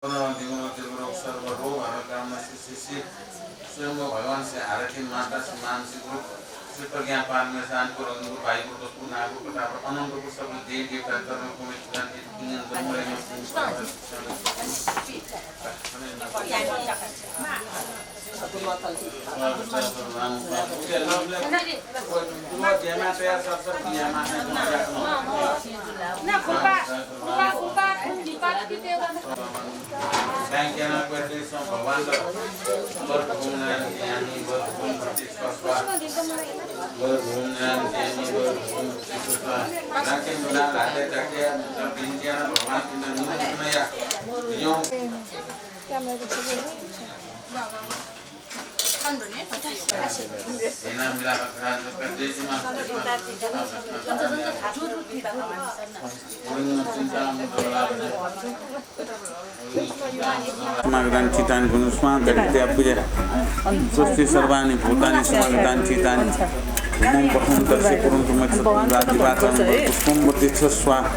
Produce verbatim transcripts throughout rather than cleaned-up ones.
सर्व रोग हर कामना सिद्धि सिद्धि। स्वयं भगवान श्री आरती माता श्री मानसी गुरु श्री प्रज्ञा पारमी शांति गुरु अनुगुरु भाई गुरु दोस्तु नागु प्रताप अनंत गुरु सब देव देवता कर्म कुमित गांधी इंजन जमुना समागतानि चित्तानि गुणेश्वराः गदित्या पूजया। स्वस्ति सर्वाणि भूतानि समागतानि चित्तानि। ओम पठं दर्शे कुरुंतु मच्चत्तं रातिवासं पुष्पं प्रतिच्छ स्वाहा।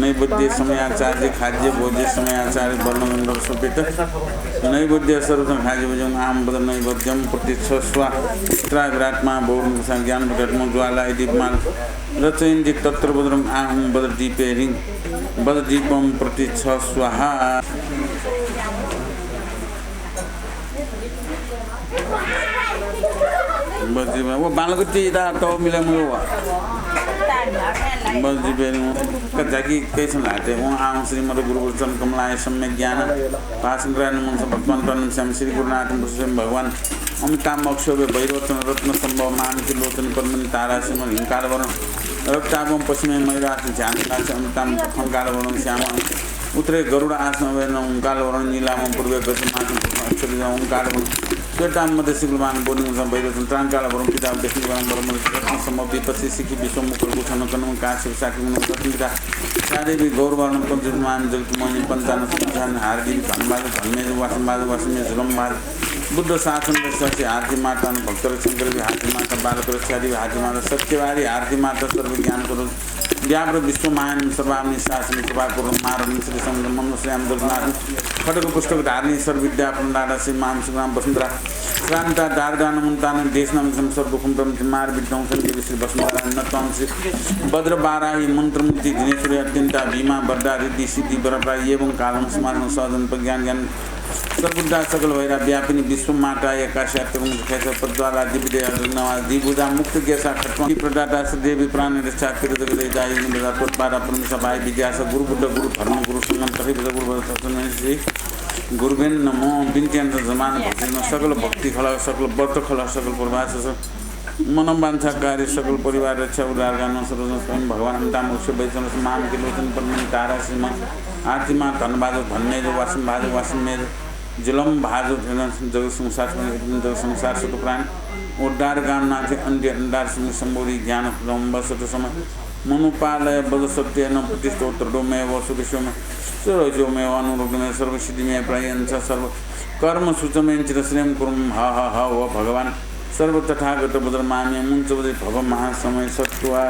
नैवेद्य समयाचार्य खाद्य भोज्य समयाचार्य वर्णगंधर्व सुपेत। नैवेद्य सर्वसं खाद्य भोज्यं आम बद नैवेद्यं प्रतिच्छ स्वाहा। चित्रा विराटमा बहुरंग ज्ञान विराटमा ज्वाला दीपमाल रचयन्ति तत्र बदरं आहं बद दीपे ह्रीं बद दीपं प्रतिच्छ स्वाहा। बज्री व बालकति दा तो मिले मुयो वा। बज्री बेनु का जाकी कैसन लाते। ओं आम श्रीमद गुरु वचन कमलाय सम्यक ज्ञान भाषण कराने मन से भगवान तन श्याम श्री गुरुनाथ मुस्लिम भगवान अमिताभ अक्षोभ्य वैरोचन रत्न संभव मानसी लोचन पद्मिनी तारा सिंह हिंकार वरण रक्ताभं पश्चिमे मयूरासन ध्यान राशि अमिताभ खंकार वरण श्याम उत्तरे गरुड़ आसन अभय ओंकार वरण नीलाम पूर्वे गजमासन अक्षर ओंकार वरण श्वेताम मध्य सिगुलमान बोधिमुखं वैरोचन त्रांकार वरण पिता विष्णु वरण वरण रत्न संभव विपत्ति सिखी विश्वमुखर गुठन कनम काश्यप साकी मुनि रत्न पिता छादेवी गौरवर्ण पञ्चमान जगतमोहिनी पञ्चानन संस्थान हारदेवी धनबाज धनमेज वासनबाज वासनमेज झुलमबाज बुद्ध शासन रक्षसी हारती माता भक्त रक्षण करवी हारती माता बालक रक्षादेवी हारती माता सत्यवादी हारती माता सर्व ज्ञान करो व्याप्र विश्व मायन सर्वामि शासन सभा करो मारण श्री संग मनुष्याम जगन्नाथ खडग पुस्तक धारणी सर्व विद्या प्रदाता श्री माम सुग्राम वसुंधरा श्रांता दारदान मुंतान देशनाम सम सर्व दुखम प्रम मार विध्वंसन देवी श्री वसुंधरा नत्वाम श्री भद्र बाराही मंत्रमूर्ति दिनेश्वरी अत्यंता भीमा वरदा रिद्धि सिद्धि वरप्राय एवं कालं समाजं सहजन प्रज्ञान ज्ञान सर्वदा सकल भैरा व्यापिनी विश्व माता एकाशी अत्यंत खेस प्रज्वाला दिव्य नवा दिभुजा मुक्त गेसा खट्वां प्रदाता श्री देवी प्राण रक्षा कृत जगत दायिनी बजा तोत्पादा परमेश्वर भाई विद्यास गुरु बुद्ध गुरु धर्म गुरु संगम तथे बजा गुरु बजा सत्संग श्री गुरुबेन नमो बिन्तियान जमान भक्तिन सकल भक्ति खला सकल व्रत खला सकल प्रभास मनोवांछा कार्य सकल परिवार रक्षा उद्धार गान सर्वजन स्वयं भगवान अमिताभ मोक्ष वैचन माम के लोचन पद्मिनी तारा श्रीमान आरतीमा धनबाज धनमेज वासनबाज वासनमेज जुलम भाज जग संसार जग संसार सुत प्राण उद्धार गान नाथे अन्त्य अन्धार सिंह संबोधि ज्ञान लम्ब सत समय मनुपालय बज सत्य न प्रतिष्ठोत्तर डोमे व सुख समय सर्वजोमे व अनुरोधमे सर्व सिद्धिमे प्रयंस सर्व कर्म सुचमेन चिरश्रेम कुरुम ह ह ह व भगवान सर्व तथागत बुद्ध मामे मुंच बुद्धि भव महासमय सत्वा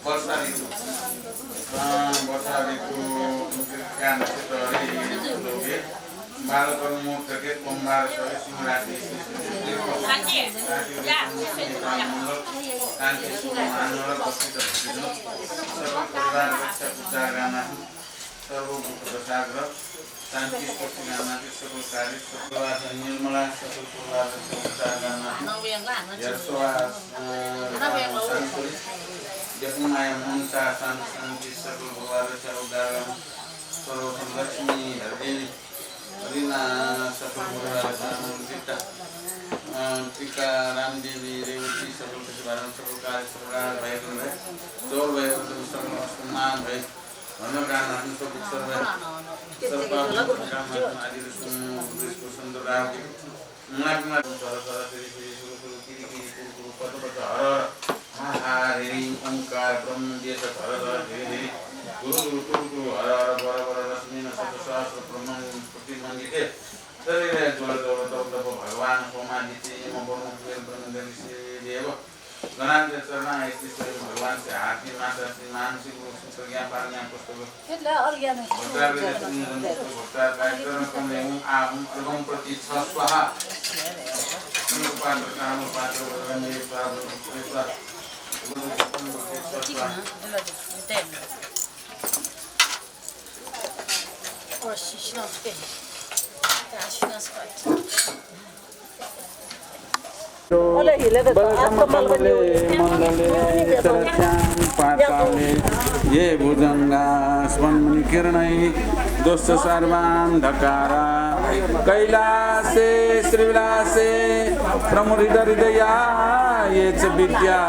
वर्षा ऋतु। अ, वर्षा ऋतु क्या नक्षत्र हरि लोके बालक मुहूर्त के सोमवार सरे सिंह राशि सर्व परिवार रक्षा पूजा गाना सर्व दुख दशाग्रह शांति स्पष्ट गाना सकल कार्य सकल निर्मला सकल परिवार रक्षा पूजा गाना यशवा शांति देखमाया मनसा शांति शांति सकल परिवार रक्षा उद्धार सर्व लक्ष्मी हरिदेवी अरिना सकल परिवार रक्षा टीका रामदेवी रेवती सकल प्रतिभारण सकल कार्य सकल भाई चौर भाई सकल अस्मान भाई धर्मकान आत्म सब उत्सव भाई सर्व काम आदि सुंदर राम नाक नाक धर धर फेरि फेरि सुरु सुरु किरि किरि कुरु कुरु पद पद हर हर हा हा ह्रीं ओंकार ब्रह्म देश धर धर फेरि फेरि गुरु गुरु कुरु कुरु हर हर बर बर रश्मि नक्षत्र सहस्र ब्रह्म प्रतिमंडिते शरीर ज्वल ज्वल तप तप भगवान होमादित्य यम वरुण कुबेर ब्रह्म देव गणांतर चरणां स्थित भगवान से आरती माता श्री मानसिक रूप से प्रज्ञा पारमियां पुस्तक भोक्तार कार्यक्रम में हूँ, आ हूँ अर्घम प्रति छ स्वाहा। पात्र काम पात्र वरंगे स्वाहा। ये भुजंगा स्मन्मुनिकिरणै दोष सर्वान्धकारा कैलासे श्रीविलासे प्रमुदित हृदया ये च विद्या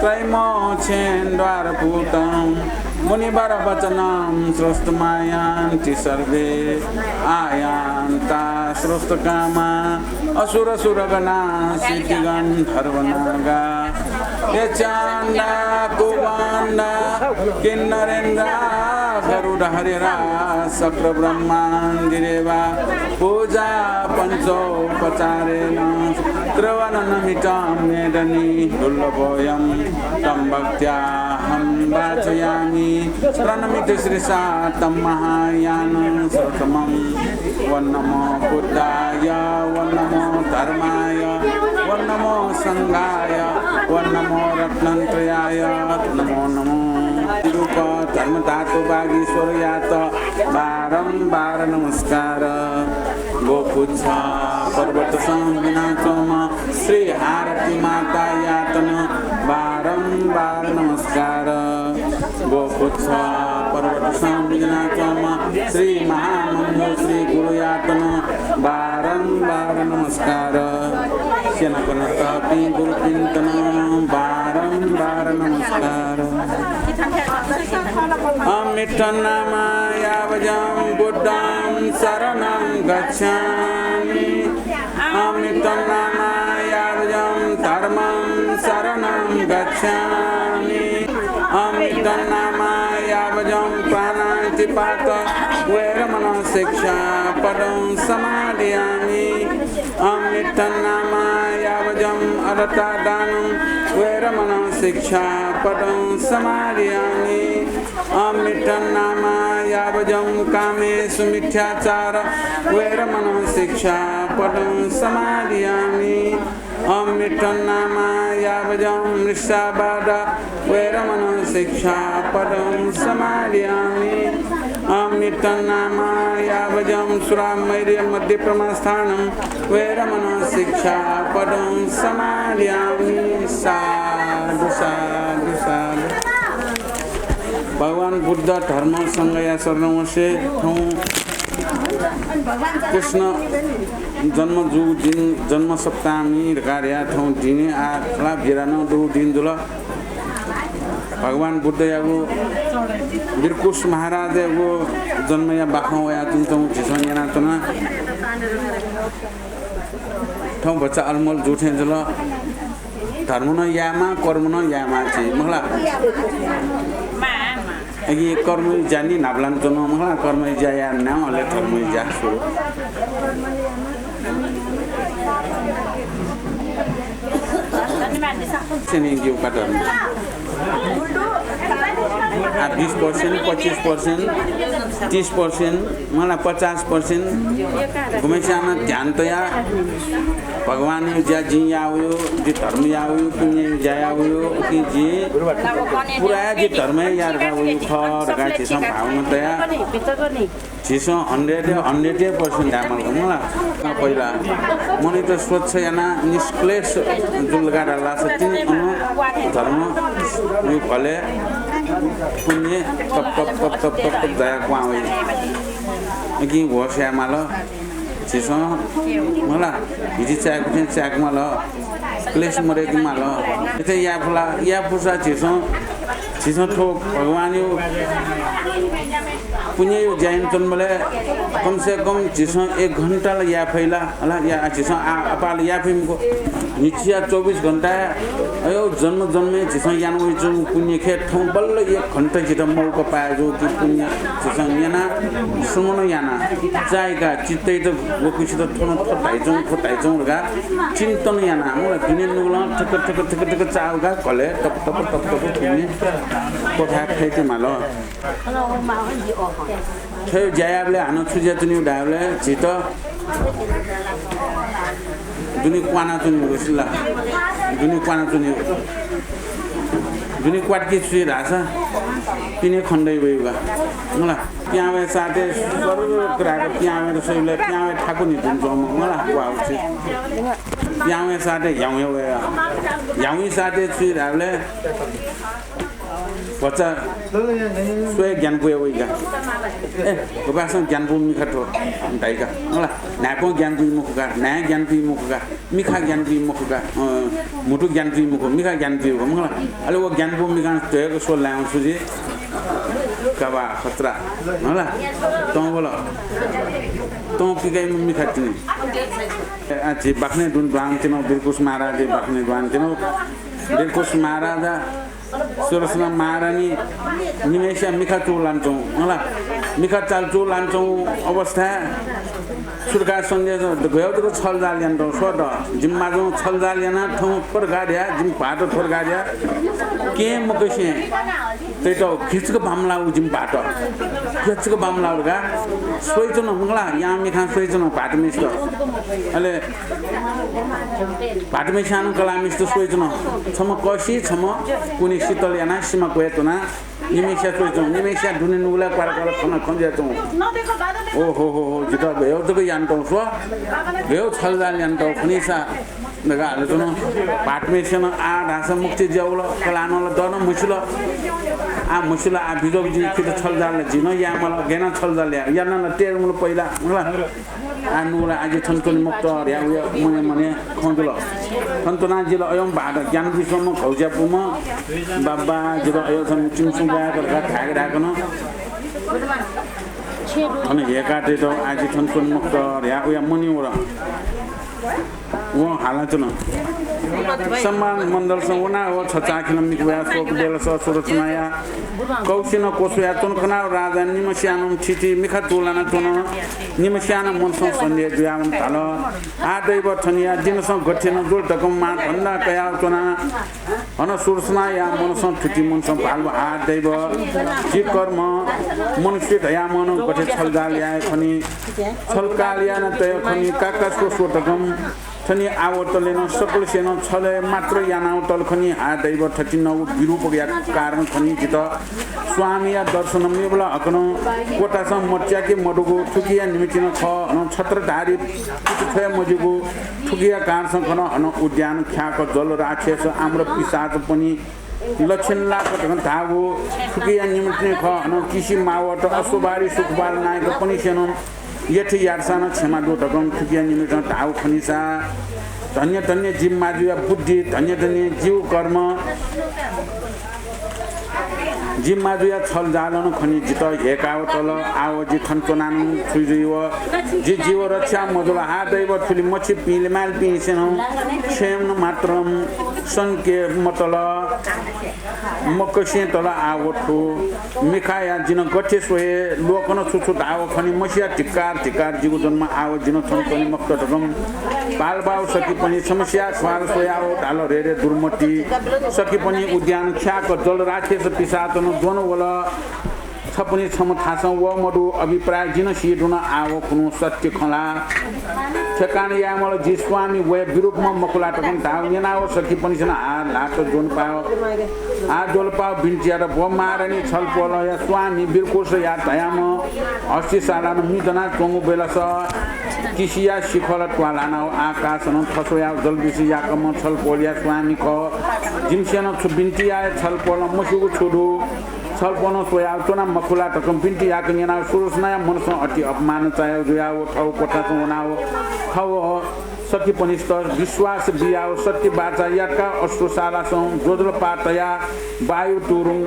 त्रैमोक्षेन द्वारपूतं मुनिवरवचनं श्रोतुमायान्ति सर्वे आयान्ता श्रोतुकामा असुरसुरगणा सिद्धिगन्धर्वनागा यक्षान्दा कुवान्दा किन्नरेन्द्रा गरुडहरिरा शक्रब्रह्मादिदेवा पूजा पञ्चोपचारेण त्रिवननमितं मेदनी दुर्लभोऽयं तं भक्त्याहं वाचयामि। प्रणमित शिरसा तं महायानं सर्वतमं। ॐ नमो बुद्धाय, ॐ नमो धर्माय, ॐ नमो संघाय, ॐ नमो रत्नत्रयाय नमो नमो। रूप धर्मधातु वागीश्वरयात बारम्बार नमस्कार। गोपुच्छ पर्वत संविना चोम श्री आरती मातायात नं बारम्बार नमस्कार। गोपुच्छ पर्वत संविना चोम श्री महामंगल श्री गुरुयात नं बारम्बार नमस्कार। स्यनाकना तःपिं गुरुपिन्त नं बारम्बार नमस्कार। अमित्थनामा यावजं बुद्धं शरणं गच्छामि। अमित्थनामा यावजं धर्मं शरणं गच्छामि। अमित्थनामा यावजं प्राणातिपात वेरमणं शिक्षापदं समादियामि। अमित्थनामा यावजं अदत्तादानं वेरमणं शिक्षापदं समादियामि। अमित्थनामा यावजं कामेसु मिथ्याचार वेरमणं शिक्षापदं समादियामि। अमित्थनामा यावजं मृषावाद वेरमणं शिक्षापदं समादियामि। अमित्थनामा यावजं सुरामेरय मद्यप्रमादस्थानं वेरमणं शिक्षापदं समादियामि। साधु, साधु, साधु। भगवान बुद्ध धर्म संघया शरणं वसे थौं कृष्ण जन्म जूगु दिं जन्म सप्तमी धकाः धया थौं दिं आः ला बिरानं दुगु दिं जुल। भगवान बुद्धयागु बिरकुस महाराजयागु जन्मया बाखं वयाच्वंगु झीसं न्यनाच्वना। थौं भचा अलमल जू थें जुल। धर्म नं यायेमाः, कर्म नं यायेमाः छि, मखु ला? अघि कर्मया ज्या नि न्हापालान च्वन, मखु ला? कर्मया ज्या याये नां, अले धर्मया ज्या सुरु। सेनी ज्यू का धर्म। आ, बीस percent, पच्चीस percent, तीस percent, मला पचास percent गुम्हस्यां नं ध्यान तयाः भगवानया ज्या जिं याःगु दु, जि धर्म याःगु दु, पुण्यया ज्या याःगु दु, उकिं जि पुरा हे जि धर्म हे याये धकाः वयागु खः धकाः झीसं भावना तयाः झीसं hundred, hundred percent धायेमाल का मला। पहिला मनयात स्वच्छ यानाः निष्क्लेश जुल धकाः धाःसा तिनि अन धर्मया भलय् पुण्य तप तप तप तप तप तप जायाः क्वहां वइ। उकिं होश यायेमाल। झीसं मला हिति चायेगु थें चायेके माल, क्लेश मदयेके माल। अथे याये फु ला, याये फुसा झीसं, झीसं थ्व भगवानया पुण्यया ज्या यानाच्वनाबलय् कम से कम झीसं एक घण्टा ला याये फइ ला, हला, या, झीसं आ, आपालं याये फइ मखु। न्हिच्छि या चौबिस घण्टा, अयो जन्म जन्मय् झीसं याना वइच्वंगु पुण्य खँ थौं बल्ल एक घण्टा झीत मौका पाये जूगु पुण्य झीसं न्यना, श्रवण याना, चाय्‌का चित्तय्‌त वकुसित थन थ्व धाइच्वं, थ्व धाइच्वं धकाः चिन्तन याना, मखु ला, दुने नुगलं ठक ठक ठक ठक चाःगु का घलय् तप तप तप तप पुण्य क्वथाय् फय्के माल। थ्व ज्या याःबलय् हानं छु ज्या च्वनीगु धायेबलय् झीत दुने क्वाना च्वनीगु सिला। दुने क्वाना च्वनीगु। दुने क्वातुकी छु धाःसा पिने खण्डय् वइगु का। मखु ला, प्याहां वये साथय् सरर क्राक प्याहां वये सइबलय् प्याहां वये थाकु नि दुने च्वंम्ह, मखु ला, क्वाः उछि। प्याहां वये साथय् ह्याउँ ह्याउँ वये। ह्याउँइ साथय् छु धायेबलय् भचा स्वये ग्यानापुया वइ का। ए, गपासं ग्यानापु मिखा थ्व धाइ का। मखु ला, न्हाय्पं ग्यानापुइ मखु का, न्हाय् ग्यानापुइ मखु का, मिखा ग्यानापुइ मखु का, अँ, म्हुतु ग्यानापुइ मखु, मिखा ग्यानापुइ मखु, मखु ला। अले व ग्यानापु मिखां धयागु स्व लायेवं छु जुइ? कबा खत्रा। मखु ला, तं वल। तं पिकाइम्ह मिखा तिनि। ए, आ, झी बाखनय् दुने दुहां तिनि, बिरकुस महाराज बाखनय् दुहां तिनि। बिरकुस महाराज सुरसना महारानी निम्हय्‌सिया मिखा चूलानाच्वं, मखु ला, मिखा चाल चूलानाच्वं अवस्थाय् सुरका सन्देश गय् जक छलजाल यानातःगु स्व द। जिमि माजुं छलजाल यानाः थौं थ्व धकाः धया, जिमि भाःत थ्व धकाः धया। केहेँ मकसें तय्‌त घिचक बांमलाःगु जिमि भाःत। घिचक बांमलाःगु धकाः स्वयाच्वन, मखु ला, यां मिखां स्वयाच्वन भाःतम्हय्‌सित। अले भाःतम्हय्‌सिनं कलाःम्हय्‌सित स्वयाच्वन। छम्ह कःसि, छम्ह कुने शीतल यानाः सिमा क्वय् त्वनाः निम्हय्‌सिया स्वयाच्वन। निम्हय्‌सिया दुने नुगलय् क्वारा क्वारा खँ जुयाच्वन। ओ हो हो हो, जितः गय् जक यानातःगु स्व, गय् छलजाल यानातःगु खनीसा धकाः हालाच्वन। भाःतम्हय्‌सिनं आः धाःसा मुक्ति ज्या वल, कलाःनं ला दः नं म्हसिल। आः म्हसिल, आः बिज्याःगु जिं खित छलजाल, जिं नं याये माल, गय् यानाः छलजाल याये, याना ला तयेधुंकल पहिला, मखु ला। आः नु ला, आः जि थन च्वने मखुत धया वया मनय् मनय् खँ जुल। थन च्वनाः जितः अय्‌नं भाःत ज्ञान बिस्वम्ह घौज्यापुम्ह बाबा, जितः अय्‌नं थन चिमसुं ब्वाय्‌क धकाः धाय्‌क धाय्‌कन थन हेय्‌काः तय्‌त आः जि थन च्वने मखुत धया वया मनय् वल। वं हालाच्वन। सम्मान मण्डलसं वनाः व छचाःखेलं मिखा वयाः शोक बेलस सुरसनाया कःसिनं क्वस्वयाच्वन खनाः राजा निम्हसियानं थिति मिखा चूलानाच्वन। निम्हसियानं मनसं सन्देह जुयावन धाल, आः दैव, थनिया दिनसं गथे नं जुल धकं मां धन्दा कयाच्वना। हनं सुरसनाया मनसं थुति मनसं भाल, आः दैव, जि कर्म मनुष्य धयाम्हं गथे छलजाल याये खनी, छलकाल याना तये खनी, काका स्व स्व धकं थनि आवतले नं सकलसेनं छलय् मात्र यानावतल खनी। आः दैव, थथिंगु विरूपया कारण खनी जितः स्वामीया दर्शन मेबलय् हकनं क्वथासं मच्याके मदुगु थुकिया निमित्तं खः, हनं छत्रधारी पुचछ्वये मज्यूगु थुकिया कारणसं खन। हनं उद्यान ख्याक जल राक्षस आम्र पिशाचपनि लक्षण लाक धकं धाःगु थुकिया निमित्तं खः। हनं किसि मावत असुबारी सुकुबाल नायकपनिसेनं यथे यातसां नं क्षमा दु धकं थुकिया निमित्तं धाःगु खनीसा धन्य धन्य जि माजुया बुद्धि, धन्य धन्य जिगु कर्म। जि माजुया छलजालं खनी जितः हेय्‌कावतल। आव जि थन च्वनाः नं छु जुइ व? जि जीव रक्षा मजुल। हा दैव, थुलि मछि पिंलिमालपिंसेनं क्षयं मात्रं संके मतल। मकसें तल आव थ्व मिखाया जिं गथे स्वये? लोकं छु छु धाव खनी, मसिया। धिक्कार, धिक्कार, जिगु जन्म आव जिं थन च्वने मखुत धकं पालबाव सकिपनि समस्या ख्वाल स्वयाव धाल, रे रे दुर्मति, सकिपनि उद्यान ख्याक जल राक्षस पिशाचनं द्वन वल। छपनि छम्ह थासं व मदु अभिप्राय जिं सी धुन। आव खुन्हु सत्य खँ ला? ठेकान याये मल, जि स्वामी वये विरूपम्ह मखु ला धकं धाव न्यनाव सकिपनिसेनं हा ल्हात ज्वनपाव, हा ज्वलपाव बिन्ति यात, भो महारानी, छलपोलया स्वामी बिरकुसया धयाम्ह हस्तिशालानं मि दनाच्वंगु बेलस किसिया शिखल त्वालानाव आकाशनं थस्वयाव जलविष याकम्ह छलपोलया स्वामी खः। जिमिसेनं छु बिन्ति याये, छलपोलं मस्यूगु छु दु? छलपोलं स्वयाव च्वना मखु ला धकं बिन्ति याक न्यनाव सुरसनाया मनसं अति अपमान चायाव जुयाव थव क्वथासं वनाव थव सकिपनिस्त विश्वास बियाव सत्य बाचा याकाव अश्रुशालासं ज्वजलपा तयाव वायु तुरुंग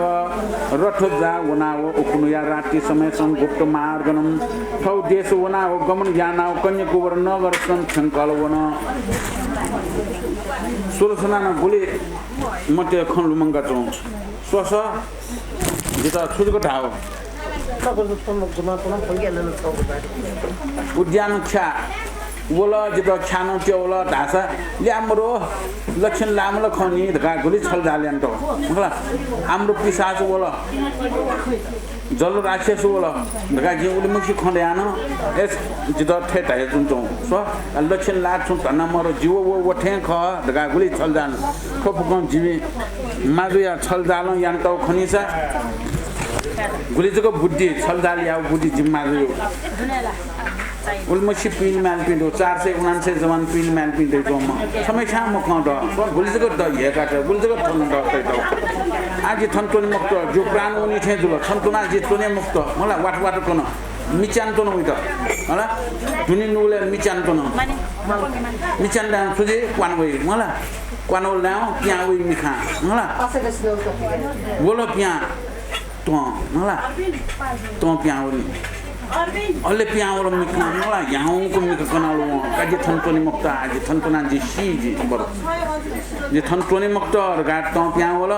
रथ जा वनाव उखुनुया रात्रि समयसं गुप्त मार्गनं थव देश वनाव गमन यानाव कन्याकुवर नगरसं थ्यंकल वन। सुदर्शनां गुलि मते खँ लुमंका च्वं। स्व स्व, जितः छु जक धाः। उद्यान ख्या वल, जितः ख्या नं त्य वल धाःसा ल्यामरो लक्षण लामल खनी धकाः गुलि छलजाल यानातः। मखु ला, आम्र पिशाच वल, जल राक्षस वल धकाः जिं उलिमछि खँ ल्हानाः, एस, जितः थथे धयाच्वंच्वं। स्व, लक्षण लाः छुं धन्दा मरु, जि व, व, व थें खः धकाः गुलि छलजाल। थ्व फुक्कं जिमि माजुया छलजालं यानातःगु खनीसा गुलि जक बुद्धि, छलजाल याःगु बुद्धि जिमि माजुया। उलिमछि पिने मालपिं दु, चार सय उनान्सय जवान पिने मालपिं दु। छम्हस्यां मखं द, गुलि जक द, हेका त, गुलि जक थन द, तइ द। आः जि थन त्वने मखुत, जिगु प्राण वनी थें जुल, थन त्वनाः जि त्वने मखुत। मला वात वात कन, मिच्यान त्वन वइत। मला दुने नुगलय् मिच्यान त्वन। मिच्यान दां छु जुइ, क्वान वइ। मला क्वान वल दां पिहां वइ मिखां। मला वल पिहां। त्वं, मला त्वं पिहां वनी। अले पिहां वल मिखां, मला ह्याउँक मिखा कनावल वं। का जि थन त्वने मखुत, आः जि थन त्वनाः जि सी जि बरु। जि थन त्वने मखुत धकाः त्वं पिहां वल।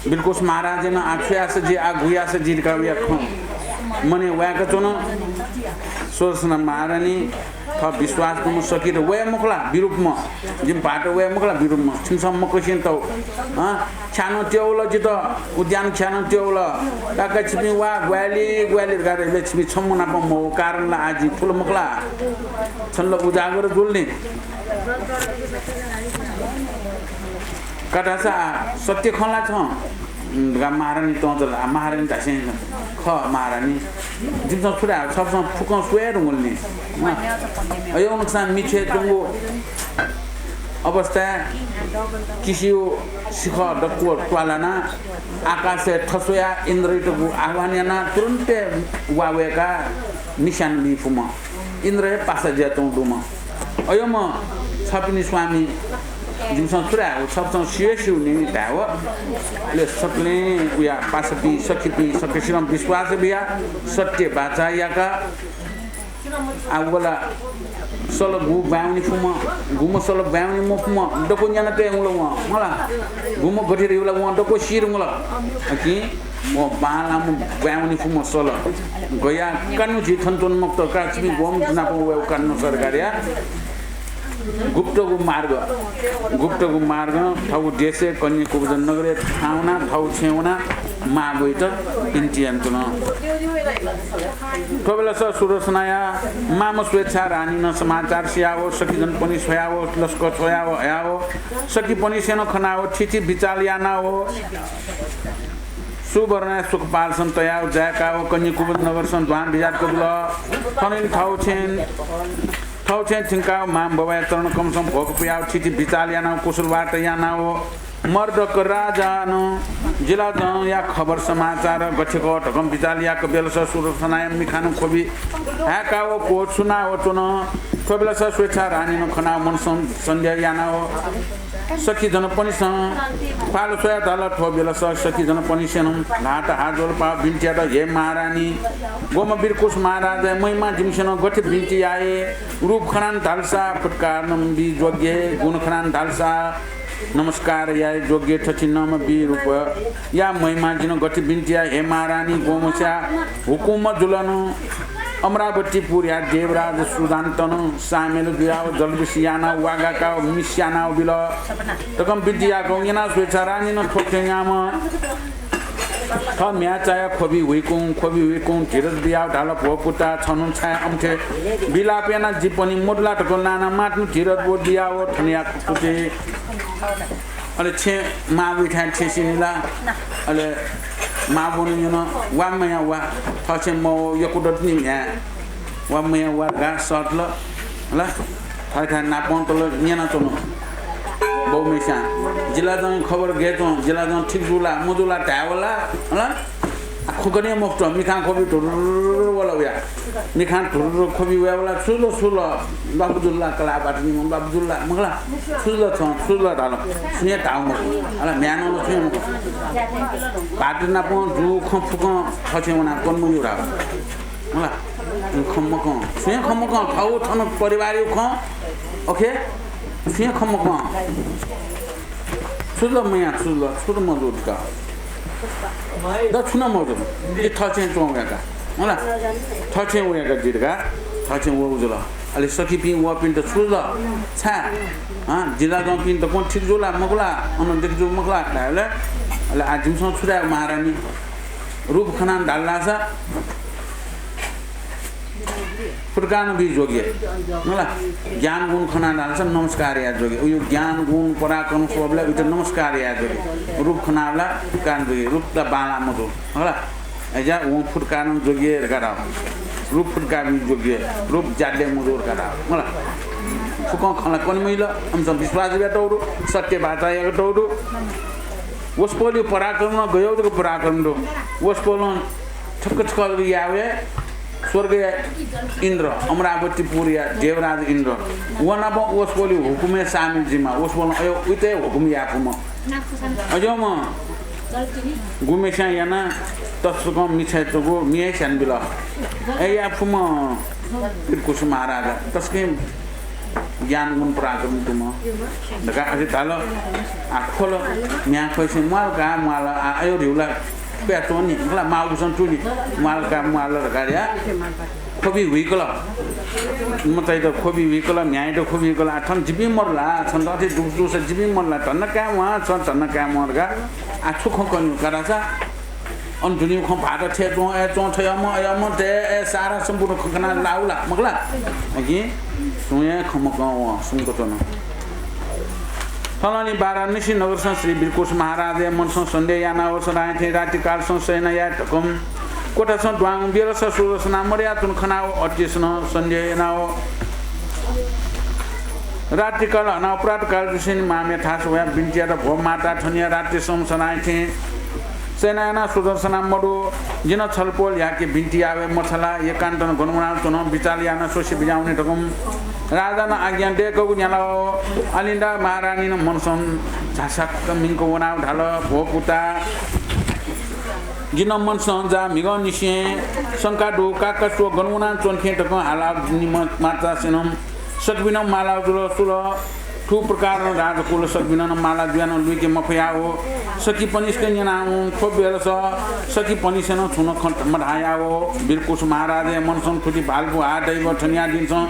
बिलकुस महाराजं आः छु याःसा जि, आः गु याःसा जि धकाः वया खँ मनय् वय्का च्वन। सुदर्शना महारानी थः विश्वास दुम्ह सखीत वये मखु ला, विरूपम्ह। जिमि भाःत वये मखु ला, विरूपम्ह। छिमिसं मखुसें तउ। हँ, ख्या नं त्य वल जितः, उद्यान ख्या नं त्य वल। काका छिपिं वा, ग्वाहालि, ग्वाहालि धकाः धाःबलय् छिपिं छम्ह नाप मवः, कारण ला आः जि फुल मखु ला। छन्त ला उजागर जुल नि। का धाःसा सत्य खँ ला छं धकाः महारानी त्वंचल। आः महारानी धासें खः महारानी। जिमिसं छु धाये, छपिसं फुक्कं स्वये धुंकल नि। अय् नुकसान मिछ्वये च्वंगु अवस्थाय् किसिया शिखः दक्व त्वालानाः आकाशय् थस्वयाः इन्द्रयातगु आह्वान यानाः तुरुन्तय् वा वय्काः निस्यानाबी फुम्ह, इन्द्र हे पासा जुयाच्वंगु दुम्ह। अय्म्ह छपिनि स्वामी जिमिसं छु धाये, छपिसं स्यू स्यू नि धाये। अले सकलें उया पासापिं, सखीपिं, सकसिनं विश्वास बियाः सत्य बाचा याकाः आः वल सल गु ब्वाँय् वनी फुम्ह, गुम्ह सल ब्वाँय् वनी मफुम्ह दक्व न्याना तये वल वं। मला गुम्ह गथे धइबलय् वं दक्व सी धुंकल। अकिं वं बांलाःम्ह ब्वाँय् वनी फुम्ह सल। गया कान्नु झी थन त्वने मखुत का, छिपिं ग्वम्ह नाप वयेगु कान्नु सरकारया। गुप्तगु मार्ग, गुप्तगु मार्गं थःगु देशय् कन्याकुब्ज नगरय् थाहां वनाः थःगु छेँय् वनाः मां ब्वइत बिन्ति यानाच्वन। थ्व बेलस सुदर्शनाया मांम्ह स्वेच्छा रानीनं समाचार सियाव, सखीजनपनि स्वयाव, लस्कर स्वयाव हयाव, सखीपनिसेनं खनाव, थिथि बिचाल यानाव, सुवर्णया सुखपालसं तयाव जाय्काव कन्याकुब्ज नगरसं दुहां बिज्यातक जुल। थनिं थःगु छेँ, थःगु छेँ थिंकाव मां बबाया चरणकमलसं भ्वख पुयाव थिथि बिचाल यानाव कुशल वार्ता यानाव मर्दक राजानं जिलाजंया खबर समाचार गथे खः धकं बिचाल याक बेलस सुदर्शनाया मिखानं ख्वबि हाय्काव क्वछुनाव च्वन। थ्व बेलस स्वेच्छा रानीनं खनाव मनसं सन्देह यानाव सखीजनपनिसं ख्वाल स्वयाव धाल। थ्व बेलस सखीजनपनिसेनं ल्हात हाः ज्वजलपा बिन्ति यात, हे महारानी, ग्वम्ह बिरकुस महाराजया महिमा जिमिसेनं गथे बिन्ति याये? रूप खनान धालसा फुत्कार नं बी ज्वगे, गुण खनान धालसा नमस्कार याये ज्वगे, थथिंम्ह बीरूपया महिमा जिं गथे बिन्ति याये? हे महारानी, ग्वम्हस्या हुकुम जुलन अमरावतीपुरया देवराज सुदान्तनं सामेल जुयाव जलबिस यानाव वागाकाव मिस यानाव बिल। धकं बिन्ति याकं न्यनाव स्वेच्छा रानीनं थ्व खँ न्यनाव थः म्ह्याय् चायाव ख्वबि हुइकं, ख्वबि हुइकं धीरज बियाव धाल, भो पुता, छन्हु छाय् अम्थे बिलाप यानाव जिपनि मदु ला धकं नाना मां तुं धीरज व बियाव थनया खुकुचे अले छेँ मां बुइथाय् थेंसिनि ला? अले मां बुनं न्यन, वा मया वा, थः छेँ मव, यक्व दत नि म्ह्याय्। वा मया वा धकाव सःतल। ला थःथाय् नापं तल न्यनाच्वन। बौम्हेस्यां जिलाजं खबर गय् च्वं, जिलाजं ठीक जू ला मजू ला धायेवल ला? ला खुगनं मखुत, मिखां ख्वबि धुर्र वल वया। मिखां धुर्र ख्वबि वयेवल ला, छु जुल, छु जुल, ल्वापु जुल ला, कलाः बात निम्ह ल्वापु जुल ला, मखु ला, छु जुल छं, छु जुल धाल, छुं हे धाउ मखु। अला म्ह्याय् नं छुं हे मखु। भाःपिं नापं जूगु खँ फुक्कं थःछेँ वनाव कने मज्यू धाल। मला खँ मकं, छुं हे खँ मकं, थःगु थन परिवारया खँ, OK? छुं हे खँ मकं। छु ला मयाः, छु ला, छु ला मजू धकाः। द छु नं मजू। जि थःछेँ च्वं वय्‌का। होला। थःछेँ वय्‌का जि धकाः। थःछेँ वःगु जुल। अले सखीपिं वःपिन्त छु ला? छाय्? हँ, जि ला दंपिं दक्वं ठीक जू ला, मखु ला? अन देख जू मखु ला? धायेबलय् अले आः जिमिसं छु धाये महारानी? रूप खनाः धाल धाःसा फुतुकानं बी जोग्य। मला, ज्ञान गुण खनाः धाःसा नमस्कार याये जोग्य। उयो ज्ञान गुण पराक्रम स्वःबलय् उइत नमस्कार याये जोग्य। रूप खनाः धाःसा फुतुकानं जोग्य। रूप त बांलाः मजू। मला, अय्‌जा वं फुतुकानं जोग्य धकाः धाः। रूप फुतुका बी जोग्य। रूप ज्याद्य मजू धकाः धाः। मला, फुक्कं खँ ला कने मजिल। आमिसं विश्वास यायेत दु, सत्य बाचा यायेत दु। वसपोलया पराक्रम नं गय् जक पराक्रम दु। वसपोलं छक्क छक्क जक याये वये। स्वर्गया इन्द्र, अमरावतीपुरया देवराज इन्द्र, व नाप वसपोलया हुकुमय् सामिल जुइमाः। वसपोलं अय् उइत हे हुकुम याये फुम्ह। अज्याःम्ह गुम्हेस्यां यानाः तसकं मिछाय् च्वंगु मि हे स्यानाबिल। अय् याये फुम्ह वीरकुश महाराजा तसकं ज्ञान गुण पराक्रम दुम्ह धकाः अथे धाल। आः ख्वल, म्ह्याय् ख्वइसे म्वाल का म्वाल, आः अय् धिउ ला खुया च्वंनि, मला माःगुसं तुनि, म्वाल का म्वाल धकाः या ख्वबि हुइकल। मचाइत ख्वबि हुइकल, म्ह्याय्‌यात ख्वबि हुइकल। आः थन जिपिं मरु ला, छन्त अथे दुःख जूसा जिपिं मरु ला, धन्दा काये म्वाः, छ धन्दा काये म्वाः धकाः आः छु खँ कन्यु का धाःसा अन दुने खँ भाःत थें च्वं, अय् च्वं थय्‌म्ह, अय्‌म्ह, तय्, अय् सारा सम्पूर्ण खँ कनाः लाउ ला, मखु ला? अकिं सुं हे खँ मकं वं सुम्क च्वन। थनंलि वाराणसी नगरसं श्री वीरकुश महाराजया मनसं सन्देह यानाव सदां थें रात्रिकालसं शयन याये धकं क्वथासं दुहां बेलस सुदर्शना मदयाच्वन खनाव अतिसनं सन्देह यानाव रात्रिकाल हनाव प्रातःकाल जुसेंलि मामया थासय् वयाव बिन्ति यात, भो माता, थनिया रात्रिसं सदां थें शयन यानाव सुदर्शना मदु, जिं छलपोल याके बिन्ति याये मछाला, एकान्तनं गन वनाव च्वनाव बिचाल यानाव स्वसे बिज्याहुने धकं राजानं आज्ञा दय्‌कूगु न्यनाव अलिन्दा महारानीनं मनसं झासक्क मिंक वनाव धाल, भो पुता, जिं मनसं जा म्हिगंनिसें शंका दु, काकासु गन वनाच्वन थें धकं हालाव निम्ह मातासेनं सकपिनं मालाव जुल, सुल। थुप्रकारं राजकुल सकपिनं माला जुयानं लुइके मफयाव सखीपनिसेनं न्यनाव थ्व बेलस सखीपनिसेनं छुं नं खँ मधायाव वीरकुश महाराजया मनसं थुति भालपु हा दैव थनिया दिनसं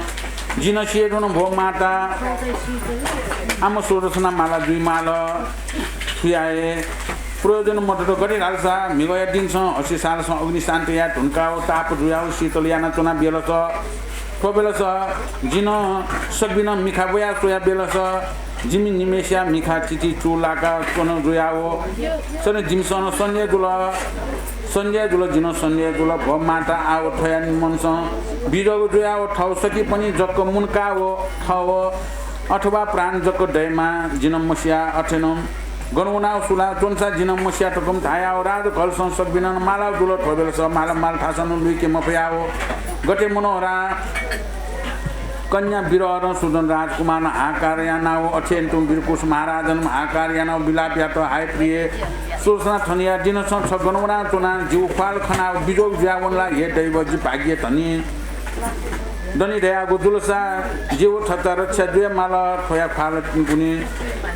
जिं सिये धुन, भो माता, आम सुदर्शना माला जुइमाल। थुया हे प्रयोजन मदत, गथे धालसा म्हिगःया दिनसं हसिसालसं अग्नि शान्त याये धुंकाव ताप जुयाव शीतल यानाच्वना बेलस थ्व बेलस जिं सकपिनं मिखा ब्वया स्वया बेलस जिमि निम्हेसिया मिखा चिचि चू लाका च्वन जुयाव सन जिमिसं सन्देह जुल, सन्देह जुल, जिं सन्देह जुल। भो माता, आव थ्वया मनसं बिजोग जुयाव थव सखीपनि जक मुंकाव थव अथवा प्राण जक दयेमाः जिं मस्या। अथेनं गन वनाव सुला च्वंसा जिं मस्या धकं धायाव राजकलसं सकपिनं मालाव जुल। थ्व बेलस माल माल थासनं लुइके मफयाव गथे मनोहरा कन्या विरहं सुजन राजकुमारनं हाहाकार यानाव अथेनं तुं वीरकुश महाराजनं हाहाकार यानाव विलाप यात, हाय प्रिय सुदर्शना, थनिया दिनसं छ गन वनाच्वना, जिगु ख्वाल खनाव बिजोग जुयावन ला, हे दैव, जि भाग्य धनी धनी धयागु जुलसा जिगु छता रक्षा जुये माल, थ्वया ख्वाल गुने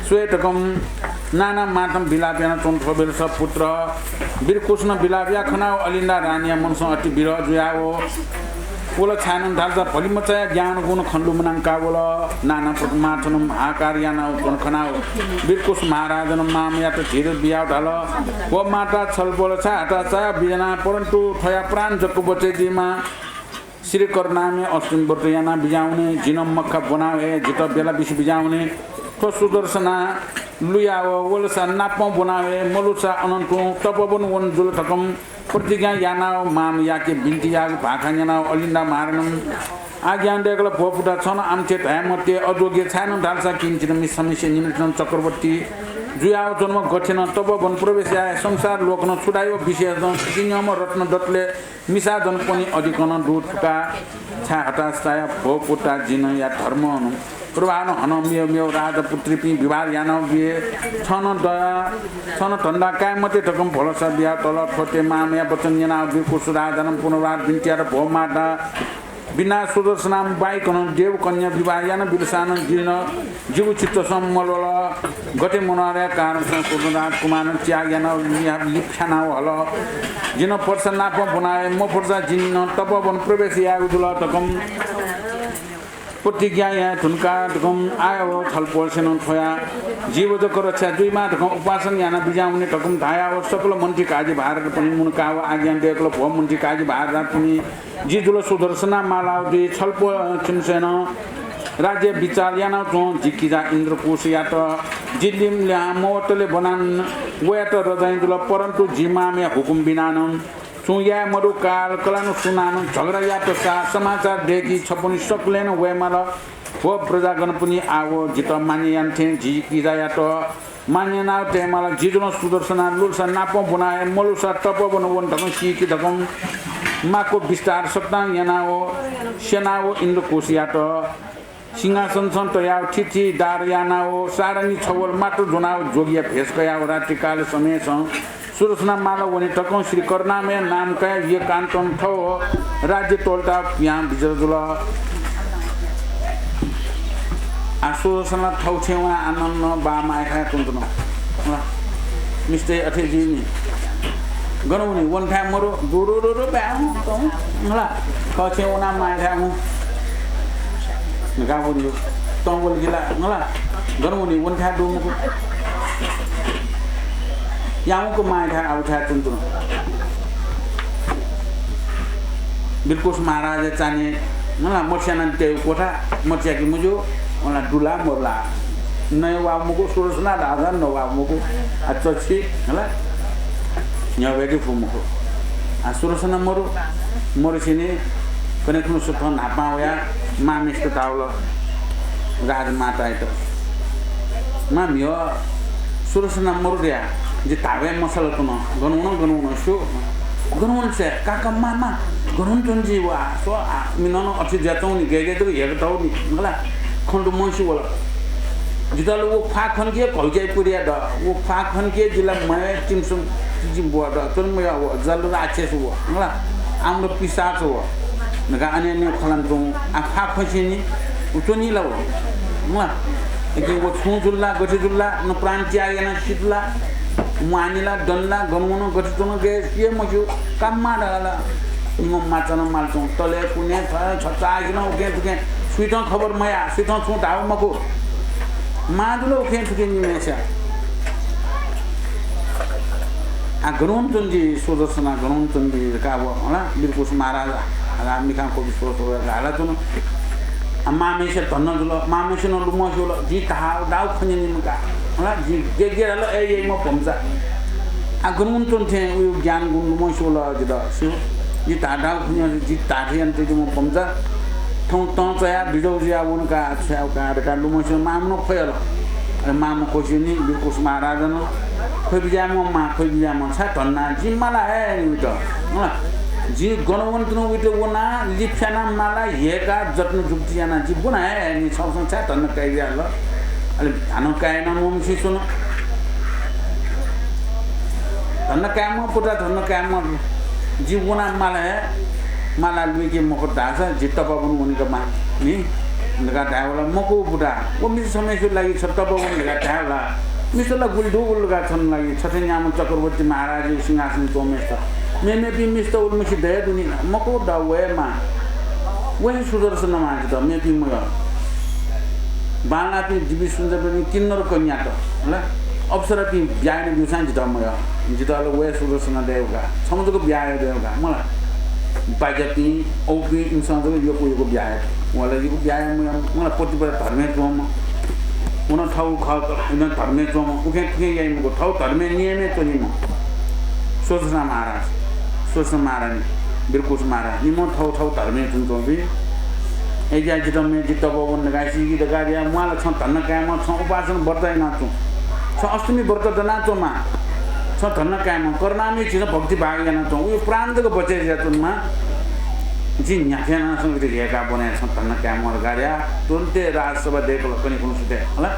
स्वये धकं नाना मातं विलाप यानाच्वन। थ्व बेलस पुत्र वीरकुशनं विलाप याः खनाव अलिन्दा रानीया मनसं अति विरह जुयाव वल, छाय्‌नं धालसा भलिमचाया ज्ञान गुण खँ लुमनांका वल। नाना मातनं हाहाकार यानाव च्वन खनाव वीरकुश महाराजनं मामयात धीर बियाव धाल, व माता, छलपोल छाय् हताश यानाव बिज्याना, परन्तु थ्वया प्राण जक बचय् जुइमाः। श्री करुणामय अष्टमी व्रत यानाव बिज्याहुने, जिं मखा ब्वनाव हे जितः बेला बिसे बिज्याहुने। थ्व सुदर्शना लुयाव वलसा नापं ब्वनाव हे, मलुसा अनं तुं तपोवन वन जुल धकं प्रतिज्ञा यानाव मामयाके बिन्ति याःगु भाखा न्यनाव अलिन्दा महारानीनं आज्ञा दय्‌कल, भो पुता, छं आमथे धाये मते, अजोग्य, छाय्‌नं धालसा किंचित मि-, समस्या निमित्तं चक्रवर्ती जुयाव च्वंम्ह गथेनं तपोवन प्रवेश याये, संसार लोकनं छु धाइ व विषयं सितिन्यंम्ह रत्न दतले मिसा जनपनि अधिकनं दु थुका, छाय् हताश याया, भो पुता, जिंया धर्मं प्रभावनं हनं मेव मेव राजपुत्रीपिं विवाह यानाव बिये, छं नं दया, छं नं धन्दा काये मते धकं भलसा बियाव तल। थ्वते मामया वचन न्यनाव वीरकुश राजानं पुनर्वार बिन्ति यात, भो माता, बिना सुदर्शना बाहेक नं देवकन्या विवाह यानाबिलसां नं जिं नं जिगु चित्तसं मल्वल। गथे मनोहरया कारणसं सुदर्शना राजकुमारं त्याग यानाः लिया-, लिफ्यानाः हल। जिं नं पर्सा नापं ब्वनाः हे मफुर्सा जिं नं तपोवन प्रवेश यायेगु जुल धकं प्रतिज्ञा याये धुंकाः धकं आः व छलपोलसेनं थ्वया जीव जक रक्षा जुइमा धकं उपासन यानाबिज्याहुँ नि धकं धाया व सकल मन्त्री काजी भारतपिनि मुनकाः व आज्ञा दय्कल। भो मन्त्री काजी भारतपिनि, जि जुल सुदर्शना माला व जि छलपोलसेनं राज्य बिचाल यानाच्वं जि किजा इन्द्रकुशयात जि लिमल्याहां मवतले ब्वनां वयात रजैं जुल, परन्तु जि मामया हुकुम बिनानं छुं याये मदु। काल कलाः नं सुनानं झगडा यात सा समाचार दय्की छपुनि सकलें नं वयेमाल। व प्रजागणपुनि आः व जितः मान्य याना थें जि किजायात मान्य यानाः तयेमाल। जि जुलं सुदर्शना लुलसा नापं ब्वनाः हे मलुसा तपोवन वन धकं सीकि धकं माक्व बिस्तार सकतां यानाः व स्यनाः व इन्द्रकुशयात सिंहासनसं तयाः व थिथि दार यानाः व सारंगी छवल मात्र ज्वनाः व जोगिया भेष कयाः व रात्रिकाल समयसं सुदर्शना माला वने तकं श्री करुणामय नाम कयाः एकान्तं थव राज्य त्वःताः पिहां बिज्यात जुल। आः सुदर्शना थव छेँय् वनाः आनन्द बाः मांयाथाय् च्वंच्वन। मिस्तय् अथे जुइनि। गन वनी? वनथाय् मरु। दुरुरुरु बाय् हुँ, हुँ। हला। थव छेँय् वनाः मांयाथाय् हुँ। गा वनी? तं वल कि ला? हला। गन वनी? वनथाय् दु मखु। याउँक मांयाथाय् आबुथाय् च्वंच्वन। बिरकुश महाराजया चान्हय् मला मत स्यानातयेगु क्वथा, मत स्याके मज्यू, वला दुला मरुला। नये वाः मखु, सुदर्शना धाःसा नवाः मखु। आ चछि, हला, न्ह्यब्वयेके फु मखु। आ सुदर्शना मरु, मरुसेंलि कन्हय् खुन्हु सुथं न्हापां वयाः मांम्हेसित धाल, राजमातायात, मां म्ह्यः सुदर्शना मरु धयाः जि धाःबलय् मसल तुं। गन वन, गन वन स्यू। गन वन सय्, काका, मां, मां, गन वनाच्वन जि वा। स्व, आ, मिनं नं अथे जुयाच्वंनि, गय् गय् जक हेय्कातःनि, मला, खँ दु मस्यू वल। जितः ला व ख्वाः खंके घौचाइ पुर्या द, व ख्वाः खंके जि ला मय् तिमिसं तिजि ब्वः द, च्वन मय् व, जल राक्षस व, मला, आम्र पिशाच व। नका अन्य अन्य खँ ल्हानाच्वं, आ ख्वाः खंसेंलि व च्वनी ला व? म्वाः। इपिं व छुं जुल ला, गथे जुल ला, न प्राण त्याग यानाः सित ला, म्वाःनि ला, दनि ला, गन वन, गथे च्वन, गय् सिये मस्यू, का मां धाल ला। निम्ह माचा नं मालाच्वं, तले कुने, थः छचाःखेनं उखें थुखें, सुइतं खबर मया, सुइतं छुं धाःगु मखु। मां जुल उखें थुखें निम्हय्‌सिया। आ, गन वनाच्वन जि सुदर्शना, गन वनाच्वन जि धकाः व, हला, बिरकुश महाराज, हला, मिखां क्वबि स्व स्व धकाः हालाच्वन। आ, मांम्हेसिया धन्दा जुल, मांम्हेसिनं लुमंसे वल, जिं धाःगु खँ न्यनी मखु का, हला, जिं गय् गय् धाल, अय् याइम्ह भम्चा। आ, गन वनाच्वन थें उयो ज्ञान गुण लुमंसे वल जितः, स्यू। जिं धाःगु खँ न्यनी, जिं धाःथें यानातयाम्ह भम्चा। थौं तं च्वयाः बिजौ जुयाः वन का, छ्वयाः का धकाः लुमंसे मांम्हं नं ख्वयाल। अले मांम्ह ख्वसिनि, बिरकुश महाराजं ख्वबिज्याःम्ह मां, ख्वबिज्याःम्ह, छाय् धन्दा, जिं माला हये नि उइत। हँ, जिं गन वनाच्वनागु उइत वनाः लिफ्यानाः माला हेय्काः जत्न जुक्ति यानाः जिं ब्वना हये नि, छंसं छाय् धन्दा काइबिज्याल। अले हानं काये नं मम्हसिं च्वन। धन्दा कायेम्ह पुता, धन्दा कायेम्ह, जि वनाः माला हये, माला लुइके मखुत धाःसा जि तपोवन वनेके माः नि धकाः धायेवल। मखु पुता, व मिसा छम्हेसिगु लागि छ तपोवन धकाः धायेवल। मिसा ला गुलि दु उल धकाः छन लागि, छथें न्याम्ह चक्रवर्ती महाराजया सिंहासनय् च्वंम्हेसित। मेमेपिं मिस्त उलिमछि दये दुनि ला? मखु द, वये माः। व हे सुदर्शना मां जितः, मेपिं मयः। बांलाःपिं दिव्य सुन्दरपिं किन्नर कन्यात, हला, अप्सरापिं ब्याहा याना ब्यूसां जितः मयः। जितः ला व हे सुदर्शना दयेगु का। छम्ह जक ब्याहा याये दयेगु का, मला। बाज्यापिं, औपिं इमिसं जक यक्व यक्व ब्याहा यात। व ला यक्व ब्याहा याये मयः, मला, पतिव्रता धर्मय् च्वंम्ह। व नं थःगु खः, व नं धर्मय् च्वंम्ह, उखें थुखें याइ मखु, थःगु धर्मय् नियमय् च्वनीम्ह। सुदर्शना महाराज, सुदर्शना महारानी, बिरकुश महाराज, निम्हं थःगु थःगु धर्मय् च्वंच्वंपिं। अय्‌जुयाः जितः मेगु, जि तपोवन धकाः सीकि धकाः धयाः म्वाल, छं धन्दा कायेम्ह, छं उपासन व्रत यानाच्वँ। छं अष्टमी व्रत दनाच्वँ मां। छं धन्दा कायेम्ह, करुणामय झीसं भक्ति भाव यानाच्वँ। उयो प्राण जक बचय् जुयाच्वन मां। जिं न्ह्याथे यानाः संगति हेय्काः ब्वना, छं धन्दा कायेम्ह धकाः धयाः तुरुन्तय् राजसभा दय्‌कल, कन्हय् खुन्हु सुथय्, हला।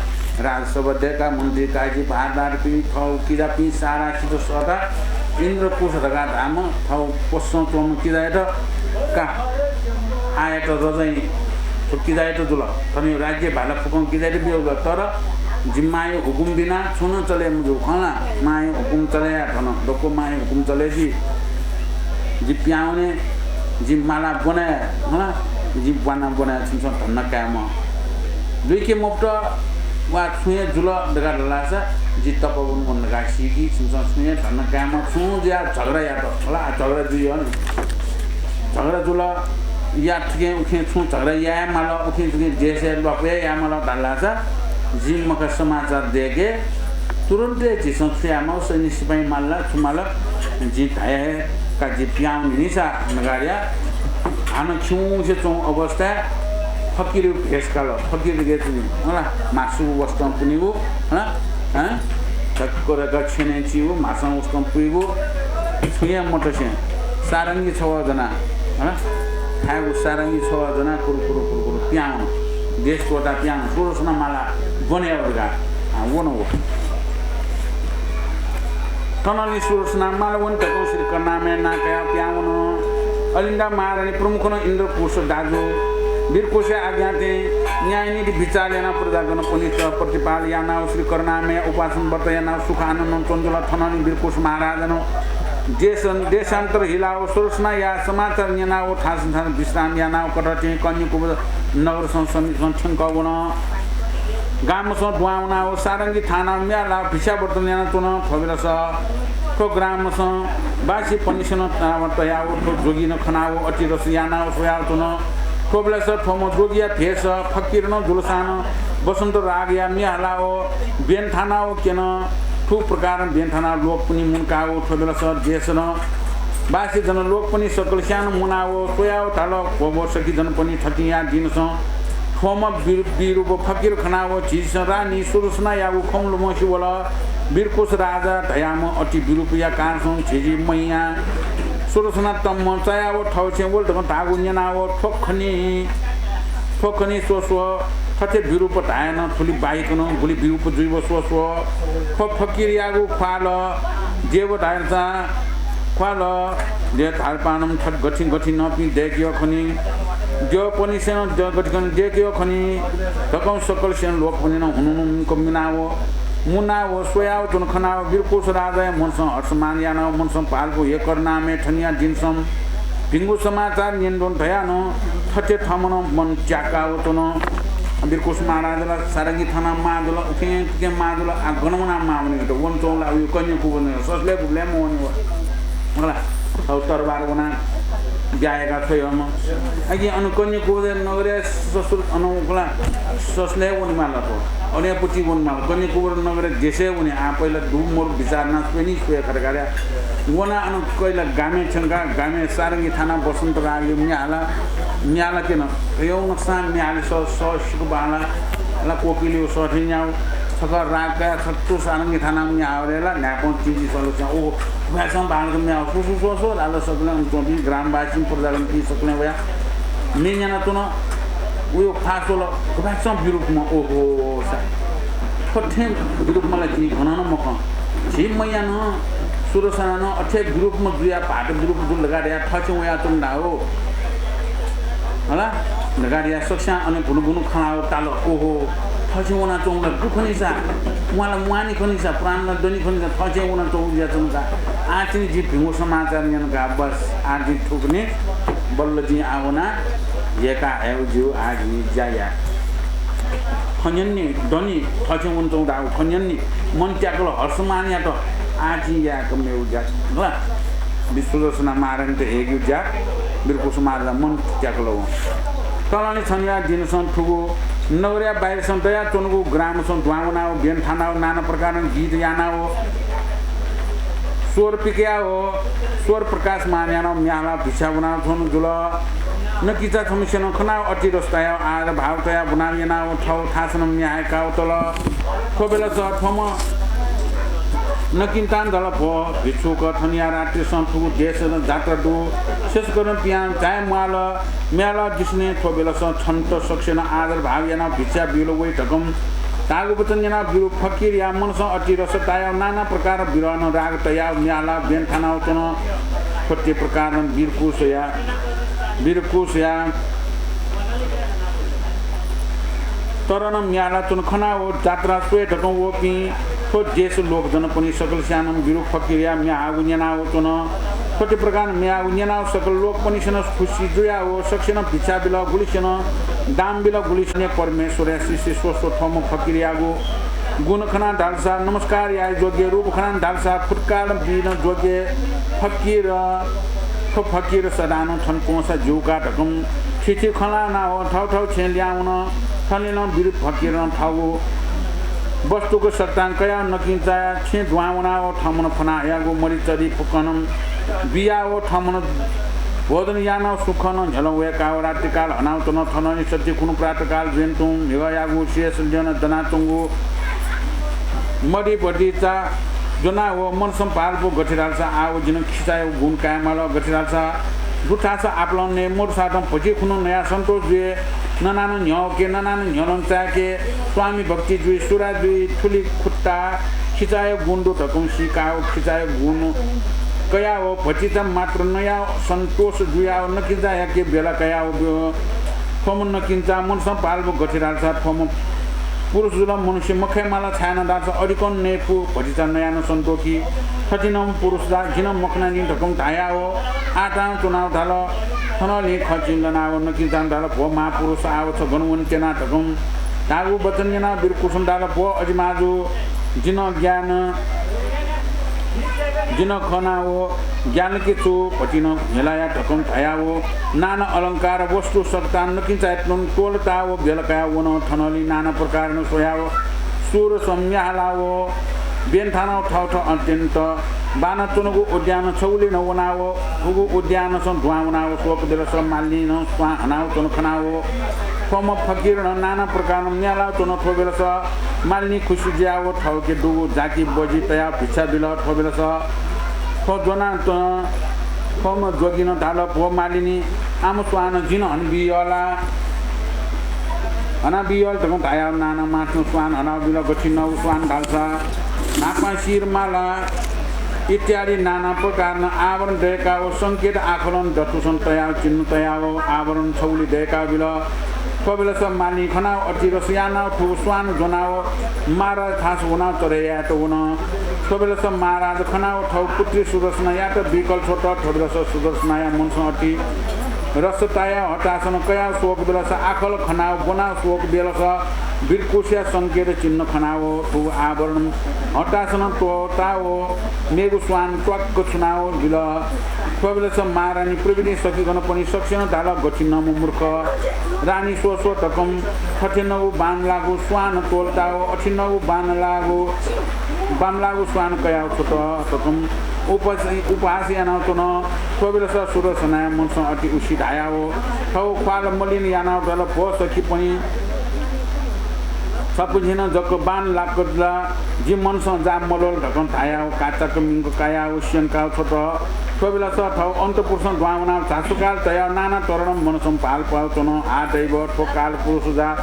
राजसभा दय्‌काः मन्त्री काजी भारदारपिं, थःगु किजापिं सारा सित सःताः इन्द्रकुश धकाः धाःम्ह थःगु पसं च्वंम्ह किजायात का आःयात रजैं थ्व किजायात जुल। थन राज्य भाला फुक्कं किजायात बियागु जुल। तर जि मांया हुकुम बिना छुं नं चले मजू। खला, मांया हुकुम चले याये थन, दक्व मांया हुकुम चले जुइ। जि पिहां वने, जि माला ब्वना, खला, जि ब्वाना ब्वना छिमिसं धन्दा कायेमा। लुइके मफुत वा छुं हे जुल धकाः धाःसा जि तःपा वने मखु धकाः सीकि, छिमिसं छुं हे धन्दा कायेमा। छुं जुयाः झगडा यात, खला, आ झगडा जुइ नि। झगडा जुल, या थुखें उखें छुं झगडा याये माल, उखें थुखें देशय् ल्वापु हे याये माल धाःसा जि मखा समाचार दय्के। तुरुन्त हे झीसं छु याये माल, सैन्य सिपाइँ माल ला, छु माल, जिं धया हे का, जि पिहां वने नि सा नगारिया। हानं खिउँसे च्वंगु अवस्थाय् फकिरया भेष काल, फकिर धकाः च्वनी, होला, म्हासुगु वसतं पुनीगु, होला, हँ? धक्क धक्क छ्यनय् चीगु, म्हासं वसतं पुइगु, छुं हे मतसें सारंगी छवः ज्वना, हँ? थाय्गु सारंगी छवः ज्वना कुरु कुरु कुरु कुरु पिहां वन। देश त्वःताः पिहां वन। सुरसना माला ब्वने याउ धकाः, आ, वन व। थनंलि सुरसना माला वने धकं श्री करुणामय नां कयाः पिहां वन। अलिन्दा महारानी प्रमुखनं इन्द्रकुश दाजु वीरकुशया आज्ञां थें न्यायनीति विचार यानाः प्रजागणपनित प्रतिपाल यानाः श्री करुणामय उपासन व्रत यानाः सुख आनन्दं च्वंजुल। थनंलि वीरकुश महाराजनं देश, देशान्तर हिलाः सुरसनाया समाचार न्यनाः थासं थासं विश्राम यानाः कथं थें कन्याकुब्ज नगरसं समीपसं थ्यंकः वन। ग्रामसं दुहां वनाः सारंगी थानाः म्ये हालाः भिक्षावर्तन यानाच्वन। थ्व बेलस थ्व ग्रामसं बासी पनिसेनं तयाव थ्व जोगीनं खनाव अति रस यानाव स्वयाव च्वन। थ्व बेलस थ्वम्ह जोगीया भेष फकिरनं जुलसानं बसन्त रागया म्ये हालाव ब्यन थानाव क्यन। थ्व प्रकारं ब्यन थानाव लोकपनि मुंकाव थ्व बेलस देशनं बासी जन लोकपनि सकलस्यानं मुनाव स्वयाव धाल, भो सखी जनपनि थथिंया दिनसं थ्वम्ह बिरु-, बिरूप फकिर खनाव झीसं रानी सुरसनायागु खँ लुमंसि वल। वीरकुश राजा धयाम्ह अति बिरूपया कारणसं झीझी मैया सुरसना तम्म चायाव थःछेँ वल धकं धाःगु न्यनाव थ्व खनि, थ्व खनि स्व स्व, थथे बिरूप धायेनं थुलि बाहिकनं गुलि बिरूप जुइव स्व स्व। थ्व फकिरयागु ख्वाल देव धायेचा ख्वाल दे धारपानं थथे गथिं गथिं नपिं दय्किय खनि। द्यःपनिसेनं द्यः गथिं गथिं दय्किय खनि। धकं सकलसेनं लोकपनिनं हुनुहुनु मुंक मिनाव, मुनाव स्वयाव च्वन खनाव वीरकुश राजाया मनसं हर्षमान यानाव मनसं पाल्गु हे करुणामय थनिया दिनसं भिंगु समाचार न्यनेधुन धयानं थथे थमनं मन त्याकाव च्वन। वीरकुश महाराजला सारंगी थानाः माः जुल, उखें तुखें माः जुल, आ गन वनाः माः वनेगु त? वनाच्वंगु ला उयो कन्याकुब्ज ससलय् गुबलय् मवने व। मला, थौ तरबार वनाः ब्याहा याका छ्वयेम्ह। अकिं अन कन्याकुब्ज नगरय् ससुर अन उखला ससलय् वनेमाल थ्व। अनया पति वनेमाल। कन्याकुब्ज नगरय् देशय् वने। आ पहिला दु मरु विचार यानाः स्वये नि स्वये खः धकाः वनाः अन कैला गामय् थ्यंकाः गामय् सारंगी थानाः बसन्त रागया म्ये हालाः, म्ये हालाः क्यन। थ्वयागु नकसां म्ये हाले सः, सः सिक्क बांलाः, ला कोकिलया सः थें न्याः। छकः राग कयाः छत्तु सारंगी थानाः म्ये हावलय् ला न्हाय्पं तिंति सलस्यां, ओहो, गुभाय्सं बांलाक म्ये हाः, सु सु स्व स्व धाल सकलें, अन च्वंपिं ग्रामवासीं प्रजागणपिं सकलें वयाः म्ये न्यनाच्वन। उयो ख्वाः स्वल, गुभाय्सं बिरूपम्ह, ओहो सा। थ्व थें बिरूपम्ह ला जिं गनं नं मखं। झी मैयां नं, सुरसनां नं अथे बिरूपम्ह जुयाः भाःत बिरूप जुल धकाः धयाः थःछेँ वयाच्वन धाः हो। हला? धकाः धयाः सकस्यां अन भुनु भुनु खनाव ताल। ओहो, थःछेँ वनाच्वंगु ला दु खनि सा, म्वाः ला म्वाःनि खनि सा, प्राण ला दनि खनि सा, थःछेँ वनाच्वंगु जुयाच्वन का। आः तिनि जिं भिंगु समाचार न्यन का, बस, आः जिं थुकनि बल्ल जिं आः वना, हेका हयेगु ज्यू, आः जिं ज्या याये। खँ न्यंनि, दनि, थःछेँ वनाच्वंगु धाःगु खँ न्यंनि, मन त्याकल हर्षमान यात, आः जिं यायेक मेगु ज्या। हला? सुरसना महारानीत हयेगु ज्या, वीरकुश महाराजया मन त्याकल वं। तलानि छन्हुया दिनसं थुगु नगरया बाहिरसं दयाच्वंगु ग्रामसं दुहां वनाव ब्यन थानाव नाना प्रकारं गीत यानाव स्वर पिकयाव स्वर प्रकाशमान यानाव म्ये हालाव भिक्षा ब्वनाव च्वंगु जुल। नकिचा छम्हसेनं खनाव अति रस तयाव आदर भाव तयाव ब्वनाव यानाव थव थासनं म्ये हायेकाव तल। थ्व बेलस थ्वम्ह नकिन्तां धाल, भो भिक्षुक, थनिया रात्रिसं थुगु देशय् जात्रा दु। शेषकरणपियां जाये म्वाल, म्ये हालाव दिसने। थ्व बेलस छन्त सकसेनं आदर भाव यानाव भिक्षा बिल वइ धकं धाःगु वचन न्यनाव बिरूप फकिरया मनसं अति रस तायाव नाना प्रकारं विरहनं राग तयाव म्ये हालाव ब्यन थानाव च्वन। थथे प्रकारं वीरकुशया, वीरकुशया तरणं म्ये हालाच्वन खनाव जात्रा स्वये धकं वःपिं थ्व देश लोकजनपनि सकलस्यानं बिरु फकिरया म्ये हाःगु न्यनाव च्वन। थ्वते प्रकारं म्ये हाःगु न्यनाव सकल लोकपनिसेनं खुसी जुयाव सकसिनं भिक्षा बिल, गुलिसेनं दाम बिल, गुलिसेनं परमेश्वरया शिष्य स्वस्व थ्वम्ह फकिरयागु गुण खनाः धालसा नमस्कार याये योग्य, रूप खनाः धालसा फुत्कार बिन योग्य फकिर। थ्व फकिर सदां नं थन च्वंसा ज्यू का धकं थीथी खँ ल्हानाव थव थव छेँय् लिहां वन। थन नं बिरु फकिरं थःगु वस्तुक सकतां कयाव नकिंचा छेँ दुहां वनाव थःम्हं फ्वनाहयागु मरि चरि फुक्कं बियाव थःम्हं भोजन यानाव सुखं न्ह्यलं वय्काव रात्रिकाल हनाव च्वन। थनंलि सति खुन्हु प्रातःकाल जुयेनं तुं म्हिगःयागु शेष ल्यना दनाच्वंगु मरि भतिचा ज्वनाव मनसं भालपु गथे धालसा आव जिं खिचाया गुण कायेमाल, गथे धालसा दुथासं आपालं नये मदुसातं भति खुन्हु नयाः सन्तोष जुये, ननानं न्ह्यःके, ननानं न्ह्यलं चाय्के, स्वामी भक्ति जुइ, सुरा जुइ, थुलि खुत्ता खिचाया गुण दु धकं सीकाव खिचाया गुण कयाव भतिचा मात्र नयाव सन्तोष जुयाव नकिंचायाके बेला कयाव ब्यू। थ्वम्ह नकिंचा मनसं भालपु गथे धालसा थ्वम्ह पुरुष जुल, मनुष्य मखयेमाल, छाय्नं धालसा अधिकं नयेपु भतिचा नयानं सन्तोखी। थथिनं पुरुष जा जिं मखनानि धकं धायाव आतां च्वनाव धाल। थनंलि खँ चिं लनाव नकिंचां धाल, भो महापुरुष, आव छ गन वने त्यना धकं धाःगु वचन न्यनाव बिरकुसं धाल, भो अजिमाजु, जिं ज्ञान, जिं खनाव ज्ञानके च्वँ, भतिं न्ह्यलाया धकं धायाव नाना अलंकार वस्तु सकतां नकिंचायात त्वलताव बेला कयाव वन। थनंलि नाना प्रकारनं स्वयाव सुरसं म्ये हालाव ब्यन्थानाव थव थव अत्यन्त बांलाच्वनागु उद्यान छगुलिं वनाव थुगु उद्यानसं दुहां वनाव स्वकः बेलस मालिनीनं स्वां हनाव च्वन खनाव थ्वम्ह फकिरनं नाना प्रकारनं म्ये हालाव च्वन। थ्व बेलस मालिनी खुसी जुयाव थःके दुगु जाकि बजि तयाव भिक्षा बिल। थ्व बेलस थ्व ज्वनाच्वन थ्वम्ह जोगिनं धाल, भो मालिनी, आम स्वान जिं हनाबिया ला? हनाबिया ला धकं धायाव नाना माथं स्वान हनाव बिल। गथिंनगु स्वान धालसा न्हापां शिर माला इत्यादि नाना प्रकारनं आवरण दय्काव संकेत आखलं दथुसं तयाव चिन्ह तयाव आवरण छगुलि दय्काव बिल। थ्व बेलस मालिनी खनाव अति रस यानाव थुगु स्वान ज्वनाव महाराज थास वनाव चढे यायेत वन। थ्व बेलस महाराज खनाव थव पुत्री सुदर्शनायात बिकल छ्वत। थ्व बेलस सुदर्शनाया मनसं अति रस तायाव हतासनं कयाव स्वकः बेलस आखल खनाव ब्वनाव स्वकः बेलस बिरकुसया संकेत चिन्ह खनाव थुगु आवरण हतासनं त्वःताव मेगु स्वान त्वाक्क छुनाव बिल। थ्व बेलस महारानी प्रभृति सखीगणपनि सकसिनं धाल, गथिंनम्ह मूर्ख रानी, स्व स्व धकं थथिंनगु बांलाःगु स्वान त्वःताव अथिंनगु बांलाःगु, बांलाःगु स्वान कयाव छ्वत धकं उपहास, उपहास यानाव च्वन। थ्व बेलस सुदर्शनाया मनसं अति उसी धायाव थव ख्वाल मलिन यानाव धाल, भो सखीपनि, छपुंझिनं जक बान लाक्क जुल, जि मनसं जा मल्वल धकं धायाव काचाक्क मिंक कायाव स्यंकाव छ्वत। थ्व बेलस थव अन्तःपुरुषं दुहां वनाव झासुकाल तयाव नाना तरणं मनसं भालपाव च्वन। हा दैव, थ्व कालपुरुष जा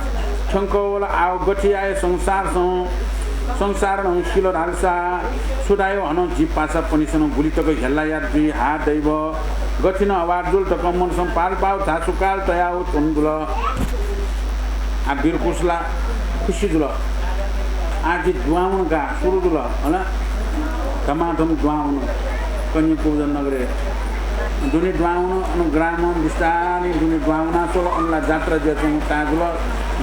थ्यंक वल, आव गथे याये? संसारसं, संसारनं सिल धालसा छु धायो? हनं जि पासापनिसनं गुलि तक हेला यात जुइ। हा दैव, गथिंनं हवार जुल धकं मनसं भालपाव झासुकाल तयाव च्वन जुल। आ बिरकुस ला खुसी जुल। आ जि दुहां वन का, सुरु जुल, हला? धमाधम दुहां वन। कन्याकुब्जा नगरय् दुने दुहां वन, अन ग्रामं बिस्तारं दुने दुहां वनाच्वन। अन ला जात्रा जुयाच्वंगु ताः जुल,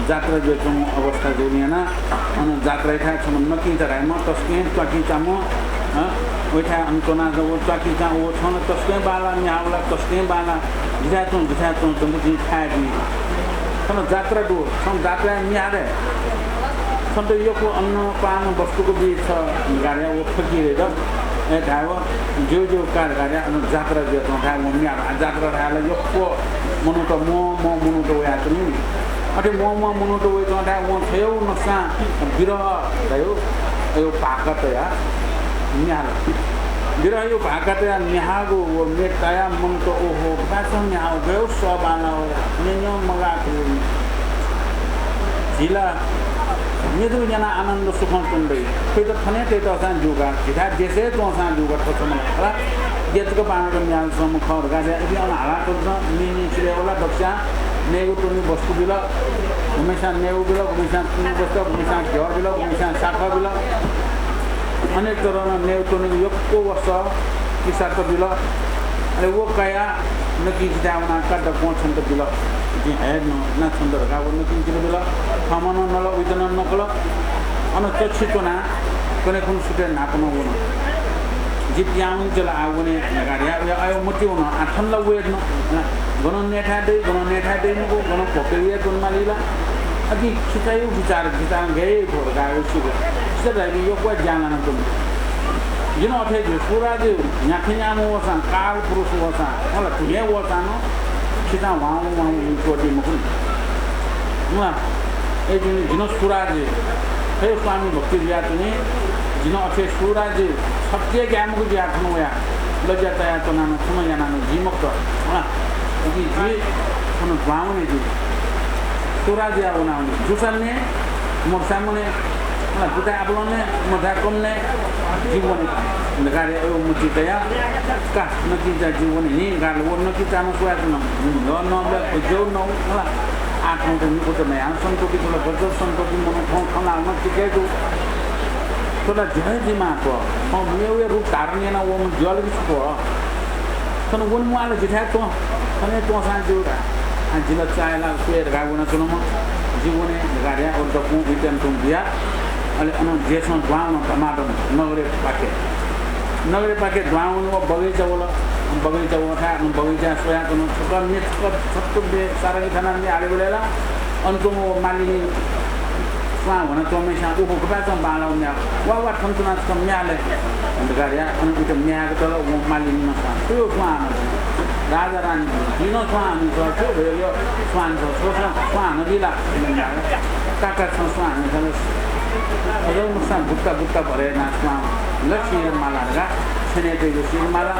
जात्रा जुयाच्वंगु अवस्था जुल याना। अन जात्रायाथाय् छम्ह नकिंचा धायेम्ह तसकं च्वाकिंचाम्ह, हँ, वयाथाय् अन च्वना जव च्वाकिंचा व छं ला तसकं बांला, म्ये हाःगु ला तसकं बांला, जिथाय् च्वँ, जिथाय् च्वँ, च्वँ, जिं खाये जुइ। छन जात्रा दु, छं जात्राय् म्ये हाले। छन्त यक्व अन्न पान वस्तुक बी छ गार्या व फकिरय्त। ए धायेव ज्यू ज्यू का गार्या, अन जात्रा जुयाच्वं धायेव म्ये हाल। आ जात्रा धायेला यक्व मनूत, म्वः म्वः मनूत वयाच्वनी। अथे म्वः म्वः मनूत वयाच्वं धायेव वं छ्वयाव नसां बिरह धायेव, अयो भाका तयाः म्ये हाल। बिरहयो भाका तयाः म्ये हाःगु व म्ये तायाः मनूत ओहो, बासं म्ये हाःगु गय् सः बांला हो, न्यँ न्यँ मगाः थुगु म्ये। झी ला म्ये जक न्यनाः आनन्द सुखं च्वने दइ। थुइत थन हे तयेत हःसां ज्यू का। झीथाय् देशय् च्वंसां ज्यू का, थ्व छम्ह ला खला। गथे जक बांलाक म्ये हालाच्वंम्ह खः धकाः इपिं अन हालाच्वंपिं न्यँ न्यँ सिधये वल दक्वस्यां नयेगु त्वनेगु वस्तु बिल, गुम्हस्यां नयेगु बिल, गुम्हस्यां पुंगु वस्तु, गुम्हस्यां घ्यः बिल, गुम्हस्यां साखः बिल। अनेक तरं नयेगु त्वनेगु यक्व वस्तु किसात बिल। अले व कयाः नकिं जिथाय् वनाः का दक्वं छन्त बिल। जिं हये नं ना छन्त धकाः व नकिं जित बिल। थःम्हं नं नल, उइत नं नकल। अन चच्छि च्वनाः कन्हय् खुन्हु सुथय् न्हापा नं वन। जि पिहां वनेत्यल, आः वने धकाः धया, अय् मति वन, आः थन ला वये धुन। गनं नयेथाय् दइ, गनं नयेथाय् दइ मखु, गनं भ्वके वये धुन माली ला। अकिं खिचाया बिचाः, खिचां गय् भ्वः धकाः वय् सिबय्। खिचा धाइपिं यक्व ज्यां लानाच्वन। जिं अथे जि सुराज्य न्ह्याथे न्ह्याम्ह वःसां, कालपुरुष वःसां, मला धुने वःसां नं खिचां ह्वाउँ ह्वाउँ वइ त्वःती मखुनि। मला, ए जिं, जिं सुराज्य, हे स्वामी भक्ति जुयाच्वनी, जिं अथे सुराज्य सत्य ग्यामगु जुयाः थन वया लज्या तयाच्वनाः नं छुं यानाः नं जुइ मखुत। मला, उकिं जि थन दुहां वने जि। सुराज्य वनावने। जूसां ने, मखुसां मने, मला, गुताय् आपालं ने, मथाय् कम ने, जि वने धकाः धया, अय् मति तयाः का, नकिं जा जि वने नि, गाल व नकिं जा नं स्वयाच्वन। न, न, न, जौ न, मला, आः थौंक निकुत मयाः सन्तोषी जुल, गजब सन्तोषी मन थौं खँ ल्हाः नं तिके दु। थ्व ला ज्वः हे जुइमाः थ्व। थौं मेगु रूप धारण यानाः वःम्ह ज्वः ला कि छु थ्व? थन वने म्वाःल, जिथाय् च्वँ। थन हे च्वंसां ज्यू ला। आ, जि ला चाःहिला स्वये धकाः वनाच्वनाम्ह। जि वने धकाः धया, अले दक्वं उइत्यान तुं बिया। अले अनं देशं दुहां वन धमाधम नगरय् पाखे। नगरय् पाखे दुहां वन व बगैँचा वल। बगैँचा वःथाय्, अनं बगैँचाय् स्वयाच्वन। छकः मे, छकः छत्तु मे, सारंगी थानाः मे हालेबलय् ला अन च्वंम्ह व मालिनी स्वां ह्वनाच्वंम्हस्यां उखु गुपाय्‌सं बांलाः म्ये हाल। वा, वा, थन च्वनाः छकः म्ये हाले धकाः धया, अन उइत म्ये हायेकातल। वं मालिनीं नं स्वां, छु स्वां हानं? राजा रानी, जिं नं स्वां हानं, छु भयल, स्वां हानं, छु स्वां हानं बिला? का, का, छं स्वां हानं, छं अझ नुकसान बुत्ता बुत्ता भरे यानाः स्वां ल, सिर माला धकाः, छेनय् तइगु सिर माला,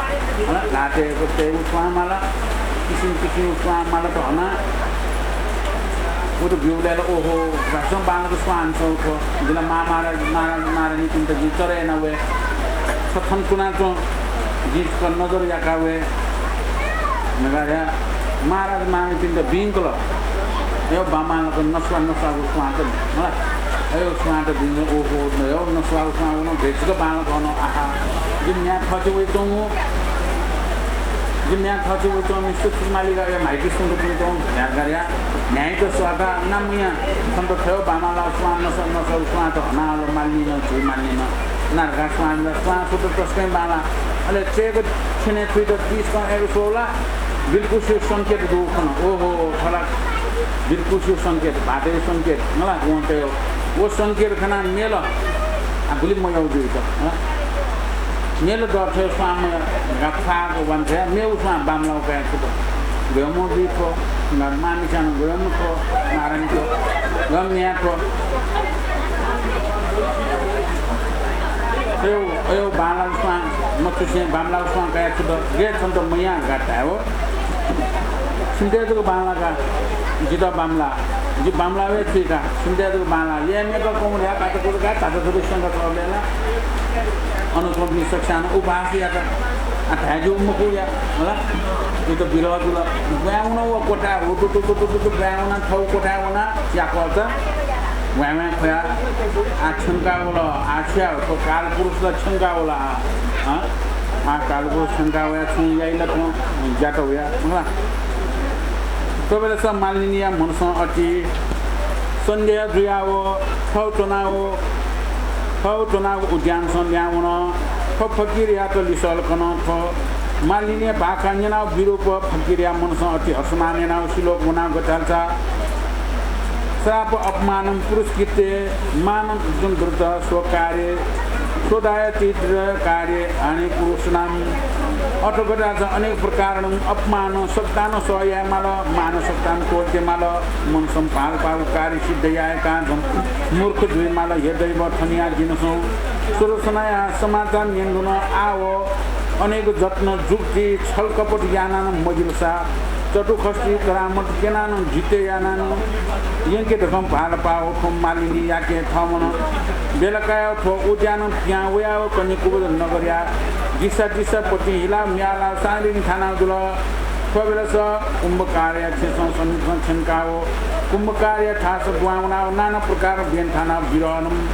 हला, ल्हातय् तइगु स्वां माला, किसिम किसिमगु स्वां माला त हना। व त ब्यूबलय् ला ओहो, भ्वासं बांलाक स्वां हानं थ्व। जिं ला मा-, महाराज, महाराज, महारानीपिन्त जिं चरे याना वये। छ थन कुना च्वँ, जिं छकः नजर याका वये धकाः धया महाराज महारानीपिन्त बिंकल। अय् बांबांलाक नस्वाः नस्वाःगु स्वां त, हला। अय् स्वां त बिंकल, ओहो, अय् नस्वाःगु स्वां वन, भेचिक बांलाक हन, आहा। जि म्ये थःछि वइच्वंगु, जि म्ये थःछि वइच्वंगु मिस्तु छु मालिक, अय् म्हाइपिसुंक तुं च्वं, न्ह्यागर्या, न्ह्याइत स्वाता, ना मुया, छन्त थय् बांबांलाः स्वां नस्वाः नस्वाःगु स्वां त हनाहल मालिनीं, झी मालिनीं। नारघा स्वां, स्वां सुत तसकं बांलाः। अले चय्‌क छेनय् थुइत पिसकं अय्‌क स्वला, बिलकुसिया संकेत दु खन। ओहो, थला बिलकुसिया संकेत, भाःतया संकेत, मला वं तय्। व संकेत खनाः मेल, आ, गुलि मयः जुइत, मला। मेल दथय् स्वां मयः धकाः फाक वान्थ्वया मेगु स्वां बांमलाः कयाः छुत। गय्‌म्ह जुइ थ्व, मांमिस्यां गय्‌म्ह थ्व, महारानी थ्व, गय् म्ये थ्व। अय्, अय् बांलाःगु स्वां मछुसें बांमलाःगु स्वां कयाः छुत। गय् छन्त मयाः धकाः धायेव। छिमित जक बांलाः का, जितः बांमलाः, जि बांमलाः वये थुइका, छिमित जक बांलाः। यय् मेक कौं ल्या कात कुल का, धात धुलु स्यंका थ्व बेला। अन कौंपिं सकसिनं उपहास यात। आ, धाये ज्यू मखु या, हला। इ त बिरह जुल। ब्वाँय् वन व क्वथाय् हुतुतुतुतुतु ब्वाँय् वना, थव क्वथाय् वना, याकःचा। ब्वाँय् ब्वाँय् ख्वया। आ, थ्यंका वल। आ, छु याये, थ्व कालपुरुष ला थ्यंका वल, आ। हँ? आ, कालपुरुष थ्यंका वया, छुं याइ ला थ्व, ज्यात वया, हला। थ्व बेलस मालिनीया मनसं अति सन्देह जुयाव थव च्वनाव, थव च्वनाव उद्यानसं लिहां वन। थ्व फकिरयात लिसल कन। थ्व मालिनीया भाखा न्यनाव विरूप फकिरया मनसं अति हर्षमान यानाव सिलोक वनाव गथे धाल सा, श्राप अपमानं पुरस्कृत्य मानं जुं द्रुत स्वकार्य, स्वदाय तीव्र कार्य हानि पुरुषनाम। अथ गथे धाल सा अनेक प्रकारनं अपमान सकतानं सह याये माल, मान सकतानं त्वःते माल, मनसं भालपाव कार्य सिद्ध यायेकाः झन मूर्ख जुइ माल। हे दैव, थनिया जिनसं सुदर्शनया समाचार न्यन धुन। आव अनेक जत्न जुक्ति छलकपट यानानं मजिल सा, चतुःषष्टि करामत क्यनानं जिते यानानं यंके धकं भालपाव थ्व मालिनीयाके थःमनं बेला कायाव थ्व उद्यानं पिहां वयाव कन्हय् कुबज नगरया दिसा दिसा पतिं हिलाव म्ये हालाव साँधिं थानाव जुल। थ्व बेलस कुम्भकारया छेँसं सन्निधिसं थ्यंकाव कुम्भकारया थास दुहां वनाव नाना प्रकार ब्यन थानाव बिरहनं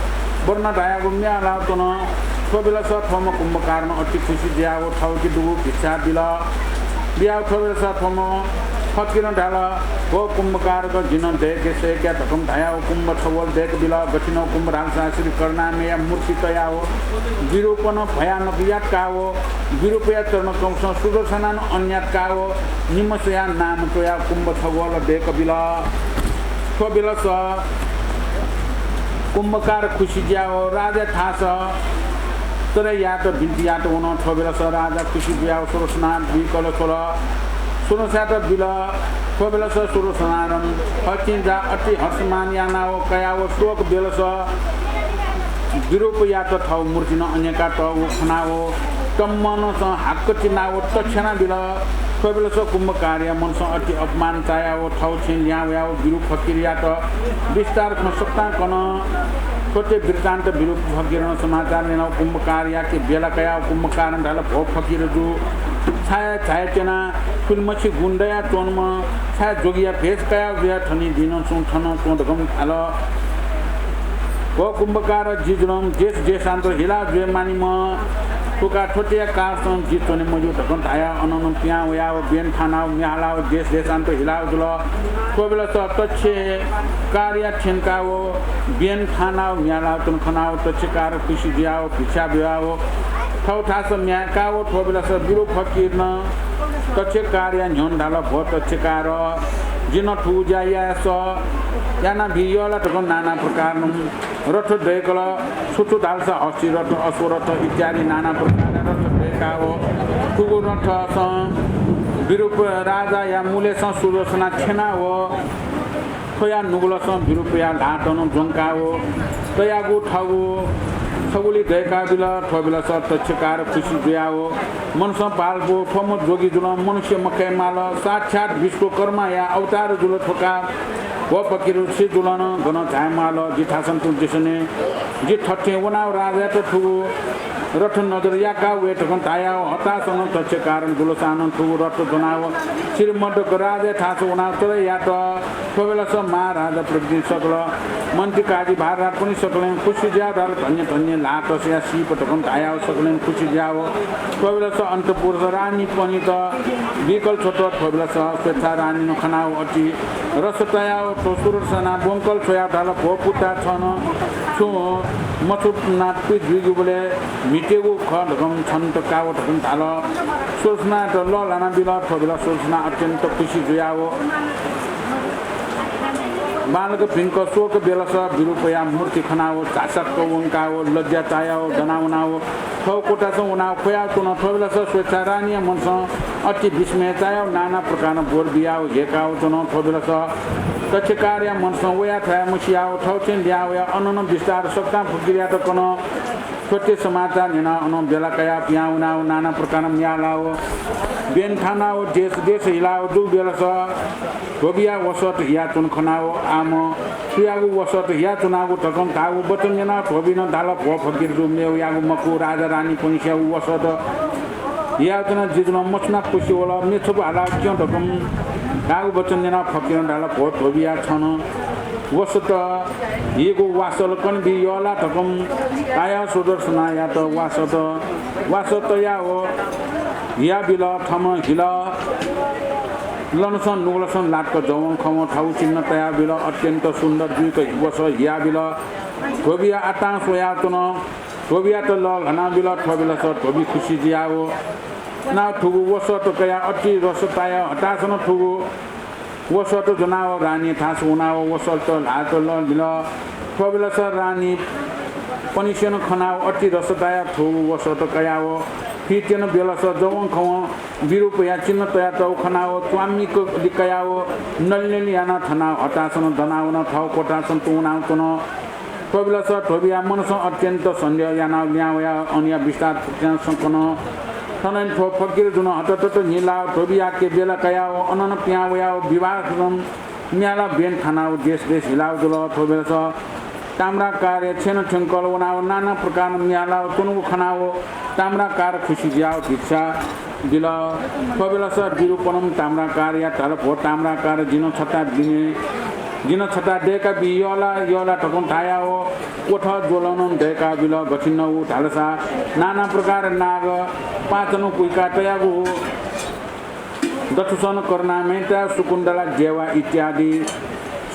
वर्ण धायाव म्ये हालाव च्वन। थ्व बेलस थ्वम्ह कुम्भकारनं अति खुसी जुयाव थःके दुगु भिक्षा बिल। बियाव थ्व बेलस थ्वम्ह फकिरं धाल, "भो कुम्भकारक, जिं दय्के सय्के धकं धायाव कुम्भ छगोल दय्के बिल। गथिनं कुम्भ धालसा श्री करुणामयया मूर्ति तयाव विरूपनं भयानक यातकाव विरूपया चरण कवचं सुदर्शनानं अन यातकाव निम्ह स्वयाव नाम च्वयाव कुम्भ छगोल दय्के बिल।" थ्व बेलस कुम्भकार खुसी जुयाव राजा थास चले यायेत बिन्ति यायेत वन। थ्व बेलस राजा खुसी जुयाव सुदर्शना बिकल छ्वल। सुदर्शनायात बिल। थ्व बेलस सुदर्शनानं हतिं जा अति हर्षमान यानाव कयाव शोक बेलस विरूपयात थव मूर्तिनं अन्यका तःगु खनाव तम्मनसं हाक्क चिनाव तछ्याना बिल। थ्व बेलस कुम्भकारया मनसं अति अपमान चायाव थव छेँ लिहां वयाव विरूप फकिरयात बिस्तार खँ सकतां कन। थ्वते वृत्तान्त विरूप फकिरनं समाचार न्यनाव कुम्भकारयाके बेला कयाव कुम्भकारं धाल, "भो फकिर जु, छाय् झाये त्यना थुलिमछि गुण दया च्वंम्ह, छाय् जोगिया भेष कयाव जुया थनि दिनं सुं थन च्वं?" धकं धाल। "भो कुम्भकार, जि जुलं देश देशान्तर हिला जुये मानिम्ह, थुका थ्वतेया कालसं जि च्वने मज्यू" धकं धायाव अननं पिहां वयाव ब्यन थानाव म्ये हालाव देश देशान्तर हिलाव जुल। थ्व बेलस तछ्यकारया थ्यंकाव ब्यन थानाव म्ये हालाव च्वन खनाव तछ्यकार खुसी जुयाव भिक्षा बियाव थव थास म्ये हाय्काव थ्व बेलस विरूप फकिरनं तछ्यकारया न्ह्यःने धाल, "भो तछ्यकार, जिं थुगु ज्या याये सः यानाबी यः ला?" धकं नाना प्रकारनं रथ दय्कल। छु छु धालसा हस्ती रथ, अश्वरथ इत्यादि नाना प्रकारया रथ दय्काव थुगु रथसं विरूप राजाया मूलेसं सुदर्शना थ्यनाव थ्वया नुगलसं विरूपया ल्हातं ज्वंकाव तयागु थगु छगुली दय्काबिल। थ्व बेलस तछ्यकार खुसी जुयाव मनसं भालपु, "थ्वम्ह जोगी जुलं मनुष्य मखये माल, साक्षात् विश्वकर्माया अवतार जुल थ्व का। भो फकिर, छि जुलं गन झाये माल, जि थासं तुं दिसने, जि थथें वनाव राजायात थुगु रथ नजर याकाव वये" धकं धायाव हतासनं तछ्यकारं जुलसानं थुगु रथ ज्वनाव श्री मद्रक राजाया थास वनाव चले यात। थ्व बेलस महाराजा प्रभृति सकल मन्त्री काजी भारदारपनि सकलें खुसी जुयाव धाल, "धन्य धन्य, ल्हातसया सीप" धकं धायाव सकलें खुसी जुयाव थ्व बेलस अन्तपुरस रानीपनित बिकल छ्वत। थ्व बेलस स्वेच्छा रानीनं खनाव अति रस तयाव थ्व सुदर्शना ब्वंकल छ्वयाव धाल, "भो पुता, छं छुं मछुनापुइ जुइगुबलय् म्हितेगु खः धकं छन्त काव" धकं धाल। सुदर्शनायात लःल्हाना बिल। थ्व बेलस सुदर्शना अत्यन्त खुसी जुयाव बांलाक भिंक शोक बेलस विरूपया मूर्ति खनाव झासक्क वंकाव लज्या चायाव दनावनाव थव कोठासं वनाव ख्वयाव च्वन। थ्व बेलस स्वेच्छा रानीया मनसं अति विस्मय चायाव नाना प्रकारं बोर बियाव हेकाव च्वन। थ्व बेलस तछ्यकारया मनसं वया थ्वया मसियाव थव छेँ लिहां वयाव अननं बिस्तार सकतां फकिरयात कन। थ्वते समाचार न्यनाव अनं बेला कयाव पिहां वनाव नाना प्रकारं म्ये हालाव ब्यन थानाव देश देश हिलाव जूगु बेलस ध्वबिया वसत हियाच्वन खनाव आम सुयागु वसत हियाच्वनागु धकं धाःगु वचन न्यनाव ध्वबिनं धाल, "भो फकिर जु, मेवयागु मखु, राजा रानीपनिसेयागु वसत हियाच्वनाव जि जुलं मछुनापुसे वल, म्ये छपु हालाव क्यँ" धकं धाःगु वचन न्यनाव फकिरं धाल, "भो ध्वबिया, छं वसत हिइगु वासल कनेबी यः ला?" धकं धायाव सुदर्शनायात वासत, वासत तयाव हियाबिल। थःम्हं हिल लनसं नुगलसं लातक जवंखवं थःगु चिन्ह तयाबिल। अत्यन्त सुन्दर जुइक वसः हियाबिल। ध्वबिया आतांस वयाच्वन। ध्वबियात लःल्हानाबिल। थ्व बेलस ध्वबि खुसी जुयाव नाव थुगु वसःत कयाव अति रस तायाव हतासनं थुगु वसःत ज्वनाव रानीया थास वनाव वसःत ल्हात लःल्हिल। थ्व बेलस रानीपनिसेनं खनाव अति रस तायाव थुगु वसःत कयाव फित्यन बेलस जवंखवं विरूपया चिन्ह तयातःगु खनाव च्वामिक लिकयाव नलिनलि यानाव थनाव हतासनं दनावन। थव कोठासं तुं वनाव च्वन। थ्व बेलस ध्वबिया मनसं अत्यन्त सन्देह यानाव लिहां वयाव अनया विस्तार फुक्कं सकन। थनंलि थ्व फकिर जुनं हततत न्हिलाव ध्वबियाके बेला कयाव अननं पिहां वयाव विवाह म्ये हालाव ब्यन थानाव देश देश हिलाव जुल। थ्व बेलस ताम्राकारया छेँनं थ्यंकल वनाव नाना प्रकारं म्ये हालाव च्वंगु खनाव ताम्राकार खुसी जुयाव भिक्षा बिल। थ्व बेलस विरूपनं ताम्राकारयात धाल, भो ताम्राकार, जिं छता बिने, जिं छता दय्‌का बी यः ला, यः ला धकं धयाव व थः ज्वलनं दय्‌का बिल। गथिंनं व धालसा नाना प्रकार नाग पाँचनं पुइका तयागु दथुसं करुणामयता, शकुन्तला, देवा इत्यादि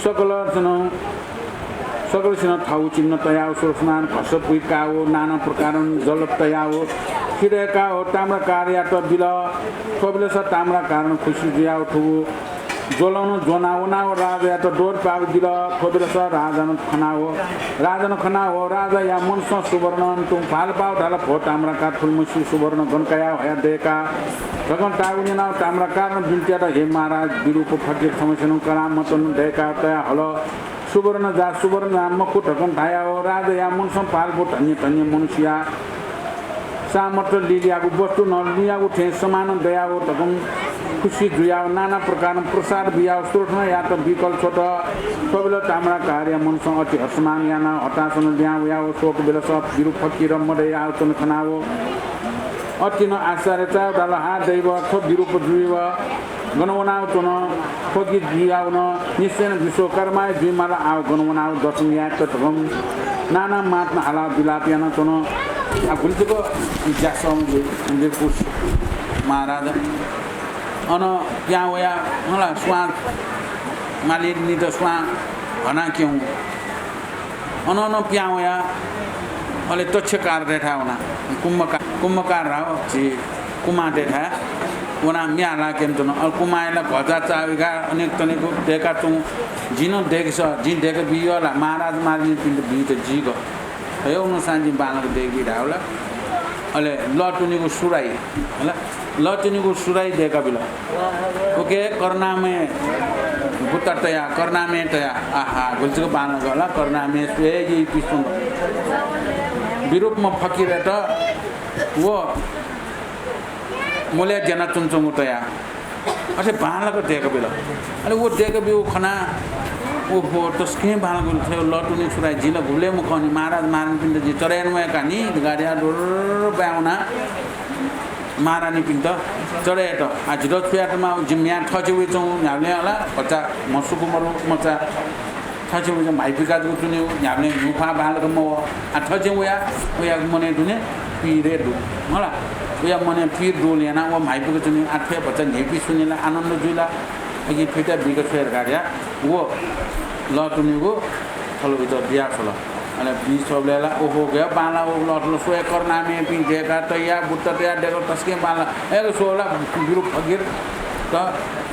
सकलसिनं, सकलसिनं थःगु चिन्ह तयाव सुरसमान घस पुइकाव नाना प्रकारं जल तयाव खिदय्‌काव ताम्राकारयात बिल। थ्व बेलस ताम्राकारं खुसि जुयाव थुगु ज्वलं ज्वनाव नाव राजायात द्वहरपाव बिल। थ्व बेलस राजानं खनाव, राजानं खनाव राजाया मनसं सुवर्णं तुं भालपाव धाल, भो ताम्राकार, थुलिमछि सुवर्ण गन कयाव हया दय्‌का धकं धाःगु न्यनाव ताम्राकारं बिन्ति यात, हे महाराज, विरूप फकिर, थःम्हस्यानं करामतनं दय्‌का तया हल। सुवर्ण जा, सुवर्ण जा मखु धकं धयाव राजाया मनसं भालपु धन्य धन्य मनुष्यया सामर्थ्य लीलयागु वस्तु नं लुँयागु थें समानं दयाव धकं खुसि जुयाव नाना प्रकारं प्रसाद बियाव सुरसनयात बिकल छ्वत। थ्व बेलस ताम्राकारया मनसं अति हर्षमान यानाव हतासनं लिहां वयाव स्वःगु बेलस विरूप फकिर मदयाव च्वन खनाव अतिनं आश्चर्य चायाव धाल, हा दैव, थ्व विरूप जुइव गन वनाव च्वन, फकिर जुयाव नं निश्चयनं विश्वकर्मा हे जुइमाल, आव गन वनाव दर्शन यायेत धकं नाना मात नं हालाव विलाप यानाच्वन। आ, गुलि जक ज्यासं जुइ, बिरकुस महाराज। अन पिहां वया, हला, स्वां मालिनीत स्वां हना क्यं। अन अन पिहां वया, अले तक्षकार दय्‌थाय् वना। कुम्भकार, कुम्भकार धाःगु झी कुमाः दय्‌थाय् वना म्ये हालाक्यन च्वन। अले कुमाःया ला घजा चाविका अनेक तनेकु दय्‌का च्वं। जिं नं दय्‌कि स, जिं दय्‌का बी यः ला, महाराज महारानीपिन्त बीत जीक। थ्व हे अनुसार जिं बांलाक दय्‌का बी धाःगु ला। अले लः तुनिगु सुराइ, हला, लः तुनिगु सुराइ दय्‌का बिल। उके करुणामय बुत्ता तया, करुणामय तया, आहा, गुलि जक बांलाक हला, करुणामय स्वये यइपिं स्वंक। विरूपम्ह फकिरयात व मुलय् द्यनाच्वनाच्वंगु तया अथे बांलाक दय्‌का बिल। अले व दय्‌का ब्यूगु खनाः, ओहो, तसकं बांलाक बिल, थ्व लः तुनिगु सुराइ, जिं ला गुबलें मखंनि, महाराज महारानीपिन्त जिं चढे याना वयेका नि धकाः धयाः डुर्र बाय् वनाः महारानीपिन्त चढे यात। आ, जितः छु यायेत माः, जि म्ये हां थःछेँ वयाच्वं न्ह्याबलें हला, भचा म्हसुकु मरु मचा। थःछेँ वयाच्वं म्हाइपुइका जक च्वनेगु, न्ह्याबलें न्हूख्वाः बांलाक मवः। आ, थःछेँ वया, वया मनय् दुने पीर हे दु। हला, वया मनय् पीर दुगु यानाः व म्हाइपुइका च्वनेगु। आ, थ्व हे भचा न्ह्यइपुसे च्वनी ला, आनन्द जुइ ला, अकिं थुइत बीक छ्वये धकाः धयाः व लः तुनिगु थल उइत बिया छ्वल। अले बी छ्वःबलय् ला, ओहो, गय् बांलाः व लः थल, स्वये करुणामयपिं दय्‌का तया, बुत्ता तया दय्‌का, तसकं बांलाः। अय्‌क स्वः ला, विरूप फकिर त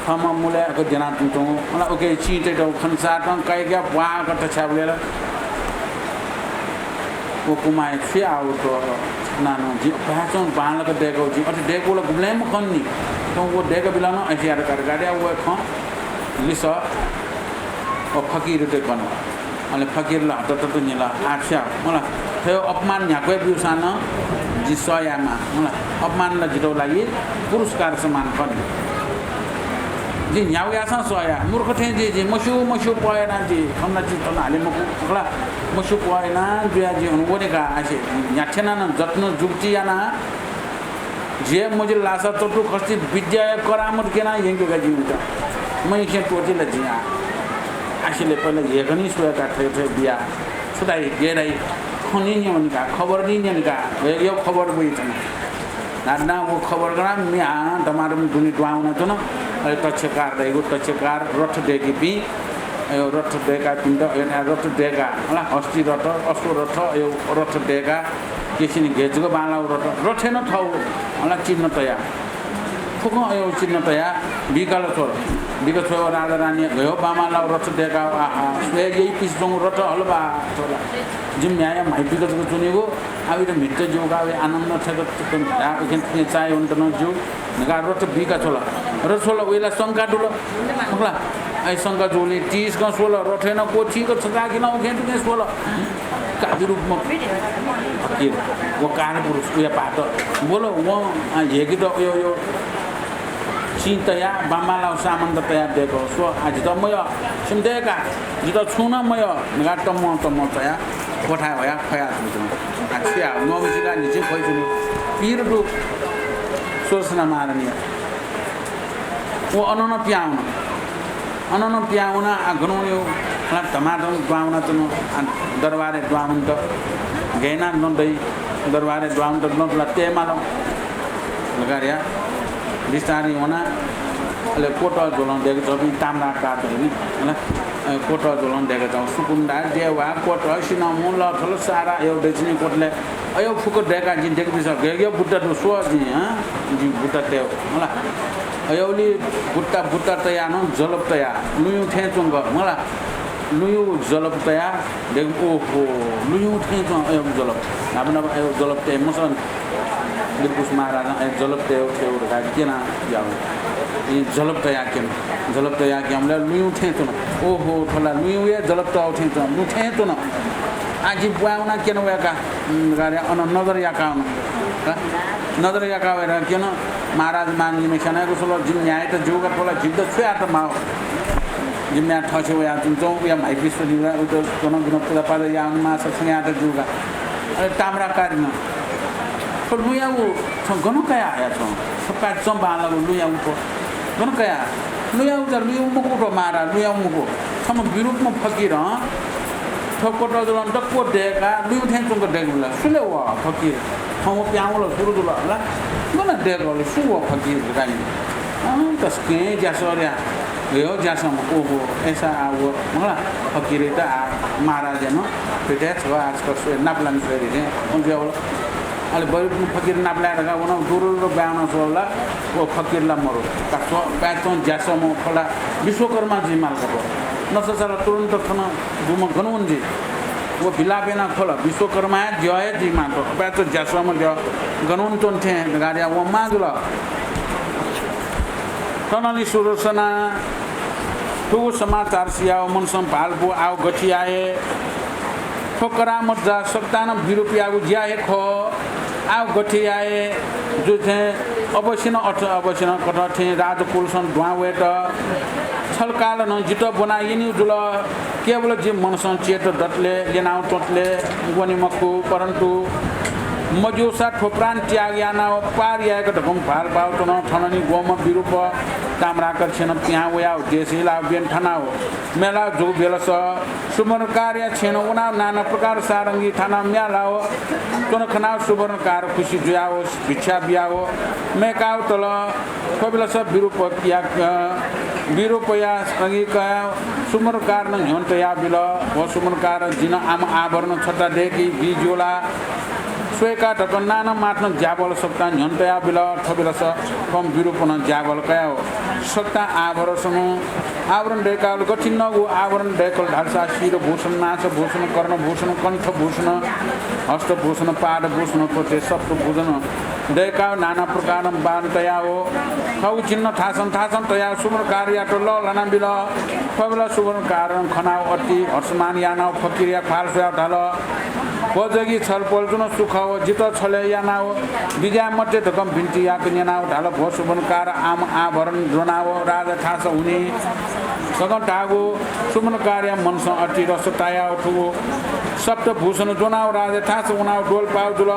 थःम्ह मुलय् अय्‌क द्यनाच्वंगु। अले उके चिं तयातःगु खनाः सातं काइका ब्वाँक तछ्याःबलय् ला, व कुमाःया छु याः, व त नानं जिं भचा बांलाक दय्‌कागु, जिं अथे दय्‌कूगु ला गुबलें मखंनि। थौं व दय्‌का बिल नं अथे यात धकाः धयाः व खँ लिसः व फकिरयात कन। अले फकिरं ला हतहत न्हिल, आः छु याये, मला, थ्व अपमान न्ह्याक्व ब्यूसां नं जिं सह यायेमाः, मला, अपमान ला जितः लागि पुरस्कार समान खः नि। जिं न्ह्यागु याःसां सह याये, मूर्ख थें जुइ, जिं मस्यू मस्यू पह यानाः जिं खँ ल्हाना, जिं थन हाले मखु, मला, मस्यू पह यानाः जुयाः जिं अन वने का, आसे न्ह्याथें नं जतन जुक्ति यानाः झी हे मजिल धाःसा चतुःषष्टि विद्याया करामत क्यनाः यंके का जिं उत। मयंकेसें त्वःते ला जिं आः। आसेलय् पहिला हेकनं स्वये का, थथे थथे बिया। छु धाइ, गय् धाइ, खँ नं न्यने का, खबर नं न्यने का, हे, हे खबर ब्वइ थन। धाधना व खबर कनाः म्ये हां धमाधम दुने दुहां वनाच्वन। अले तक्षकार धाइगु, तक्षकार रथ दय्‌कीपिं, अयो रथ दय्‌कापिन्त, अयो रथ दय्‌का, हला, हस्ती रथ, अश्व रथ, अयो रथ दय्‌का, केसिनि घय्‌जुक बांलाःगु रथ, रथय् नं थःगु, हला, चिन्ह तया। फुक्कं अयो चिन्ह तया बिकाल छ्वल। बिक छ्वय् व राजा रानी घय्‌व बांबांलाःगु रथ दय्‌का, आहा, स्वये यइपिसे च्वंगु रथ हल बा, थ्व ला। जिं म्ह्याय् म्हाइपुइक जक च्वनीगु, आः उइत म्हित ज्यू का, आनन्द थें चित्त म्हिता, उखें थुखें चाःहिउन्त नं ज्यू धकाः रथ बिका छ्वल। रथ छ्वल, वय् ला शंका दुल। मखु ला? अय् शंका जूगुलिं तिसकं स्वल, रथय् नं क्वथिक छचाःखिलं उखें थुखें स्वल। का विरूपम्ह फकिर, व कालपुरुष, उया भाःत। ब्वल, वं, आ, हेकेत अयो, अयो चिं तया, बांबांलाःगु सामान त तया दय्‌क स्व, आ, जितः मयः, छिं दय्‌का, जितः छुं नं मयः धकाः तमं तमं तया क्वथाय् ह्वया ख्वया च्वंच्वन। आ, छु याये, नमसिका न्हिच्छि ख्वइच्वनी, पीर दु। सुदर्शन महारानीया। व अन नं पिहां वन। अन नं पिहां वन, आ, गन वनेगु, ला धमाधम दुहां वनाच्वन, आ, दरबारय् दुहां वनेत गय् यानाः नं दइ, दरबारय् दुहां वनेत नं ला तये माल धकाः धयाः बिस्तारं वनाः अले कोटः झ्वलं दय्काच्वंपिं ताम्राकारतय्‌नि, हला, अ, कोटः झ्वलं दय्काच्वं सुकुन्दा, देवा, कोटः, सिन्हः, मूल, थल सारा अय् दय्‌काच्वंनि कोटलय्। अय् फुक्क दय्काः जिं दय्‌काबिसँ, गय् गय् बुट्टा दु स्व जिं, हँ? जिं बुट्टा तये, हला। अय्‌याउलि बुट्टा, बुट्टा तयाः नं जलप तयाः, लुँयु थें च्वंक, हला। लुँयु जलप तयाः, देख, ओहो, लुँयु थें च्वं अय्‌यागु जलप। न्हापा न्हापा अय्‌यागु जलप तये मसः। दिलकुश महाराजं अय् जलप तये, तये धकाः क्यना याः। अय् जलप तयाः क्यन। जलप तयाः क्यंबलय् लुँयु थें च्वन। ओहो, थ्व ला लुँयु हे जलप तःगु थें च्वन, लुँ थें च्वन। आः जि ब्वाँय् वनाः क्यने वय्‌का, उम्, धकाः अन नजर याकाः वन। का? नजर याकाः वय्‌काः क्यन। महाराज मांनिम्हय्‌सिनं धयागु स्वल, जिमि म्ह्याय्‌यात ज्यूगु का, थ्व ला झीत छु यायेत माः? जिमि म्ह्याय् थःछेँ वयाच्वंच्वं, वया म्हाइपिसं निम्ह, उत च्वन गुण पुजापाजा याः वनेमाःसा छुं यायेत ज्यूगु का। अले ताम्राकारिनं, थ्व लुँयागु छं गन कयाः हया छं? थ्व पाय्‌चा बांलाःगु लुँयागु थ्व गन कयाः? लुँयागु चा लुँयागु मखु थ्व महाराज, लुँयागु मखु। छम्ह विरूपम्ह फकिरं थ्व कोटः झ्वलं दक्व दय्‌काः लुँयु थें च्वंक दय्‌काबिल। सु ले व फकिर? थौं व पिहां वल, सुरु जुल ला। गन दय्‌कल, सु व फकिर धकाः नि। अँ, तसकं ज्यासः रे। हे ज्यासः, ओहो, अय्‌सा आः व, मला, फकिरयात आः महाराजं नं पिथय् छगः आजकल स्वये, नापलाये स्वये धइथें वं जुयावल। अले बरु फकिर नापलाये धकाः वन, दुरुरु ब्वाँय् वनाः स्वल ला, व फकिर ला मरु। का स्व, पाय्‌चा ज्यासःम्ह, थ्व ला विश्वकर्मा जुइमाल का थ्व। नसा सा ला तुरुन्त थन दुम्ह गन वन जुइ? व विलाप यानाः खल, विश्वकर्माया द्यः हे जुइमाः थ्व, पाय्‌चा ज्यासःम्ह द्यः गन वनेत्यन थें धकाः धयाः वं माः जुल। थनंलि सुदर्शनां थुगु समाचार सियाव मनसं भालपु, आव गथे याये? थ्व करामत जा सकतां नं विरूपयागु ज्या हे खः। आव गथे याये? जु थें अवश्य नं, अथ अवश्य नं कथं थें राजकुलसं दुहां वयेत छलकालं जितः ब्वना यनीगु जुल। केवल जि मनसं चेत दतले, ल्यनाव त्वंतले वने मखु, परन्तु मज्यूसा थ्व प्राण त्याग यानाव पार यायेक धकं भालपाव च्वन। थनंलि ग्वम्ह विरूप ताम्राकर छेँनं पिहां वयाव देश हिलाव ब्यने थानाव म्येलाव जूगु बेलस सुवर्णकारया छेँनं वनाव नाना प्रकार सारंगी थानाव म्येलाव च्वन खनाव सुवर्णकार खुसि जुयाव भिक्षा बियाव मयय्काव तल। थ्व बेलस विरूपया, अ, विरूपया संगी कयाव सुवर्णकारनं न्ह्यःने तयाव बिल। व सुवर्णकार, जिं आम आभरण छता दय्के बी ज्यू ला? स्वये का धकं नानं माथनं ज्याबल सकतां न्ह्यःने तयाव बिल। थ्व बेलस थ्व विरूपनं ज्याबल कयाव सकतां आभरण सनु आभरण दय्काव बिल। गथिंनगु आभरण दय्कल धालसा शीरभूषण, नासभूषण, कर्णभूषण, कण्ठभूषण, हस्तभूषण, पादभूषण, थ्व सप्तभूषण दय्काव नाना प्रकारं बान तयाव थव चिन्ह थासं थासं तयाव सुवर्णकारयात लःल्हाना बिल। थ्व बेलस सुवर्णकारं खनाव अति हर्षमान यानाव फकिरया ख्वाल स्वयाव धाल, भो जोगी, छलपोल जुन, सु खः व? जितः छलय् यानाव बिज्याये मते धकं बिन्ति याक न्यनाव धाल, भो सुवर्णकार, आम आभरण ज्वनाव राजा थासं हुनि धकं धाःगु सुवर्णकारया मनसं अति रस तायाव थुगु सप्तभूषण ज्वनाव राजा थासं वनाव द्वलपाव जुल।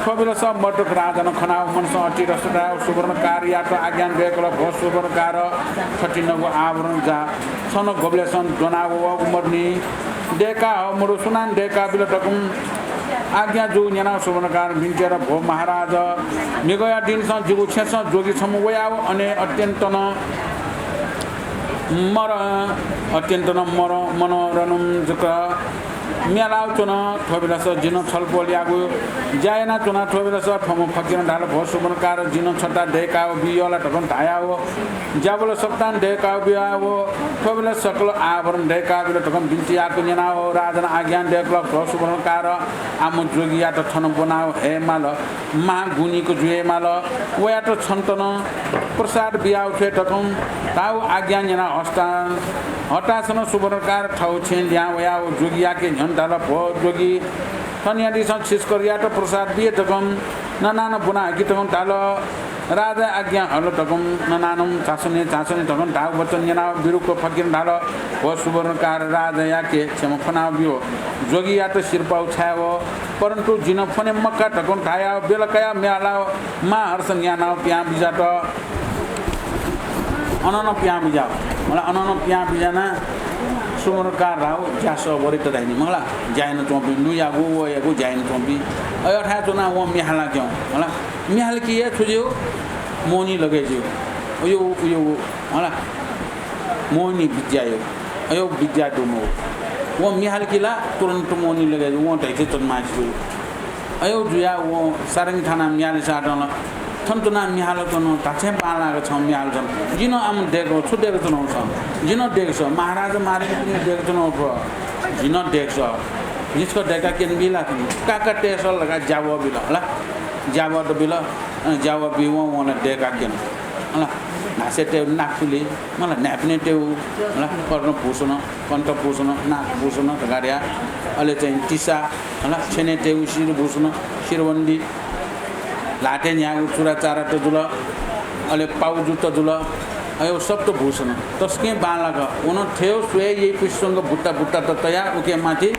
थ्व बेलस मर्दक राजानं खनाव मनसं अति रस तायाव सुवर्णकारयात आज्ञा दय्कल, भो सुवर्णकार, थथिंनगु आभरण जा छं गबलेसं ज्वनाव वःगु मदुनि। दय्काव मदु, सुनानं दय्काव बिल धकं आज्ञा जूगु न्यनाव सुवर्णकारं बिन्ति यात, भो महाराज, म्हिगःया दिनसं जिगु छेँसं जोगी छम्ह वयाव अन अत्यन्त नं मर, अत्यन्त नं मर, मनोरम जक म्येलाव च्वन। थ्व बेलस जिं छलपोलयागु ज्या यानाच्वना। थ्व बेलस थ्वम्ह फकिरं धाल, भो सुवर्णकार, जिं छता दय्काव बियः ला धकं धायाव ज्याबल सकतां दय्काव बियाव थ्व बेलस सकल आभरण दय्काव बिल धकं बिन्ति याक न्यनाव राजानं आज्ञा दय्कल, भो सुवर्णकार, आम जोगीयात थन ब्वनाव हयेमाल, महागुणिक जुयेमाल। वयात छन्त नं प्रसाद बियाव छ्वये धकं धाव आज्ञा न्यनाव हस्ता, हतासनं सुवर्णकार थव छेँ लिहां वयाव जोगीयाके न्ह्यःने धाल, भो जोगी, थनियादिसँ छिसकरयात प्रसाद बिये धकं ननानं ब्वना हयेकि धकं धाल। राजा आज्ञा हल धकं ननानं झासँ ने, झासँ ने धकं धाःगु वचन न्यनाव विरूप फकिरं धाल, हो सुवर्णकार, राजायाके क्षमा फ्वनाव ब्यु। जोगीयात सिरपाउ छायेव, परन्तु जिं फ्वने मखा धकं धायाव बेला कयाव म्ये हालाव महाहर्ष न्यानाव पिहां बिज्यात। अनं नं पिहां बिज्याव। मला अनं नं पिहां बिज्यानाः सुवर्णकार धाःगु ज्यासः वरित धाइनि। मला ज्या यानाच्वंपिं, लुँयागु, वयागु ज्या यानाच्वंपिं। अय् अथाय् च्वनाः वं म्ये हालाक्यं। मला म्ये हालाकि हे छु ज्यू? मोहनी लगे ज्यू। अयो, अयो, मला मोहनी विद्या यो। अयो विद्या दुम्ह। वं म्ये हालाकि ला तुरन्त मोहनी लगे ज्यू। वं धैथें च्वनेमाः ज्यू। अयो जुयाः वं सारंगी थानाः म्ये हाले साटं ला थन च्वनाः म्ये हालाच्वन, धात्थें बांलाक छं म्ये हालाच्वन। जिं नं आम दय्कः, छु दय्काच्वनागु छं? जिं नं दय्कस, महाराज महारानीपिनिगु दय्काच्वनागु थ्व। जिं नं दय्कस। जिं छकः दय्काः क्यनाबी ला थन? का का तय्स ला धकाः ज्यावः बिल, हला। ज्यावः त बिल, अ, ज्यावः बीवं वं ला दय्काः क्यन। हला, न्हासय् तयेगु नाकफुलि, मला न्हाय्पनय् तयेगु, हला, कर्णभूषण, कण्ठभूषण, नाकभूषण धकाः धया। अले चाहिँ तिसा, हला, छ्यनय् तयेगु शिरभूषण, शिरबन्दी, ल्हातय् न्ह्याःगु चुराचारात जुल, अले पाउजुत जुल, अयो सप्तभूषण। तसकं बांलाक वं थेव स्वये यइपुसे च्वंक बुत्ता बुत्तात तयाः उके माथि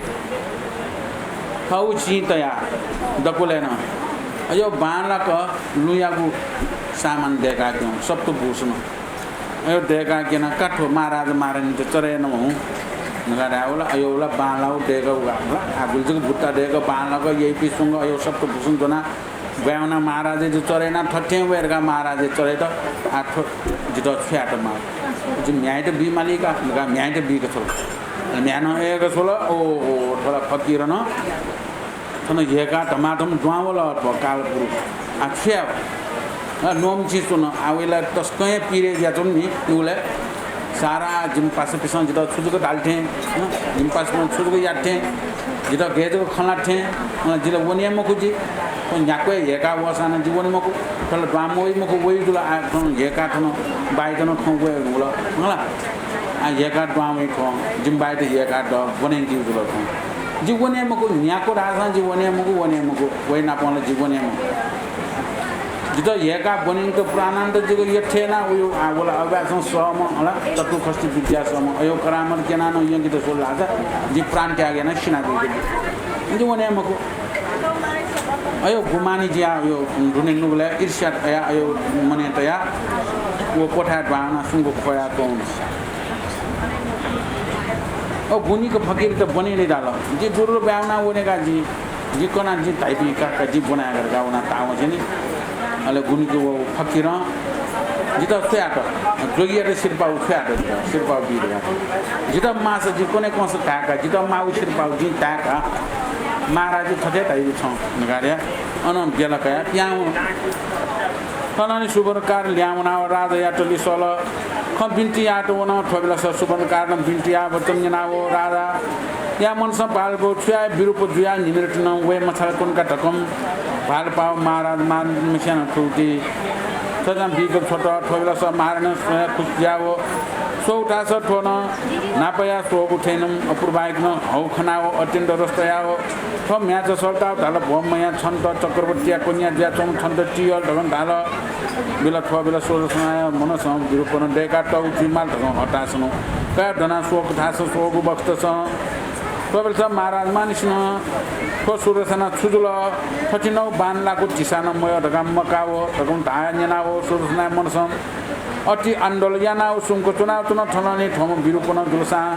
थःगु चिं तयाः दकुलय् नं अयो बांलाक लुँयागु सामान दय्काः क्यं, सप्तभूषण। अयो दय्काः क्यनाः का थ्व महाराज महारानीत चरे याना वहुँ धकाः धायेवल। अयो ला बांलाःगु दय्काः वल। आ गुलि जक बुत्ता दय्काः बांलाक यइपुसे च्वंक अयो सप्तभूषण ज्वनाः ब्वाँय् वनाः महाराजयात चरे यानाः थथे वये धकाः महाराजयात चरे यात। आ थ्व जितः छु यायेत माल? जि म्ह्याय्त बी माली का धकाः म्ह्याय्त बीक छ्वल। अले म्ह्याय् नं अय्क छ्वल। ओ, ओ, थ्व ला फकिरं थन ह्यय्काः धमाधम दुहां वल थ्व कालपुरुष। आ छु याये? आ न्वंमछिं च्वन। आ वइ ला तसकं हे पीडय् जुयाच्वन नि। उबलय् सारा जिमि पासापिसं जितः छु जक धाल थें, हँ, जिमि पासापिसं छु जक यात थें, जितः गय् जक खँ ल्हात थें, हँ, जि ला वने हे मखु जि। थ्व न्ह्याक्व हे ह्यय्काः वःसां नं जि वने मखु। थ्व ला दुहां मवइ मखु, वइ जुल। आ थन ह्यय्काः थन बाय्त नं थौं वये धुंकल। हँ ला। आ ह्यय्काः दुहां वइ थौं, जिमि बाय्त ह्यय्काः द ब्वने धइगु जुल थौं। जि वने मखु, न्ह्याक्व धाःसां जि वने मखु, वने मखु, वइ नापं ला जि वने मखु। जितः ह्यय्काः ब्वनीत प्राणान्त जक यःथें याना वइ। आ वल अभ्यासं सःम्ह, हला, चतुःषष्टि विद्या सःम्ह, अयो करामत क्यनाः नं यंकेत स्वल धाःसा जि प्राण त्याग यानाः सिनाबी। जि वने मखु। अयो गुमानी जुयाः अयो दुने नुगलय् ईर्ष्या तयाः अयो मनय् तयाः व क्वथाय् दुहां वनाः सुम्क ख्वयाः च्वं। अ, गुनिक फकिरत ब्वने ले धाल। जि गुरुल ब्वाँय् वनाः वने का जि, जि कनाः जि धाइपिं का, का जि ब्वनाय् का धकाः वनाः ताः वंसेंलि। अले गुनिक व फकिरं जितः छु यात? जोगीयात सिरपाउ छु यात जितः? सिरपाउ बी धकाः। जितः माःसा जि कने कंस धाये का, जितः माःगु सिरपाउ जिं धाये का। महाराज थथे धाइगु छं धकाः धया। अनं बेला कयाः पिहां वन। थनंलि सुवर्णकार लिहां वनाः राजायात लिसल। खँ बिन्ति यायेत वन। थ्व बेलास सुवर्णकारं बिन्ति याः वचन न्यनाव राजाया मनसं भालपाव छु याये, विरूप जुयाः न्हिनय् तुं नं वये मछालाच्वन का धकं भालपाव महाराज महारानीम्हस्यां नं थुगुति सजां बीक छ्वत। थ्व बेलास महारानीं स्वयाः खुसि जुयाव स्वःगु धाःसा थ्व नं न्हापाया स्वःगु थें नं अपूर्वाइक नं हव खनाव अत्यन्त रस तयाव थ्व म्ह्याय्चा सल्ताव धाल, भो मया, छन्त चक्रवर्तीया कन्या जुयाच्वंम्ह छन्त तियः धकं धाल। बेला थ्व बेला सुदर्शनाया मनसं विरूपनं दय्कातःगु जुइमाल धकं हतासनं कयाः दनाः स्वःगु धाःसा स्वःगु बखतसं थ्व बेलास महाराज महारानीसिनं थ्व सुदर्शना छु जुल? थथिंगु बांलाःगु झिसा नं मयः धकाः मकाव धकं धाये न्यनाव सुदर्शनाया मनसं अति आन्दोलन यानाव सुम्क च्वनाव च्वन। थनंलि थ्वम्ह विरूपनं जुलसां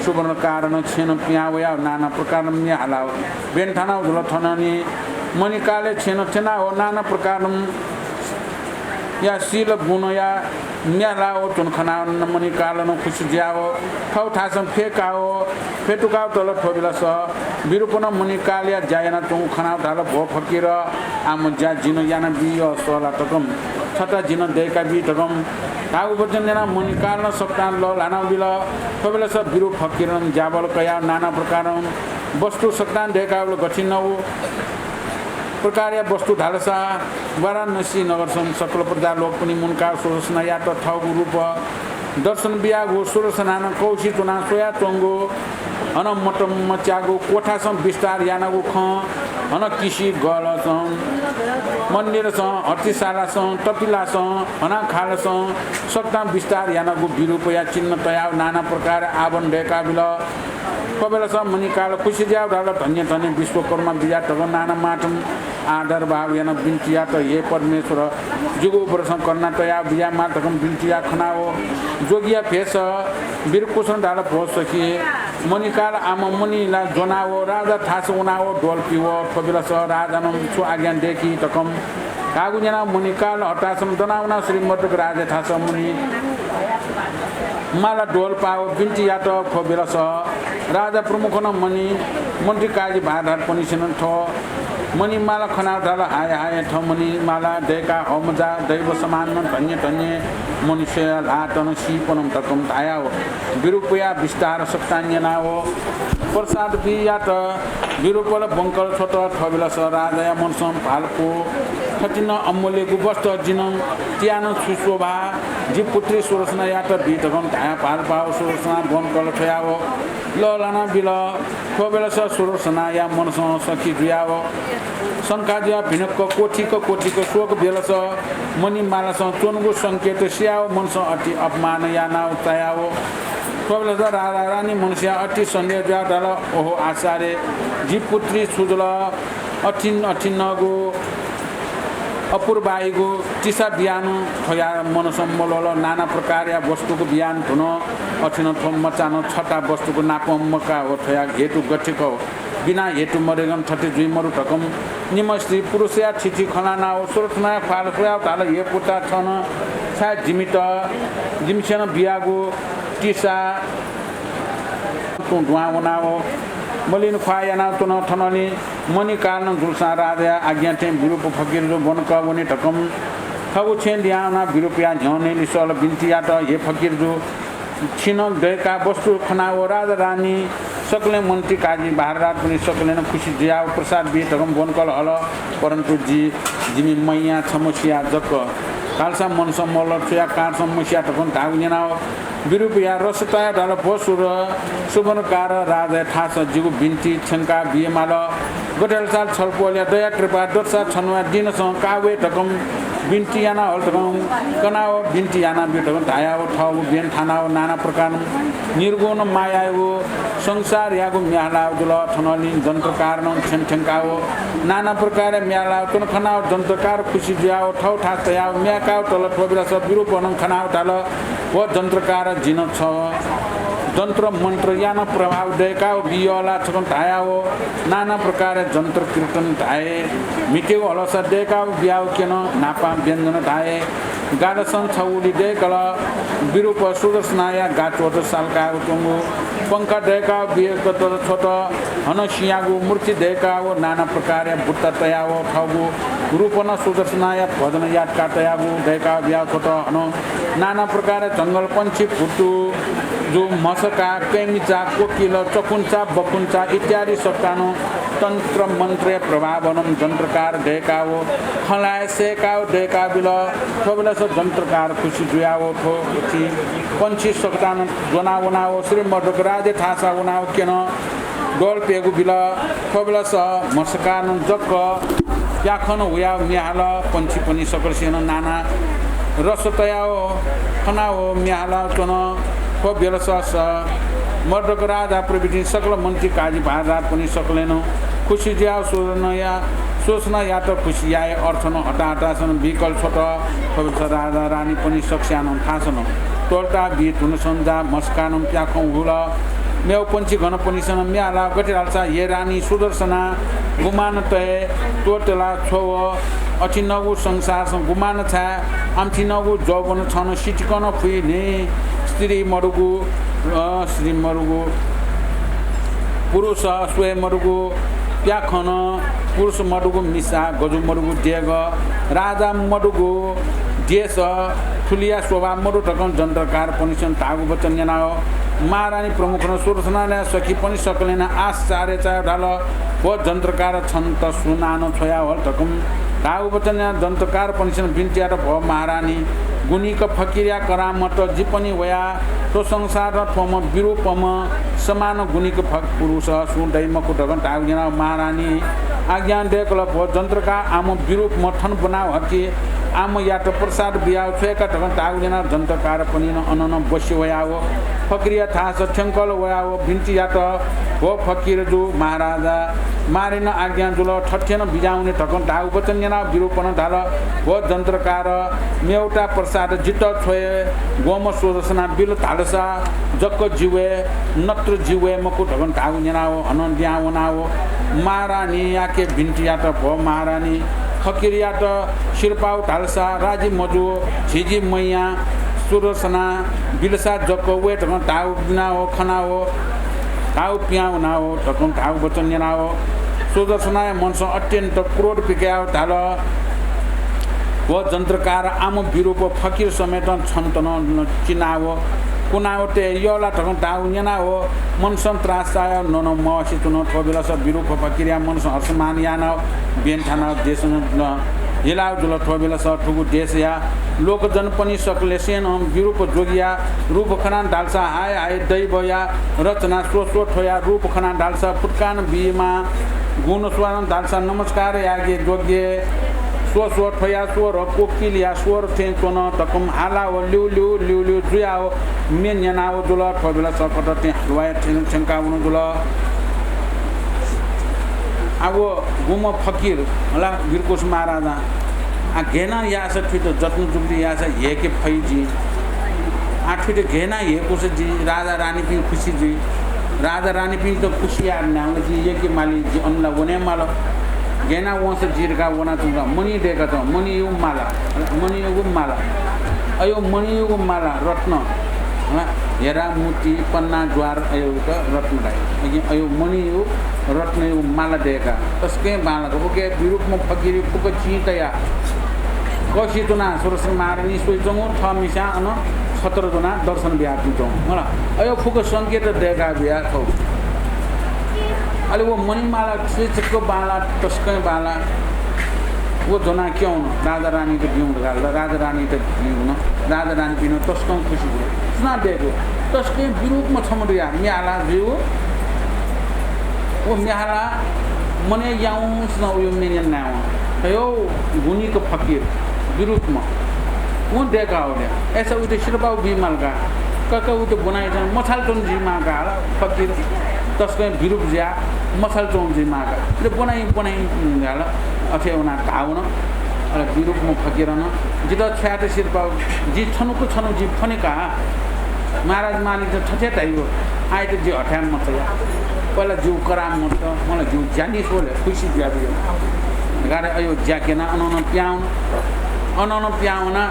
सुवर्णकारनं छेँनं पिहां वयाव नाना प्रकारं म्ये हालाव ब्यने थानाव जुल। थनंलि मणिकालय् छेँनं थ्यनाव नाना प्रकारं या शील गुणया म्ये हालाव च्वन खनाव मणिकालं खुसि जुयाव थव थासं फ्यकाव फ्यतुकाव तल। थ्व बेलास विरूपनं मणिकालया ज्या यानाच्वंगु खनाव धाल, भो फकिर, आम ज्या जिं यानाबी, अ, सः ला धकं, छता जिं दय्काबी धकं धाःगु वचन न्यनाव मणिकालं सकतां लःल्हानाव बिल। थ्व बेलास विरूप फकिरं ज्याबल कयाव नाना प्रकारं वस्तु सकतां दय्काव बिल। गथिंगु प्रकारया वस्तु धालसा वाराणसी नगरसं सकल प्रजा लोकपनि मुंकाव सुदर्शनायात थःगु रूप दर्शन बियाव सुदर्शनानं कौसि च्वनाव स्वयाच्वंगु, अन मतं मच्याःगु क्वथासं विस्तार यानागु खँ हन किसि गलसं, मन्दिरसं, हतिसालासं, तपिलासं, हनाखालसं सकतां विस्तार यानागु विरूपया चिन्ह तयाव नाना प्रकार आभरण दय्‌का बिल। थ्व बेलस मणिकाल खुसि जुयाव धाल, धन्य धन्य विश्वकर्मा बिज्यात धकं नाना मातम आदर भाव यानाव बिन्ति यात, हे परमेश्वर, जिगु उपरसं करुणा तयाव बिज्यायेमाल धकं बिन्ति यात। खनाव जोगिया भेष वीरकुशं धाल, भो सखी, मणिकाल आम मणि ला ज्वनाव राजा थास वनाव द्वल पिव। थ्व बेलस राजानं छु आज्ञा दय्‌की धकं धाःगु न्यनाव मणिकाल हतासं दनाव वनाव श्री मर्दक राजा थास मणि माला द्वल पाव बिन्ति यात। थ्व बेलस राजा प्रमुखनं मणि मन्त्री काजी भारदारपनिसेनं थ्व मणिमाला खनाव धाल, हाय हाय, थ्व मणिमाला दय्‌का हःम्ह जा, दैव समानं धन्य धन्य मनुष्यया ल्हातं सीपनं धकं धायाव विरूपया विस्तार सकतां न्यनाव प्रसाद बी यात। विरूपल ब्वंकल छ्वत। थ्व बेलस राजाया मनसं भालपु थथिन अमूल्यगु वस्तु जिनं तियानं छु शोभा, जि पुत्री सुदर्शनायात बी धकं धायाव भालपाव सुदर्शना ब्वंकल छ्वयाव लःल्हाना बिल। थ्व बेलस सुदर्शनाया मनसं सखी जुयाव शंका जुयाव भिनक्क कोठिक कोठिक शोक बेलस मणिमालासं च्वंगु संकेत सियाव मनसं अति अपमान यानाव चायाव थ्व बेलस राजा रानी मनसया अति सन्देह जुयाव धाल, ओहो आचार्य, जि पुत्री छु जुल, अथिन अथिनगु अपूर्वाइगु तिसा बियान थ्वया मनसं मल्वल, नाना प्रकारया वस्तुगु बियान धुन अथिन थ्व मचान छता वस्तुगु नापं मका हो, थ्वया हेतु गथिक हो, बिना हेतु मरेगन थथे जुइ मरु धकं निम्ह स्त्री पुरुषया थिथि खनानाव सुदर्शनाया ख्वाल स्वयाव धाल, हे पुता, थन छाय् जिमित, जिमिसेनं बियागु तिसा तुं दुहां वनाव मलिन ख्वाः यानाव च्वन। थनंलि मणिकालं जुलसां राजाया आज्ञा थें विरूप फकिरजु ब्वंक वने धकं थःगु छेँ लिहां वनाव विरूपया न्ह्यःने लिसल बिन्ति यात, हे फकिरजु, छिनं दय्‌का वस्तु खनाव राजा रानी सकलें मन्त्री काजी भारदारपनि सकलेनं खुसि जुयाव प्रसाद बी धकं ब्वंकल हल, परन्तु जि, जिमि मय्‌या छम्ह सिया जक धालसा मनसं मल्वल, छुया कारणसं मसिया धकं धाःगु न्यनाव विरूपया रस तयाव धाल, भो सुर, सुवर्णकार राजाया थासं जिगु बिन्ति थ्यंका बियेमाल। गथे धालसा छलपोलया दया कृपा दतसा छन्हुया दिनसं का वये धकं बिन्ति याना हल धकं कनाव बिन्ति याना ब्यु धकं धायाव थःगु ब्यन थानाव नाना प्रकारं निर्गुण मायायागु संसारयागु म्ये हालाव जुल। थनंलि जन्त्रकारनं छेँ थ्यंकाव नाना प्रकारया म्ये हालाव च्वन खनाव जन्त्रकार खुसि जुयाव थःगु थास तयाव म्ये काव तल। थ्व बेलस विरूपनं खनाव धाल, व जन्त्रकार, जिं नं छ जन्त्र मन्त्र यानाव प्रभाव दय्‌काव बियः ला धकं धायाव नाना प्रकारया जन्त्र कीर्तन धाये, म्हितेगु हलसा दय्‌काव बियाव क्यन, न्हापां व्यञ्जन धाये, गालसं छगू उलि दय्‌कल। विरूप सुदर्शनाया गाच्वःत सालकाव च्वंगु पंखा दय्‌काव बियःकत छ्वत। हनं सिंयागु मूर्ति दय्‌काव नाना प्रकारया बुट्टा तयाव थःगु रूपनं सुदर्शनाया भजन यातका तयागु दय्‌काव बियाव छ्वत। हनं नाना प्रकारया जंगल पंक्षी, भुतु, जु, म्हसका, कैमिचा, कोकिल, चकुन्चा, बकुन्चा इत्यादि सकतानं तन्त्र मन्त्रया प्रभावनं जन्त्रकार दय्‌काव खँल्हाय् सय्‌काव दय्‌का बिल। थ्व बेलस जन्त्रकार खुसि जुयाव थ्व गुथि पंक्षी सकतानं ज्वना वनाव श्री मर्दक राजे थासा वनाव क्यन। द्वल प्यगु बिल। थ्व बेलस म्हसकानं जक प्याखं हुयाव म्ये हाल। पंक्षीपनि सकलसिनं नाना रस तयाव खनाव म्ये हालाव च्वन। थ्व बेलस स मर्दक राजा प्रभृति सकल मन्त्री काजी भारदारपनि सकलेनं खुसि जुयाव सुदर्शनया, सुदर्शनयात खुसि याये अर्थनं हताहतासनं बिकल छ्वत। थ्व बेलस राजा रानीपनि सकसियानं थासनं त्वःता बी धुनसं जा म्हसकानं प्याखं हुल। मेव पंक्षी गणपनिसनं म्ये हालाव गथे धालसा, हे रानी सुदर्शना, गुमान तये त्वःतला छ्वव। अथिनगु संसारसं गुमान छाये, आमथिनगु जौवन छन सितिकनं फुइ नि। स्त्री मदुगु, अ, स्त्री मदुगु, पुरुष स्वये मदुगु, प्याखनं पुरुष मदुगु मिसा, गजु मदुगु देगः, राजा मदुगु देश, थुलिया शोभा मदु धकं जन्त्रकारपनिसं धाःगु वचन न्यनाव महारानी प्रमुखनं सुदर्शनाया सखीपनि सकलेनं आश्चर्य चायाव धाल, भो जन्त्रकार, छन्त सुनानं छ्वयाहल धकं धाःगु वचन न्यनाव जन्त्रकारपनिसं बिन्ति यात, भो महारानी, गुणिक फकिरया करामत जिपनि वयाव थ्व संसारं थ्वम्ह विरूपम्ह समान गुणिक फक पुरुष सुं दइ मखु धकं धाःगु न्यनाव महारानी आज्ञा दय्‌कल, भो जन्त्रकार, आम विरूपम्ह थन ब्वनाव हकि, आमयात प्रसाद बियाव छ्वय्‌का धकं धाःगु न्यनाव जन्त्रकारपनि नं अनं नं ब्वसि वयाव फकिरया थासं थ्यंकल वयाव बिन्ति यात, भो फकिर जु महाराजा, मारिन आज्ञा जुल, थथे नं बिज्याहुने धकं धाःगु वचन न्यनाव विरूपं धाल, भो जन्त्रकार, मेवता प्रसाद जितः छ्वये, ग्वम्ह सुदर्शनां बिल धालसा जक जि वये, नत्र जि वये मखु धकं धाःगु न्यनाव हनं लिहां वनाव महारानीयाके बिन्ति यात, भो महारानी, फकिरयात सिरपाव धालसा राजी मजू, झिझी मैया सुदर्शनां बिलसा जक वये धकं धाःगु बिनाव खनाव धाःगु पिहां वनाव धकं धाःगु वचन न्यनाव सुदर्शनाया मनसं अत्यन्त क्रोध पिकयाव धाल, भो जन्त्रकार, आम विरूप फकिर समेतं छन्त नं चिनाव कुनाव तये यः ला धकं धाःगु न्यनाव मनसं त्रास चायाव नं नं मवासे च्वन। थ्व बेलस विरूप फकिरया मनसं हर्षमान यानाव ब्यन्थानाव देशं नं हिलाव जुल। थ्व बेलस थुगु देशया लोकजनपनि सकलेसं नं विरूप जोगिया रूप खनाव धालसा हाय हाय दैवया रचना, स्व स्व थ्वया रूप खनाव धालसा फुत्कान बीमा गुण स्वानं धालसा नमस्कार यागे जोग्य, स्व स्व थ्वया स्वर कोकिलया स्वर थें च्वन धकं हालाव ल्यू ल्यू ल्यू ल्यू जुयाव म्ये न्यनाव जुल। थ्व बेलस कतः थें हलुवाया थें थ्यंकाव वन जुल। आ व गुम्ह फकिर हला वीरकुश महाराजां, आ गय् यानाव याःसा थुइत जत्न जुक्ति याःसा हेके फइ जि। आ थुइत गय् यानाव हेकूसा जि, राजा रानीपिं खुसी जुइ। राजा रानीपिन्त खुसी यायेत न्ह्यावन जि यके माली, जि अन ला वने माल। गय् यानाव वंसा जि धकाव वनाच्वंगु मणि दय्‌काच्वं, मणिया माला, मणिया माला। अयो मणिया माला रत्न, हँ, हेरा, मोती, पन्ना, ज्वार, अयो त रत्न धाइ। अकिं अयो मणिया रत्नया माला दय्‌का तसकं बांलाक उके विरूपम्ह फकिरया फुक्क चिं तयाव कःसि च्वनाव सुदर्शन महारानी स्वयाच्वंगु, थःम्हेस्यां अन छतर ज्वनाव दर्शन बियाच्वंगु। हला, अयो फुक्क संकेत दय्‌का बिया थ्व। अले व मणिमाला चकचक बांलाः, तसकं बांलाः। व ज्वनाव क्यं वन, राजा रानीत ब्यु धकाः ला, राजा रानीत ब्यु वन। राजा रानीपिं नं तसकं खुसी जुल। सुनां दय्‌कू? तसकं विरूपम्ह छम्ह दु या, म्ये हाला जुइगु। व म्ये हाला मनय् याउँसें नं वया म्ये न्यनाव वन। अयो गुणिक फकिर, विरूपम्ह। वं दय्‌का हल या। अय्‌सा वयात सिरपाव बी माल का। का का वयात ब्वनाव याःसां मछाल च्वंगु जुइमाः का हला फकिर। तसकं विरूप जुयाव मछाल च्वंगु जुइमाः का। अले ब्वनाव, ब्वनाव धाल। अथे वनाव धाः वन। अले विरूपम्ह फकिरं, जितः छाय्‌त सिरपाव, जि छन्हुक छन्हु जि फ्वने का। महाराज महारानीत थथे धाइगु, आःयात जि हथाय् मचाया। पहिला जिगु करामत, मला जिगु ज्यानि स्वले खुसी जुयाबिल। गारे अयो ज्या क्यनाव अनं नं पिहां वन। अनं नं पिहां वनाव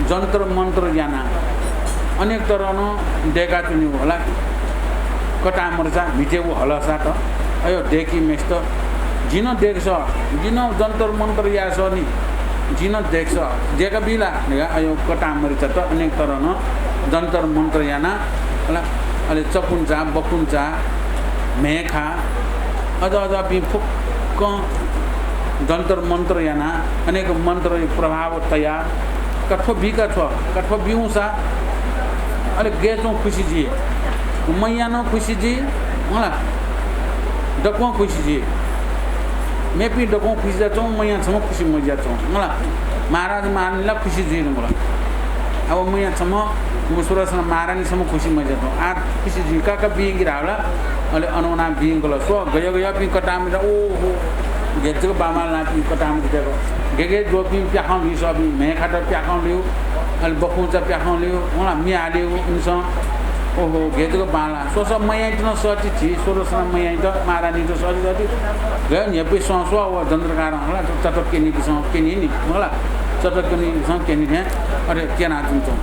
जन्तर मन्तर यानाव अनेक तरं नं दय्‌काच्वनीगु हला। कतामरिचा, म्हितेगु हलसात, अयो दय्‌कीम्हेसित, जिं नं दय्‌कस, जिं नं जन्तर मन्तर यायेस नि, जिं नं दय्‌कस, दय्‌काबी ला धकाव अयो कतामरिचात अनेक तरं नं जन्तर मन्तर यानाव हला। अले चकुन्चा, बकुन्चा, म्हय्‌खा, अज्याःपिं फुक्कं जन्तर मन्तर यानाव अनेक मन्त्रया प्रभाव तयाव का थ्व बी का थ्व, का थ्व ब्यूसा अले गय् च्वं खुसी जुइ, मैया नं खुसी जुइ, मला दक्वं खुसी जुइ। मेपिं दक्वं खुसी जुयाच्वं, मैया छम्ह खुसी मजुयाच्वं, मला महाराज महारानी ला खुसी जुइ धुंकल। अब मैया छम्ह, व सुदर्शन महारानी छम्ह खुसी मजुयाच्वं। आः खुसी जुइ, का का ब्यंकि धाःबलय् अले अन वनाव ब्यंकल। स्व, गय् गय्‌पिं कतामरिचा, ओहो, गय् जक बांबांलाःपिं कतामरिचा दय्‌कल। गय् गय् ज्वःपिं प्याखं लिसःपिं, म्हय्‌खात प्याखं ल्यू, अले बखुंचा प्याखं ल्यू, मला म्ये हालेगु इमिसं। ओहो, गय् जक बांलाः। स्व स्व, मैयात नं सःति झी, सुदर्शन मैयात, महारानीत सःति सःति। गय् न्ह्यइपुसे स्व स्व, व जन्त्रकारं हला, चतक्यनीपिसं क्यनी नि, मला चतक्यनीपिसं क्यनी थें अथे क्यनाच्वंच्वं।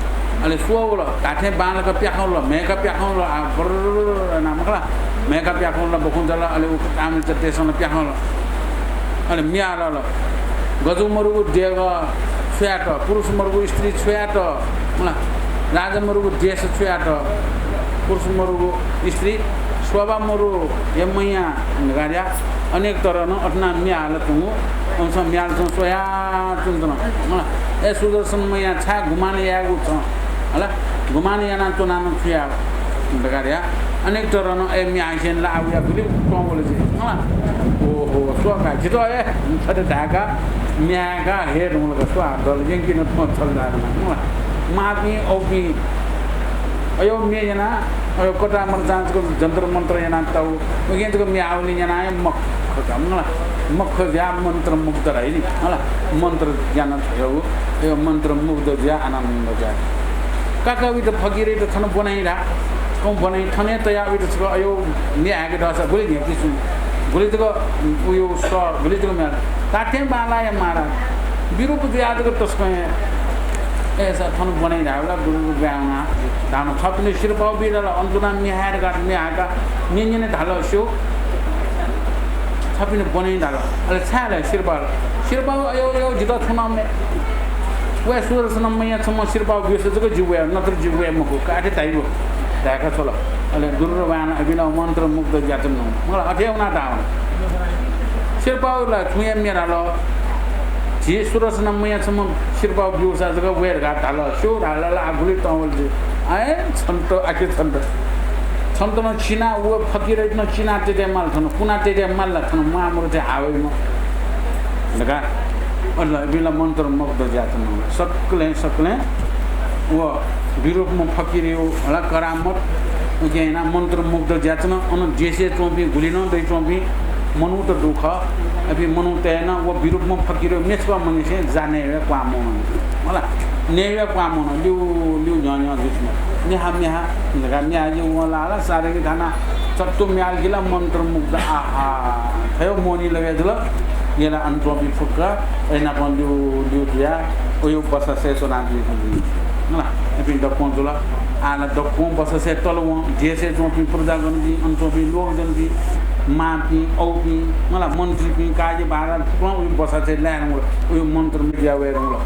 अले स्व वल, धात्थें बांलाक प्याखं वल, म्हय्‌खा प्याखं वल, आ, बर्रर्र नाम खला, म्हय्‌खा प्याखं वल, बखुंचा ला, अले व कतामरिचातय्‌सं नं प्याखं वल। अले म्ये हालाल, गजू मरुगु देगः छु यात, पुरुष मरुगु स्त्री छु यात, मला राजा मरुगु देश छु यात, पुरुष मरुगु स्त्री, शोभा मरु हे मैया धकाः अनेक तरं नं अथे यानाव म्ये हालाच्वंगु, अनसं म्ये हालाच्वंगु स्वयाच्वंच्वन। मला, ए सुदर्शन मैया, छाय् गुमान यायेगु छ? हला, गुमान यानाच्वनाव नं छु याये धकाः अनेक तरं नं ए म्ये हाइसेंलि ला आः वया गुलि त्वं वल जि। मला, ओहो, स्वः का, जितः हे थथे धाय्‌का, म्ये हाय्‌का हे धुंकल का, स्वाहा दल, यंकिं नं थ्वं छल धायेधुन। मांपिं, औपिं, अय् म्ये याना, अय् कता मर्चां जक जन्तर मन्तर याना ताउ, उकिं जक म्ये हावलिं याना हे मख का, मला, मख जुयाः मन्त्रमुग्ध धाइ नि, मला, मन्त्र ज्ञान थ्व, अय् मन्त्रमुग्ध जुयाः आनन्द जुयाः। काकावित फकिरयात थन ब्वना हि धा। थौं ब्वना हि थन हे तया वइत छकः अय् म्ये हाय्‌के दःसा गुलि न्ह्यःपिं सुं, गुलि जक उयो सः, गुलि जक म्ये। धात्थें बांलाया महाराज, विरूप जुयाः जक तसकं हे, अय्‌सा थन ब्वना हि धायेबलय् गुलि जक ब्वाँय् वना धाल। छपिं सिरपाः बी धाल, अन च्वनाः म्ये हाये धकाः म्ये हाय्‌काः न्यने धाल स्यू। छपिं ब्वना हि धाल। अले छाय् धाल सिरपाः? सिरपाः अय्, अय्, जितः छुं नं म्ये। वया सुदर्शन मैया छम्ह सिरपाः ब्यूसा जक जि वये, नत्र जि वये मखु, का थें धाइगु धाय्‌का छ्वल। अले दुर्वान अभिनव मन्त्रमुग्ध जुयाच्वन। मला अथे वना धाल। सिरपाः ला छुं हे म्ये धाल। झी सुदर्शन मैया छम्ह सिरपाः ब्यूसा जक वये धकाः धाल। स्यू धाल ला, आ गुलि तं वल जि। अय् छन्त, आखे छन्त। छन्त नं चिना, व फकिरयात नं चिना तयेत माल थन, कुना तयेत माल ला थन, म्वाःमदु थें हावइम्ह धकाः। अले अभिनव मन्त्रमुग्ध जुयाच्वन। सकलें, सकलें व विरूपम्ह फकिरया हला करामत उकिं यानाः मन्त्रमुग्ध जुयाच्वन। अन देशय् च्वंपिं गुलि नं दइच्वंपिं मनूत दु खः। अपिं मनूतय् नं व विरूपम्ह फकिरया मेछ्वः मनिसें जा नयेवय् क्वाः मवं। मला, नयेवय् क्वाः मवं, ल्यू ल्यू न्ह्यः न्ह्यः जुइच्वन। म्ये हा, म्ये हा धकाः म्ये हाय्‌के वं ला, ला सारेगि थानाः चत्तु म्ये हाल कि ला मन्त्रमुग्ध, आहा, थ्व मोहनी लगे जुल। यला अन च्वंपिं फुक्क अय्‌नापं ल्यू ल्यू जुयाः अय् बससय् च्वनादी। मला, अपिं दक्वं जुल। आः ला दक्वं बससय् तल वं, देशय् च्वंपिं प्रजाजनपिं, अन च्वंपिं लोकजनपिं, मांपिं, औपिं, मला, मन्त्रीपिं, काजी महाराज फुक्कं अय् बससय् लाये धुंकल, अय् मन्त्रमुग्ध जुयाः वये धुंकल।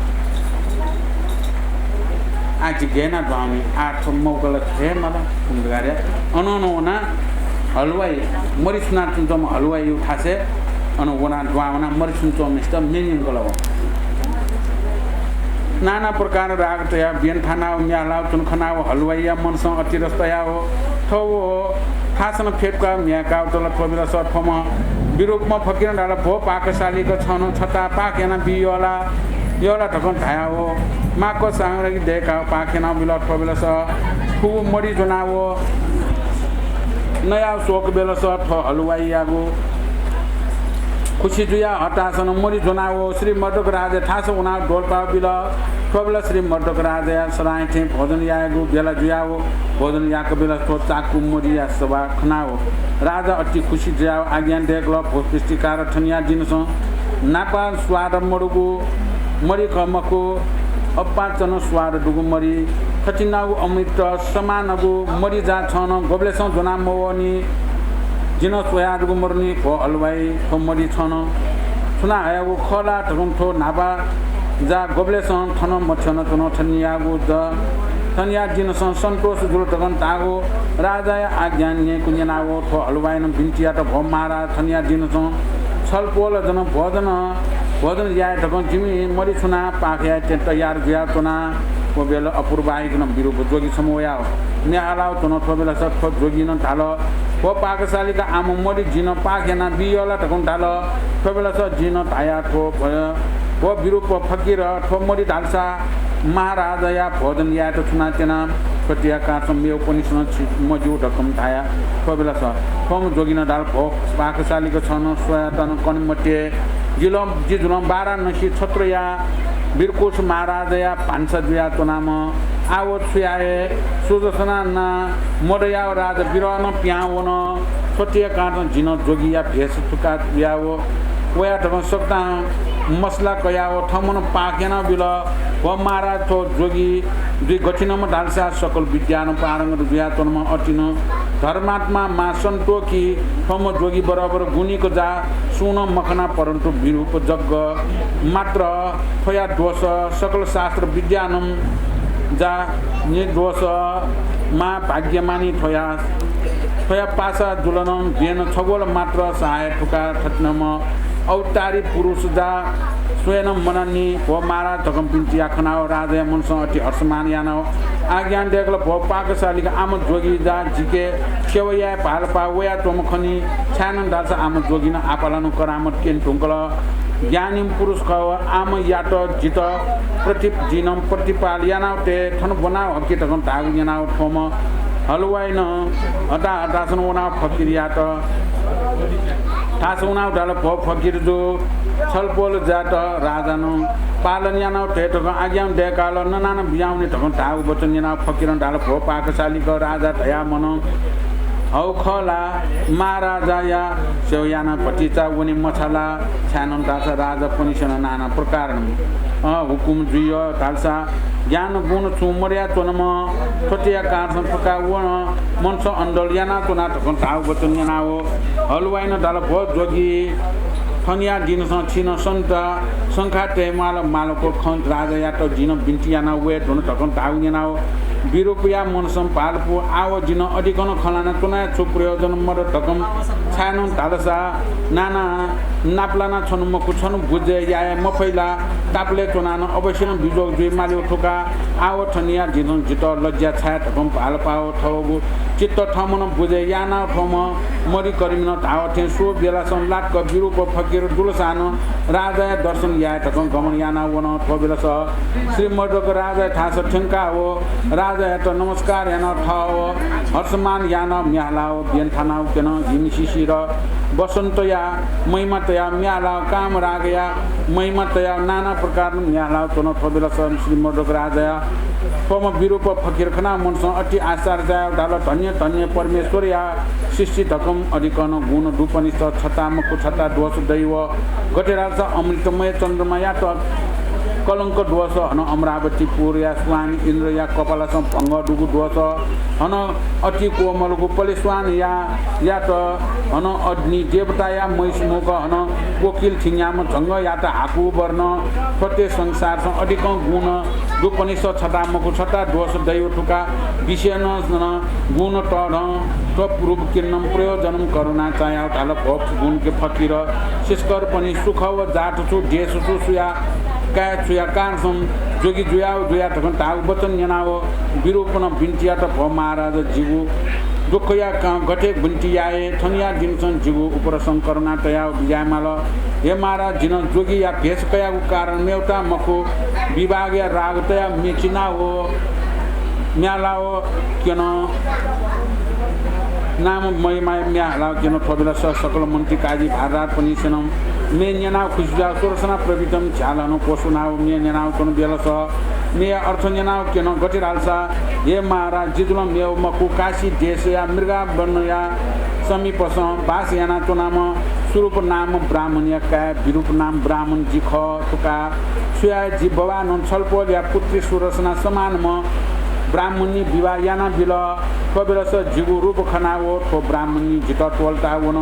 आः जि गय् यानाः दुहां वनी, आः थ्व मौका ला हे मला धकाः अन अन वनाः हलवाई, मरि छुनाच्वंम्ह हलवाईया थासय् अन वनाः दुहां वनाः मरि छुनाच्वंम्हय्‌सित म्ये न्यंकल वं। नाना प्रकारं राग तयाः ब्यन थानाः म्ये हालाच्वंगु खनाः हलवाईया मनसं अति रस तयाः थ्व थासं फ्यतुकाः म्ये हाय्‌काः वल। थ्व बेलस थ्वम्ह विरूपम्ह फकिरं धाल, भो पाकशालीक, छं नं छता पाक यानाबी यः ला, यः ला धकं धयाः माक्व सामग्री दय्‌काः पाक यानाबिल। थ्व बेलस फुगु मरि ज्वनाः नयाः स्वःगु बेलस थ्व हलवाईयागु खुसि जुयाः हतासं मरि ज्वनाः श्री मर्दक राजाया थासं वनाः द्वलपाः बिल। थ्व बेलस श्री मर्दक राजाया सदांया थें भोजन यायेगु बेला जुयाः भोजन याःगु बेलस थ्व चाकु मरिया सवाः खनाः राजा अति खुसि जुयाः आज्ञा दय्‌कल, भो सृष्टिकार, थनिया दिनसं न्हापा स्वाद मदुगु मरि खः मखु, अपाचन स्वाद दुगु मरि, थथिनागु अमृत समानगु मरि जा छं नं गबलेसं ज्वना मवःनि। जिं स्वयादीगु मदुनि, भो हलवाई, थ्व मरि छं नं छुना हयागु खः ला धकं थ्व न्हापा जा गबलेसं थन मथ्यनाच्वन। थनियागु द थनिया दिनसं सन्तोष जुल धकं धाःगु राजाया आज्ञा न्यंकु न्यनाः थ्व हलवाईनं बिन्ति यात, भो महाराज, थनिया दिनसं छलपोलजन भोजन, भोजन याये धकं जिमि मरि छुनाः पाक यायेत तयार जुयाच्वना। व बेला अपूर्वाहिकनं विरूप जोगी छम्ह वयाः म्ये हालाच्वन। थ्व बेलस थ्व जोगिनं धाल, भो पाकशालीक, आम मरि जिं पाक यानाबी यः ला धकं धाल। थ्व बेलस जिं धया, थ्व भय, भो विरूप फकिर, थ्व मरि धालसा महाराजया भोजन यायेत छुनात्यना, थ्व तिया कासं मेवपनिसं छि मज्यू धकं धाया। थ्व बेलस थ्वम्ह जोगिनं धाल, भो पाकशालीक, छं नं स्वयात नं कने मते। जिं ला, जि जुलं वाराणसी छत्रया वीरकुश महाराजया भान्सा जुयाच्वनाम्ह। आः व छु याये? सुदर्शना नां मदयाव राजा विरहनं पिहां वन। थ्व तिया कासं जिं जोगिया भेष थुका जुयाव वया धकं सकतां मसला कयाव थम्हं पाक यानाबिल। भो महाराज, थ्व जोगी जुइ गथिनम्ह धालसा सकल विद्यानं पारंगत जुयाच्वनाम्ह अतिनं धर्मात्मा महासन्तोखी थम्हं जोगी बराबर गुणीक जा सुं नं मखना, परन्तु विरूप जग्ग मात्र थ्वया दोष, सकल शास्त्र विद्यानं जा निर्दोष महाभाग्यमानी थ्वया, थ्वया पासा जुलनं ब्यन छगोल मात्र सहाय थुका थथिनम्ह अवतारी पुरुष जा स्वये नं मनानि, भो महाराज धकं बिन्ति याः खनाव राजाया मनसं अति हर्षमान यानाव आज्ञा दय्कल, भो पाकशालीक आम जोगी जा जिके सेवा याये भालपा वयाच्वंम्ह खनि। छाय्नं धालसा आम जोगीनं आपालं करामत क्यने धुंकल। ज्ञानी पुरुष खः, आमयात जित प्रति-, जिनं प्रतिपाल यानाव तये, थन ब्वनाव हके धकं धाःगु न्यनाव थ्वम्ह हलवाइनं हताहतासन वनाव फकिरयात थासं वनाव धाल, भो फकिर जु, छलपोल जात राजानं पालन यानाव तये धकं आज्ञा दय्काल, ननानं बियावने धकं धाःगु वचन न्यनाव फकिरं धाल, भो पाकशालीक राजा धयाम्ह नं हव खः ला? महाराजाया सेवा यानाव भतिचा वने मछाः ला? छाय्नं धालसा राजापनिसेनं नाना प्रकारं, अँ, हुकुम जुइ धालसा ज्ञान गुण छुं मदयाच्वनाम्ह थ्वतेया कारणसं थुका व नं मनसं अनडल यानाच्वना धकं धाःगु वचन न्यनाव हलवाइनं धाल, भो जोगी, थनिया दिनसं छिनं सन्त शंका तये म्वाल, मालको खँ राजायात जिनं बिन्ति यानाव वये धुन धकं धाःगु न्यनाव विरूपया मनसं भालपु, आव जिनं अधिकनं खँ ल्हानाच्वनाया छु प्रयोजन मदु धकं छाय्नं धालसा नाना नापलाना छन्हु मखु, छन्हु बुझे याये मफइ ला? तापालय् च्वनानं अवश्यनं बिजोग जुइ मालीव थुका। आव थनिया दिनं जितः लज्या छाये धकं भालपाव थवगु चित्त थःम्हं नं बुझे यानाव थ्वम्ह मरि कर्मिनं धाःथें स्व बेलासं लाक्क विरूप फकिर दुलसानं राजाया दर्शन याये धकं गमन यानाव वन। थ्व बेलास श्री मर्दक राजाया थास थ्यंकाव राजायात नमस्कार यानाव थःव हर्षमान यानाव म्ये हालाव ब्यन्थानाव क्यन। हिमशिशिर बसन्तया महिमा तयाव म्ये हालाव कामरागया महिमा तयाव नाना प्रकारं म्ये हालाव च्वन। थ्व बेलास श्री मर्दक राजाया थ्वम्ह विरूप फकिर खनाव मनसं अति आश्चर्य चायाव धाल, धन्य धन्य परमेश्वरया सृष्टि धकं अधिकनं गुण दुपनिष्ठ छता मखु छता दोष दैव। गथे धालसा अमृतमय चन्द्रमायात कलंक दोष, हनं अमरावतीपुरया स्वामी इन्द्रया कपालसं भंग दुगु दोष, हनं अति कोमलगु पलेश्वानया, यात, हनं अग्नि देवताया महिषमुख, हनं कोकिल थिंयाम्ह झंगयात हाकु वर्ण, थ्वते संसारसं अधिकं गुण दुपनिष्ठ छता मखु छता दोष दैव थुका विषयनं गुण तःधं तप रूप किन्नं प्रयोजनं करुणा चायाव धाल, भो गुणके फकिर, सिस्करपनि सुख व जात छु, देश छु, सुया काय् छुया कारणसं जोगी जुयाव जुया धकं धाःगु वचन न्यनाव विरूपनं बिन्ति यात, भो महाराज, जिगु दुःखया का-, गथे बिन्ति याये? थनिया दिनसं जिगु उपरसं करुणा तयाव बिज्यायेमाल। हे महाराज, जिनं जोगीया भेष कयागु कारण मेवता मखु, विभागया राग तयाव म्ये चिनाव म्ये हालाव क्यन। नाम महिमाया म्ये हालाव क्यन। थ्व बेलास सकल मन्त्री काजी भारदारपनिसेनं म्ये न्यनाव खुसि जुयाव सुरसना प्रभृतं झ्यालनं क्वसुनाव म्ये न्यनाव च्वन। बेलास म्येया अर्थ न्यनाव क्यन। गथे धालसा, हे महाराज, जि जुलं मेव मखु, काशी देशया मृगावनया समीपसं बास यानाच्वनाम्ह सुरूप नाम ब्राह्मणया काय् विरूप नाम ब्राह्मण जि खः थुका। सुया जि बबानं छलपोलया पुत्री सुरसना समानम्ह ब्राह्मणी विवाह यानाबिल। थ्व बेलास जिगु रूप खनाव थ्व ब्राह्मणी जितः त्वलता वन।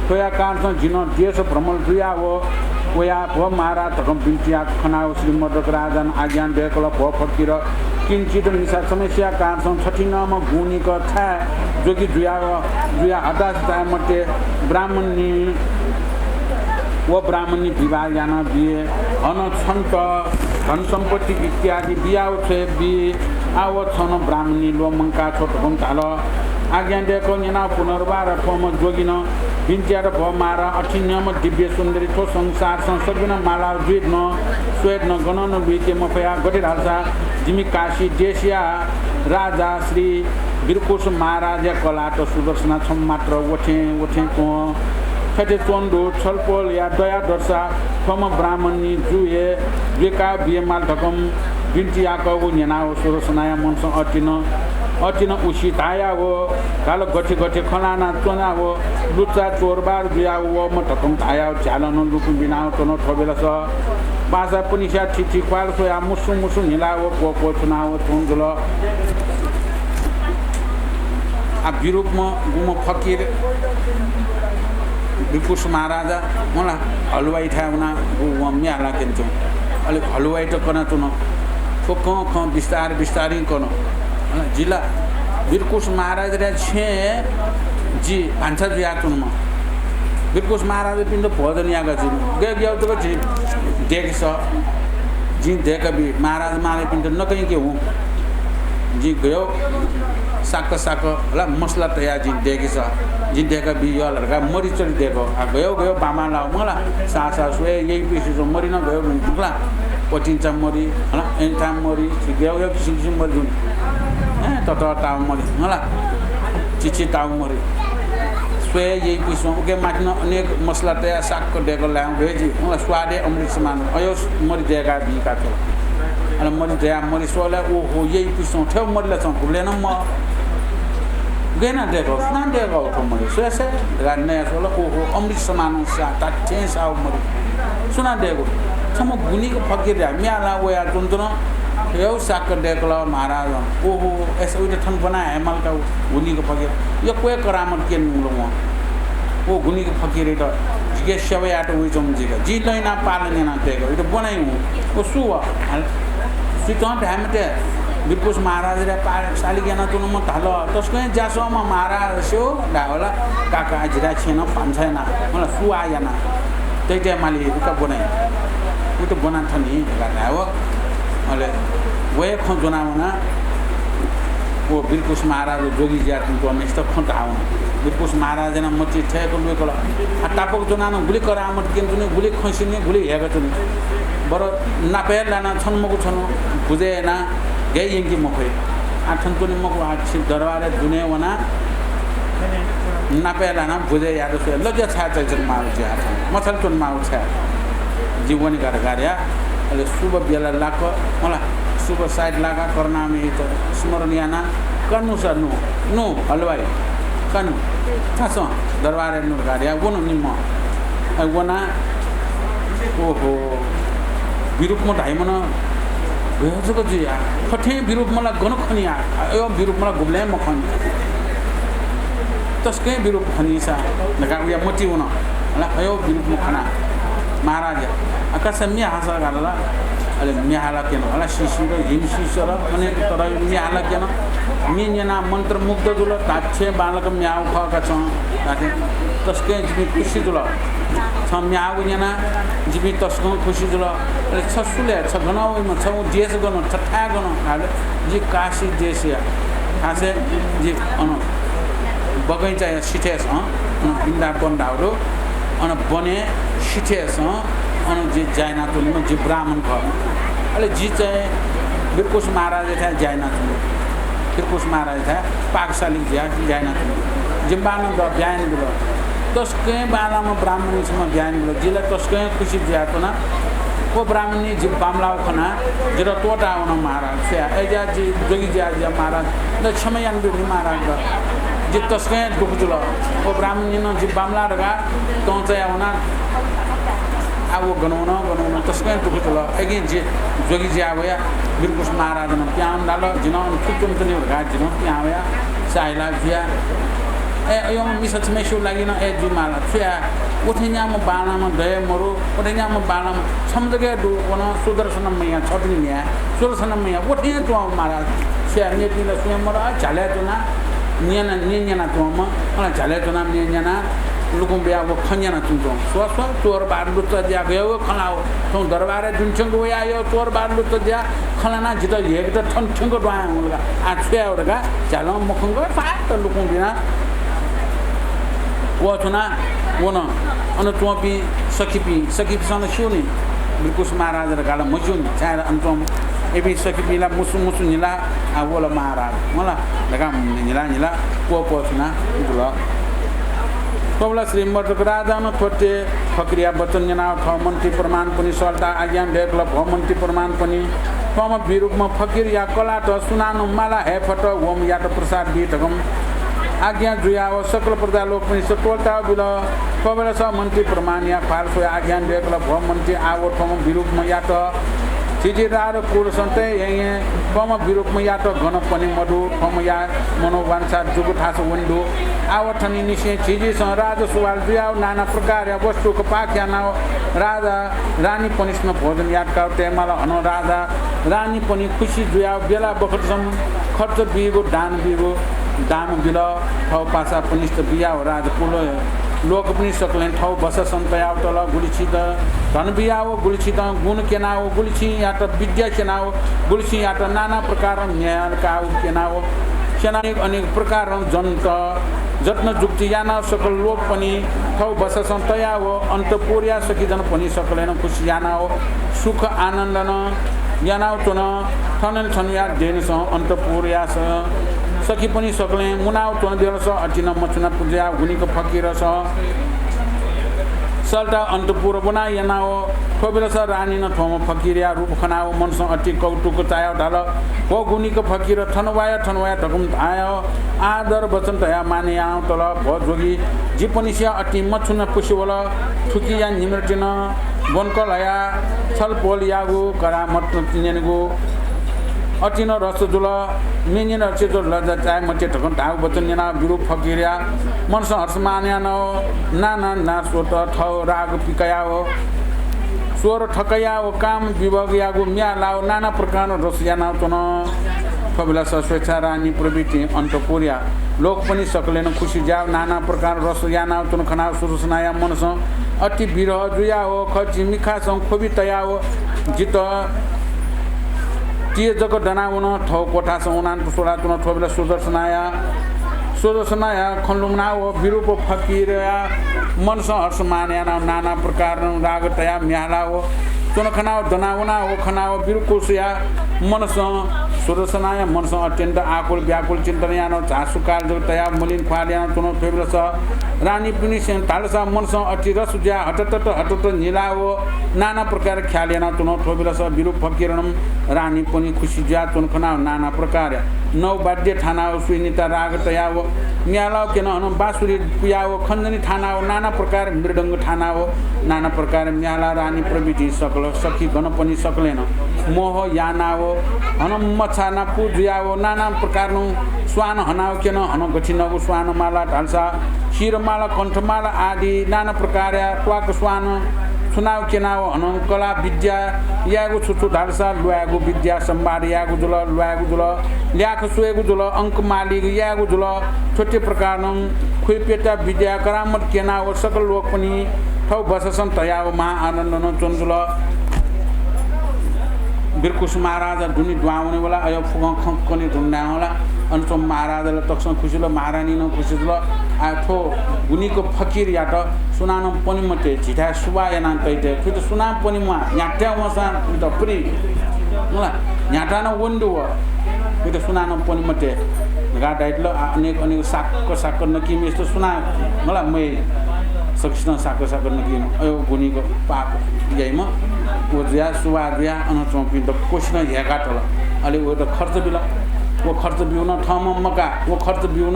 थ्वया कारणसं जिनं देश भ्रमण जुयाव वया, भो महाराज धकं बिन्ति याक खनाव श्री मर्दक राजानं आज्ञा दय्कल, भो फकिर, किंचित मिसा समस्या कारणसं छथिंम्ह गुणिक छाय् जोगी जुयाव जुया हताश चाये मते। ब्राह्मणी व ब्राह्मणी विवाह यानाबिये, हनं छन्त धन सम्पत्ति इत्यादि बियाव छ्वये बी। आव छनं ब्राह्मणी ल्वःमंका छ्व धकं धाल। आज्ञा दय्कः न्यनाव पुनर्वार थ्वम्ह जोगिनं बिन्ति यात, भो महाराज, अथिंम्ह दिव्य सुन्दरी थ्व संसारसं सगुना मालाव जुइत नं स्वयेत नं गनं नं लुइके मफया। गथे धालसा जिमि काशी देशया राजा श्री विरकुश महाराजया कलात सुदर्शना छम्ह मात्र वथें वथें च्वं। थथे च्वंदु छलपोलया दया दर्शा थ्वम्ह ब्राह्मणी जु हे द्वेका बियेमाल धकं बिन्ति याकःगु न्यनाव सुदर्शनाया मनसं अतिनं, अतिनं उसि धायाव धाल, गथे गथे खँ ल्हाना च्वनाव लुच्चा चोरबार जुयाव वःम्ह धकं धायाव झ्यालनं लुकुं बिनाव च्वन। थ्व बेलास पासापनिस्या थिथि क्वाल स्वयाव मुसु मुसु न्हिलाव क्वक्वछुनाव च्वंजुल। आ विरूपम्ह गुम्ह फकिर विरकुश महाराजा वंला हलवाईथाय् वनाव वं म्ये हालाक्यन च्वं। अले हलवाईत कनाच्वन। थ्व कं खँ बिस्तार बिस्तारं कन। हला, जि ला विरकुश महाराजया छेँय् जि भान्सा जुयाच्वनाम्ह। विरकुश महाराजपिन्त भोजन याका जि। गय् गय् जक जि। दय्‌के सः, जिं दय्‌का बी, महाराज मांलाइपिन्त नकैके हुँ। जिं गय् साक्क साक्क हला मसला तयाः जिं दय्‌के सः, जिं दय्‌का बी यः ला धकाः मरि चरि दय्‌कः। आ, गय् गय् बांबांलाः मला, साः साः स्वये याइपिं मरि नं गय् दुनि, पतिंचा मरि, हला, एन्था मरि, गय् गय् किसिम किसिम मरि दुनि। ए, ततःताः मरि, हला, चिचिताः मरि। स्वये याइपिं उके माथि नं अनेक मसला तयाः साक्क दय्‌कः लायेगु हे जुइ। उला स्वादय् अमृत समान। अय् मरि दय्‌का बीका छ्वल। अले मरि दयाः मरि स्वल, ओहो, याइपिं थ्व मरि ला छं गुबलें नं मः। गय् यानाः दय्‌कः, सुनां दय्‌कः थ्व मरि? स्वये से धकाः नया स्वल, ओहो, अमृत समान साः, धात्थें साः मरि। सुनां दय्‌कू? छम्ह गुनिक फकिर या म्ये हालाः वयाच्वन। थ्व साक्क दय्‌कल महाराजं। ओहो, अय्‌सा उइत थन ब्वना हयेमाल का। गुनिक फकिर यक्व हे करामत क्यनेधुंकल वं। व गुनिक फकिरयात जिके सेवा यायेत वइच्वंम्ह जुइक जिं लँ यानाः पालन यानाः तयेकः, उइत ब्वना हुँ। व सु व? सुइत धाये मते। वीरकुश महाराजया पासालिक यानाच्वंम्ह धाल, तसकं ज्यासःम्ह महाराज स्यू धाःबलय् काका जिरा छेँ नं भान्सा याना, मला, सु आः याना तयेत माली, उइत ब्वना हुँ। उइत ब्वना थनि धकाः धायेवं। अले व हे खँ ज्वनाः वनाः व वीरकुश महाराज जोगी जुयाच्वंम्हय्‌सित खँ धाः वन। वीरकुश महाराजं नं मतिइ थय्‌क लुइकल। आ, तापाक ज्वनाः नं गुलि करामत क्यनाच्वनी, गुलि खँ स्यनी, गुलि हय्‌काच्वनी। बरु नापय् लानाः छन्हु मखु छन्हु भुजय् यानाः गय् यंके मफइ। आ, थन च्वने मखु, आ, छि दरबारय् दुने वनाः नापय् लानाः भुजय् यायेत स्वये। लज्या छाय् चाइच्वने माःगु जि आः थन। मछालाच्वने माःगु छाय्। जि वने का धकाः धया। अले शुभ बेला लाक, मला, शुभ साइत लाकाः करुणामययात स्मरण यानाः, का नु सा, नु, नु, हलवाई, का नु, थासं दरबारय् नु धकाः धया, वन निम्ह। अले वनाः, ओहो, विरूपम्ह धाइम्ह नं गय् जक जुइ या। थथें विरूपम्ह ला गन खनी या। अय् विरूपम्ह ला गुबलें मखनी। तसकं विरूप खनी सा धकाः उया मतिइ वन। हला, अय् विरूपम्ह खना महाराज या। आकाश म्ये हासा गाल ला। अले म्ये हाला क्यन। हला, शिशिर, हिम शिशिर, अनेक तरह म्ये हाला क्यन। म्ये न्यनाः मन्त्रमुग्ध जुल। धात्थें बांलाक म्ये हाःगु खः का छं। धात्थें तसकं जिपिं खुसी जुल। छं म्ये हाःगु न्यनाः जिपिं तसकं खुसी जुल। अले छ सु ले, छ गन वइम्ह, छ देश गन, छ थाय् गन धाःबलय् जि काशी देशया, थासय् जि अन बगैँचाया सिथय् सँ, अन वृन्दावन धाःगु दु, अन वनय् सिथय् सँ, अन जि ज्या यानाच्वनीम्ह जि ब्राह्मण खः। अले जि चाहिँ वीरकुश महाराजयाथाय् ज्या यानाच्वनी। वीरकुश महाराजयाथाय् पाकशालीक ज्या, ज्या यानाच्वनी। जिमि बाःनं ब्याहा यानाबिल। तसकं बांलाःम्ह ब्राह्मणीसम्ह ब्याहा यानाबिल। जि ला तसकं खुसी जुयाच्वना। व ब्राह्मणी जि बांमलाःगु खनाः जितः त्वःताः वन महाराज। छ्वया, अय्‌जा जि जोगी जुया जुया महाराज। जितः क्षमा यानाब्यु नि महाराज। जि तसकं दुःख जुल। व ब्राह्मणी नं जि बांमलाः धकाः तं चाया वना। आ व गन वन, गन वन, तसकं दुःख जुल। अय्‌कें जि जोगी जुया वया। वीरकुश महाराजं पिहां वने धाल, जि नं अन थुइक च्वने धकाः जि नं पिहां वया। साहिला जुया। अय्, अय्, मिसा छम्हय्‌सिगु लागि नं अय् जुइमाल। छ्वया, व थेंज्याःम्ह बांलाःम्ह दये मरु, व थेंज्याःम्ह बांलाःम्ह छम्ह जक हे दु, व नं सुदर्शन मैया, छपिनि म्ये, सुदर्शन मैया, व थें च्वं महाराज। छ्वया, मेपिं ला सुं हे मदु, झ्यालय् च्वनाः न्यना, न्यँ न्यनाच्वंम्ह, अन झ्यालय् च्वनाः न्यँ न्यनाः लुकुं बियाः व खँ न्यनाच्वंच्वं। स्व, स्व, चोर बार लुच्चा जुयाः गय् व खँ ल्हाः व। थौं दरबारय् दुने थ्यंक वयाः यः चोर बार लुच्चा जुयाः खँ ल्हानाः जितः ह्यय्‌केत थन थ्यंक दुहां वंगु का। आः छु याये धकाः झ्यालं मखंक फात लुकुं बिनाः वःथुना वन। अन च्वंपिं सखीपिं, सखीपिन्सं ला स्यू नि, वीरकुश महाराज धकाः ला मस्यू नि, छाय् ला अन च्वंपिं सखीपिं ला मुसु मुसु न्हिला, आ, व ला महाराज, मला धकाः न्हिला न्हिला क्वःक्वःथुना जुल। थ्वबलय् श्री मद्रक राजां नं थ्व फकिरया वचन न्यनाः थः मन्त्री प्रमाणपनि सःताः आज्ञा दय्‌कल, भो मन्त्री प्रमाणपनि, थ्वम्ह विरूपम्ह फकिरया कलात सुनानं माला हये फत, वम्हयात प्रसाद बी धकं आज्ञा जुयाव सकल प्रजा लोकपिन्सं त्वःताव बिल। थ्वबलय् मन्त्री प्रमाणया ख्वाल स्वयाः आज्ञा दय्‌कल, भो मन्त्री, आव थ्वम्ह विरूपम्हयात झिझी राजकुलसं तये यंके, थ्वम्ह विरूपम्हयात गन पने मदु, थ्वम्हया मनोवांछा जूगु थासं वने दु। आव थनिंनिसें झिझीसं राजसुवाल जुयाव नाना प्रकारया वस्तु कपाख यानाव राजा रानीपनिसं भोजन याकाव तयेमाल। हनं राजा रानीपनि खुसी जुयाव बेला बखतसं खर्च बीगु दान बीगु दाम बिल। थव पासापिनित बियाव राजकुल लोकपिनि सकलें थव भसासन तयाव तल। गुलि छित धन बियाव गुलिसितं गुण क्यनाव गुलिसियात विद्या स्यनाव गुलिसियात नाना प्रकारं न्याय काव क्यनाव स्यनाव अनेक अनेक प्रकारं जनत जत्न जुक्ति यानाव सकल लोकपनि थव बससं तयाव अन्तपुरया सखीजनपनि सकलेनं खुसि यानाव सुख आनन्दनं यानाव च्वन। थनन छन्हुया देनसं अन्तपुरया स-, सखीपनि सकलें मुनाव च्वन बेलस अतिनं मछुना पुजाया गुनिक फकिरस सल्टा अन्तपुर ब्वना यानाव थ्व बेलस रानीनं थ्वम्ह फकिरया रूप खनाव मनसं अति कौतुक चायाव धाल, "व गुनिक फकिर थन वाय, थन वाय" धकं धायाव आदर वचन तयाव माने यानाव तल। भो जोगी, जिपनिसिया अति मछुना पुसि वल। थुकिया निम्हतिनं ब्वंकलया छलपोल यागु करामत न्यनेगु अतिनं रस जुल। मेनिन अति जुल, लज्जा चाये मते धकं धाःगु वचन न्यनाव बिरु फकिरया मनसं हर्षमान यानाव नाना नास्वत थव राग पिकयाव स्वर थकयाव काम विभोगयागु म्यालाव नाना प्रकारं रस यानाव च्वन। थ्व बेलस स्वेच्छा रानी प्रभृति अन्तपुरया लोकपनि सकलेनं खुसि ज्याव नाना प्रकारं रस यानाव च्वन खनाव सुदर्शनाया मनसं अति विरह जुयाव खचि मिखासं ख्वबि तयाव जित तिय जक दनावन। थव क्वथासं वनान स्वला च्वन। थ्व बेलस सुदर्शनाया, सुदर्शनाया खँ लुमनाव बिरुप फकिरया मनसं हर्षमान यानाव नाना प्रकारं राग तयाव म्यालाव च्वन खनाव दनावनाव खनाव बिरुकुसया मनसं सुदर्शनाया मनसं अत्यन्त आकुल व्याकुल चिन्तन यानाव झासु काल जक तयाव मलिन ख्वाल यानाव च्वन। थ्व बेलस रानीपनिसें धालसा मनसं अति रस जुयाव हटटट हटटट न्हिलाव नाना प्रकार ख्याल यानाव च्वन। थ्व बेलस बिरु फकिरनं रानीपनि खुसि जुयाव च्वन खनाव नाना प्रकार नौ वाद्य थानाव सुइनिता राग तयाव म्यालाव क्यन। हनं बाँसुरी पुयाव खञ्जनी थानाव नाना प्रकार मृदंग थानाव नाना प्रकार म्याला रानी प्रभृति सकल सखीगणपनि सकलेनं मोह यानाव हनं मछाना पु जुयाव नाना प्रकारं स्वान हनाव क्यन। हनं गथिनगु स्वान माला धालसा शिरमाला, कण्ठमाला आदि नाना प्रकारया त्वाक स्वान छुनाव क्यनाव हनं कला विद्या यायेगु छु छु धालसा ल्वायेगु विद्या संवाद यायेगु जुल, ल्वायेगु जुल, ल्याखा स्वयेगु जुल, अंकमाली यायेगु जुल। थ्वते प्रकारं खुइप्यता विद्या करामत क्यनाव सकल लोकपनि थव बससं तयाव महा आनन्दनं च्वन जुल। बिरकुस महाराजा दुने दुहां वने वला, अय् फुकं खँ कने धुन धाये वला। अन च्वंम्ह महाराजाला तसकं खुसि जुल, महारानीनं खुसि जुल। आ थ्व गुनिक फकिरयात सुनानं पने मते, झीथाय् सुवाः यानाः तइते। थुइत सुनां पने म्वाः, न्ह्याथाय् वंसां इमित फ्री। मला, न्ह्याथाय् नं वने दु व। थुइत सुनानं पने मते धकाः धाइतल। आ, अनेक अनेक साक्क साक्क नकिम्हेसित सुनां, मला, मय् सकसितं साक्क साक्क नकिम्ह। अय् गुनिक पाप याइम्ह। व जुयाः सुवाः जुयाः अन च्वंपिं दक्वसिनं ह्यय्कातल। अले वयात खर्च बिल। व खर्च ब्यून थःम्हं मकाः, व खर्च ब्यून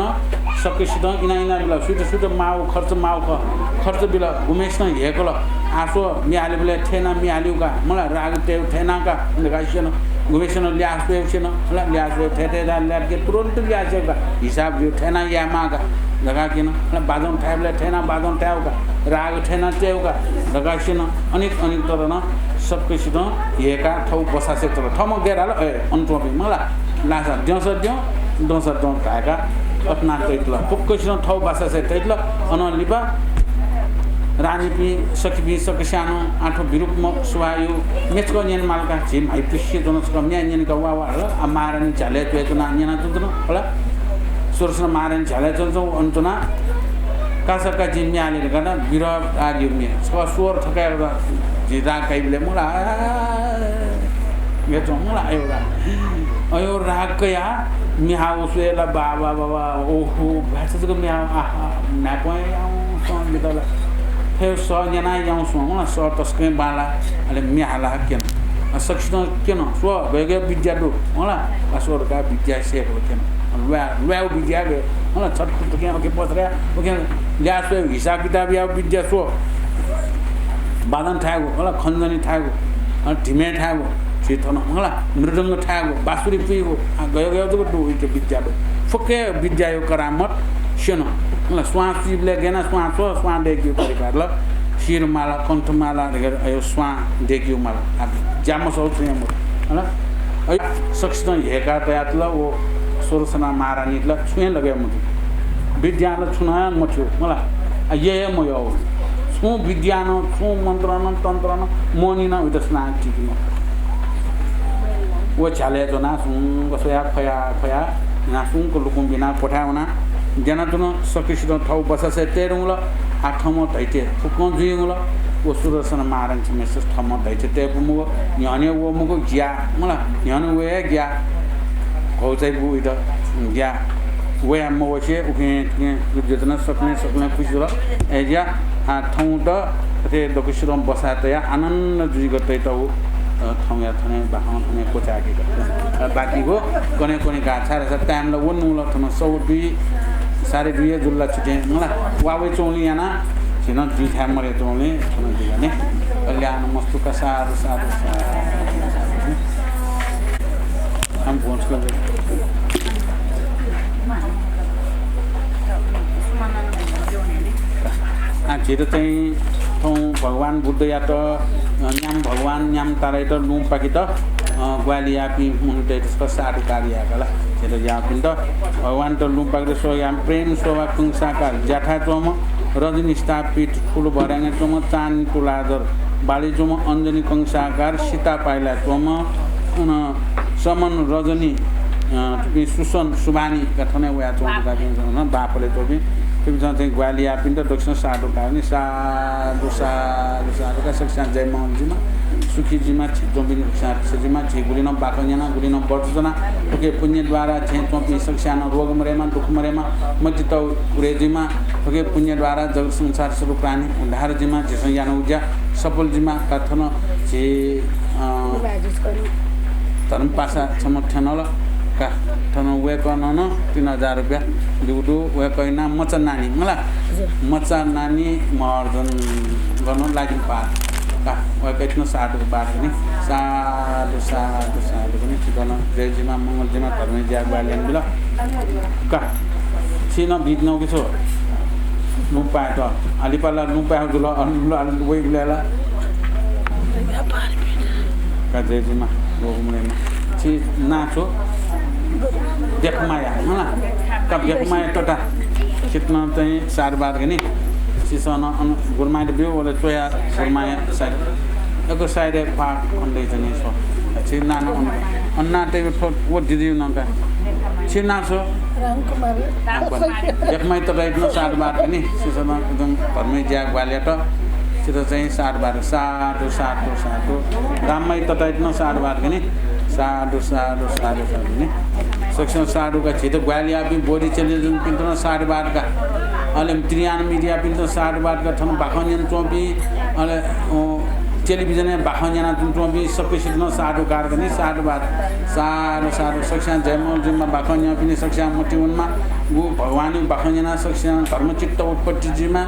सकसितं इनाः इनाः बिल। सुइत सुइत माःगु खर्च माःगु खः, खर्च बिल। गुम्हेसिनं ह्यय्कल। आः स्व, म्ये हालेबलय् थथे यानाः म्ये हालेगु का, मला, राग तयेगु थथे यानाः का धकाः स्यन। गुम्हेसिनं ल्याः स्वयेगु स्यन, मला, ल्याः स्वयेगु थथे थथे यानाः ल्याः तके तुरुन्त ल्याः स्वयेगु का, हिसाब ब्यूगु थथे यानाः यायेमाः का धकाः क्यन। मला, बाजं थायेबलय् थथे यानाः बाजं थायेगु का, राग थथे यानाः तयेगु का धकाः स्यन। अनेक अनेक तरं सकसितं ह्यय्काः थःगु बसासे तल। थःम्हं गय् धाल, अय्, अन च्वंपिं, मला, लासा द्यंसा द्यं, दंसा दं धाय्काः अथनाः तइतल। फुक्कसिनं थःगु बसासे तइतल। अनं लिपा रानीपिं, सखीपिं सकसियां नं आः थ्व बिरुपम्ह सुवाःया म्ये छकः न्यने माल का, झी म्हाइपुसे च्वन छकः म्ये न्यने का वा वा धाल। आ महारानी झ्यालय् च्वय् च्वनाः न्यना च्वंच्वन, होला। सुदर्शना महारानी झ्यालय् च्वंच्वं अन च्वनाः कासा का जिं म्ये हाले धकाः बिरह रागया म्ये छकः स्वर थकाय् झी राग काइबलय् मला। म्ये च्वं मला, अय् राग। अय् राग कयाः म्ये हाःगु स्वयेला बाबा, बाबा, ओहो, भ्याचा जक म्ये हाःगु, आहा, न्हाय्पं याउँस्वं जितः ला। थथे सः न्यनाः याउँस्वं मला, सः तसकं बांलाः, अले म्ये हालाः क्यन। आ, सकसितं क्यन, स्व, गय् गय् विद्या दु मला, आ, स्व धकाः विद्या सय्कल क्यन। ल्वाये, ल्वायेगु विद्या गय् मला, छत खुतुकें, अके पसराय्, उकें ल्याः स्वयेगु, हिसाब किताब यायेगु विद्या स्व। बाजं थायेगु, मला, खञ्जनी थायेगु, अ, धिमे थायेगु, झी थन, मला, मृदंग थायेगु, बाँसुरी पुइगु, आ, गय् गय् जक दु, उइत विद्या दु। फुक्क विद्याया करामत स्यन। मला, स्वां सुइबलय् गय् यानाः स्वां स्व, स्वां दय्केगु तरिका ला, शिरमाला, कण्ठमाला धकाः अय् स्वां दय्केगु माला। आ, ज्या मसःगु छुं हे मदु। मला, अय् सकसितं ह्यय्काः तयातल, व सुदर्शना महारानीत ला छुं हे लगे मजू। विद्यां ला छुं नं मथ्यू, मला, आ, यय् हे मयः। छुं विद्या नं, छुं मन्त्र नं, तन्त्र नं, मोहनी नं उइत सुनां थीकी मखु। व झ्यालय् च्वनाः सुंक स्वयाः ख्वयाः ख्वयाः हिनाः सुंक लुकुं बिनाः क्वथाय् वनाः द्यनाच्वन। सकसितं थःगु बसासय् तये धुंकल। आः थःम्हं धैथें फुक्कं जुइ धुंकल। व सुदर्शन महारथी छम्हय्सित थःम्हं धैथें तये फु मखु, न्ह्यःने वः मखु, ग्याः मला, न्ह्यःने वये ग्याः। घौचाइ बूइत ग्याः। वया मवसे उखें थुखें द्यनाः सकलें सकलें खुसि जुल। अय्‌जुया आः थौंत थथे दक्वसितं बसाय् तयाः आनन्द जुइक तयातःगु, अ, थौंया थन बाखं थन क्वचाय्‌केगु। अ, बाकीगु कन्हय् कन्हय् का, छाय्‌धाःसा time ला वने धुंकल, थन सौ दुई, साढे दुई हे जुल ला छु थें मला। वा वयाच्वंगुलिं यानाः झी नं दुइथाय् मदयाच्वंगुलिं थन जुया नि। कल्याणमस्तु का, साधु, साधु, साधु। आं भ्वंचुक। आः झीत चाहिँ थौं भगवान बुद्धयात, अ, न्याम्ह भगवान, न्याम्ह तारायात लुँ पाकेत, अ, ग्वाहालि याःपिं मनूतय्‌त छकः साधुकार यायेका ला। झीत याःपिन्त भगवानत लुँ पाकेत स्वयाः प्रेम शोभा कंसाकार ज्याथाय् च्वंम्ह, रजनी स्थापित फुल भर्‍याङय् च्वंम्ह, चानी तुलाधर बालय् च्वंम्ह, अञ्जनी कंसाकार सीता पायलय् च्वंम्ह, अन समन रजनी, अ, थुपिं सुसन सुभानी का थन वयाच्वंपिं का, बाफलय् च्वंपिं, थुमिसं चाहिँ ग्वाहालि याःपिन्त दक्वसिनं साधुकार नि। साधु, साधु, साधु का। सकसियां जय मंगल जुइमा, सुखी जुइमा, झी च्वंपिं सकसियां सुखी जुइमा, झी गुलिनं बाखं न्यना, गुलिनं व्रत च्वना, थुकिया पुण्य द्वारा झी च्वंपिं सकसियां नं रोग मदयेमा, दुःख मदयेमा, मतित उरे जुइमा, थुकिया पुण्य द्वारा जगत संसार सकल प्राणी उद्धार जुइमा, झीसं यानागु ज्या सफल जुइमा का। थन झी, अ, धर्मपासा छम्ह थ्यंकल का। थन वय्‌कलं नं तीन हजार रुपैयाँ ब्यूगु दु। वय्‌कःया नां मचा नानी मला। हजुर। मचा नानी महर्जन गन लागिन पार का। वय्‌कःयात नं साधुकार नि। साधु, साधु, साधु नि। झीत नं जय जुइमा, मंगल जुइमा, धर्मया ज्या ग्वाहालि यानाबिल का। छिं नं बीत नं कि छु? लुँ पायेत। आ लिपा ला लुँ पायेगु जुल, अन ला वइबलय् ला। का जय जुइमा, गोगु मदयेमा। छि नां छु? बेखमाया, हँ? का बेखमाया तता। छित नं चाहिँ साधुवाद का नि। छिसं नं अन गुरुमायात ब्यु, वले च्वया गुरुमाया side। एक side-य् ख्वाः खनेदइ जनि स्व। छि नां नं अन, अन नां तइबलय् थ्व व दिदिया नं का। छि नां छु? रामकुमारी। रामकुमारी। बेखमाया ततायात नं साधुवाद का नि। छिसं नं एकदम धर्मया ज्या ग्वाहालि यात। छित चाहिँ साधुवाद। साधु, साधु, साधु। राममाया ततायात नं साधुवाद का नि। साधु, साधु, साधु, साधु नि। सकसिनं साधु का। झीत ग्वाहालि याःपिं बोधि च्यानलयापिन्त नं साधुवाद का। अले त्रियान media-पिन्त नं साधुवाद का। थन बाखं न्यनाच्वंपिं, अले, अ, television-य् बाखं न्यनाच्वंपिं सकसित नं साधुकार का नि, साधुवाद। साधु, साधु। सकसियां जयमंगल जुइमा, बाखं न्यंपिनि सकसियां मतिइ वनेमा, गु भगवानया बाखं न्यनाः सकसियां धर्मचित्त उत्पत्ति जुइमा,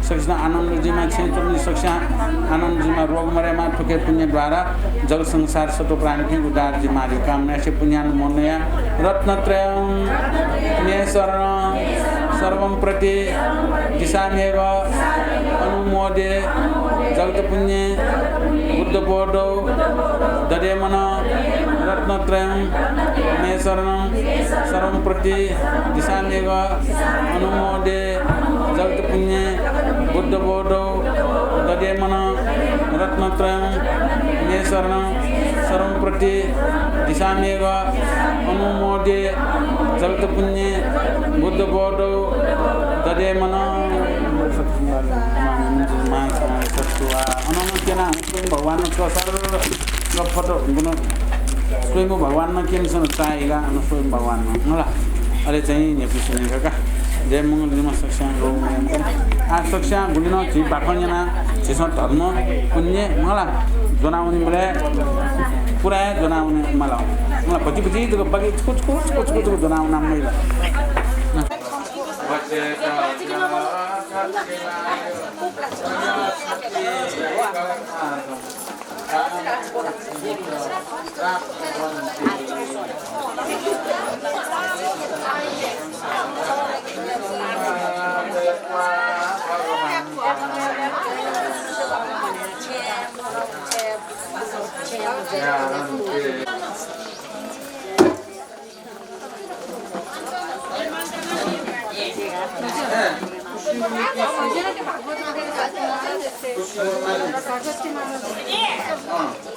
सकसियां आनन्द जुइमा, छेँय् च्वंपिं सकसियां आनन्द जुइमा, रोग मदयेमा, थुकिया पुण्य द्वारा जगत संसार सकल प्राणीपिं उद्धार जुइमा धइगु कामना यासें पुण्यानुमोदनया रत्नत्रयं मे शरणं सर्वं प्रतिदिशाम्यघम्। अनुमोदे जगत्पुण्ये बुद्धबोधौ दधे मनः। रत्नत्रयं मे शरणं सर्वं प्रतिदिशाम्यघम्। अनुमोदे जगत्पुण्ये बुद्धबोधौ दधे मनः। रत्नत्रयं मे शरणं सर्वं प्रतिदिशाम्यघम्। अनुमोदे जगत्पुण्ये बुद्धबोधौ दधे मनः। अनं क्यना स्वयं भगवान नं स्वयं भगवान नं क्यन सन चाइगा, अन स्वयं भगवान नं, हला। अले चाहिँ न्ह्यइपुसे न्ह्यइका। जय मंगल जुइमा सकसियां, रोग मदयेमा। आ सकसियां गुलिनं झी बाखं न्यना, झीसं धर्म पुण्य मला ज्वनावनीबलय् पुरा हे ज्वनावने माल। मला भति भति जक बाकी छुकु छुकु ज्वनावना मैला। अँ।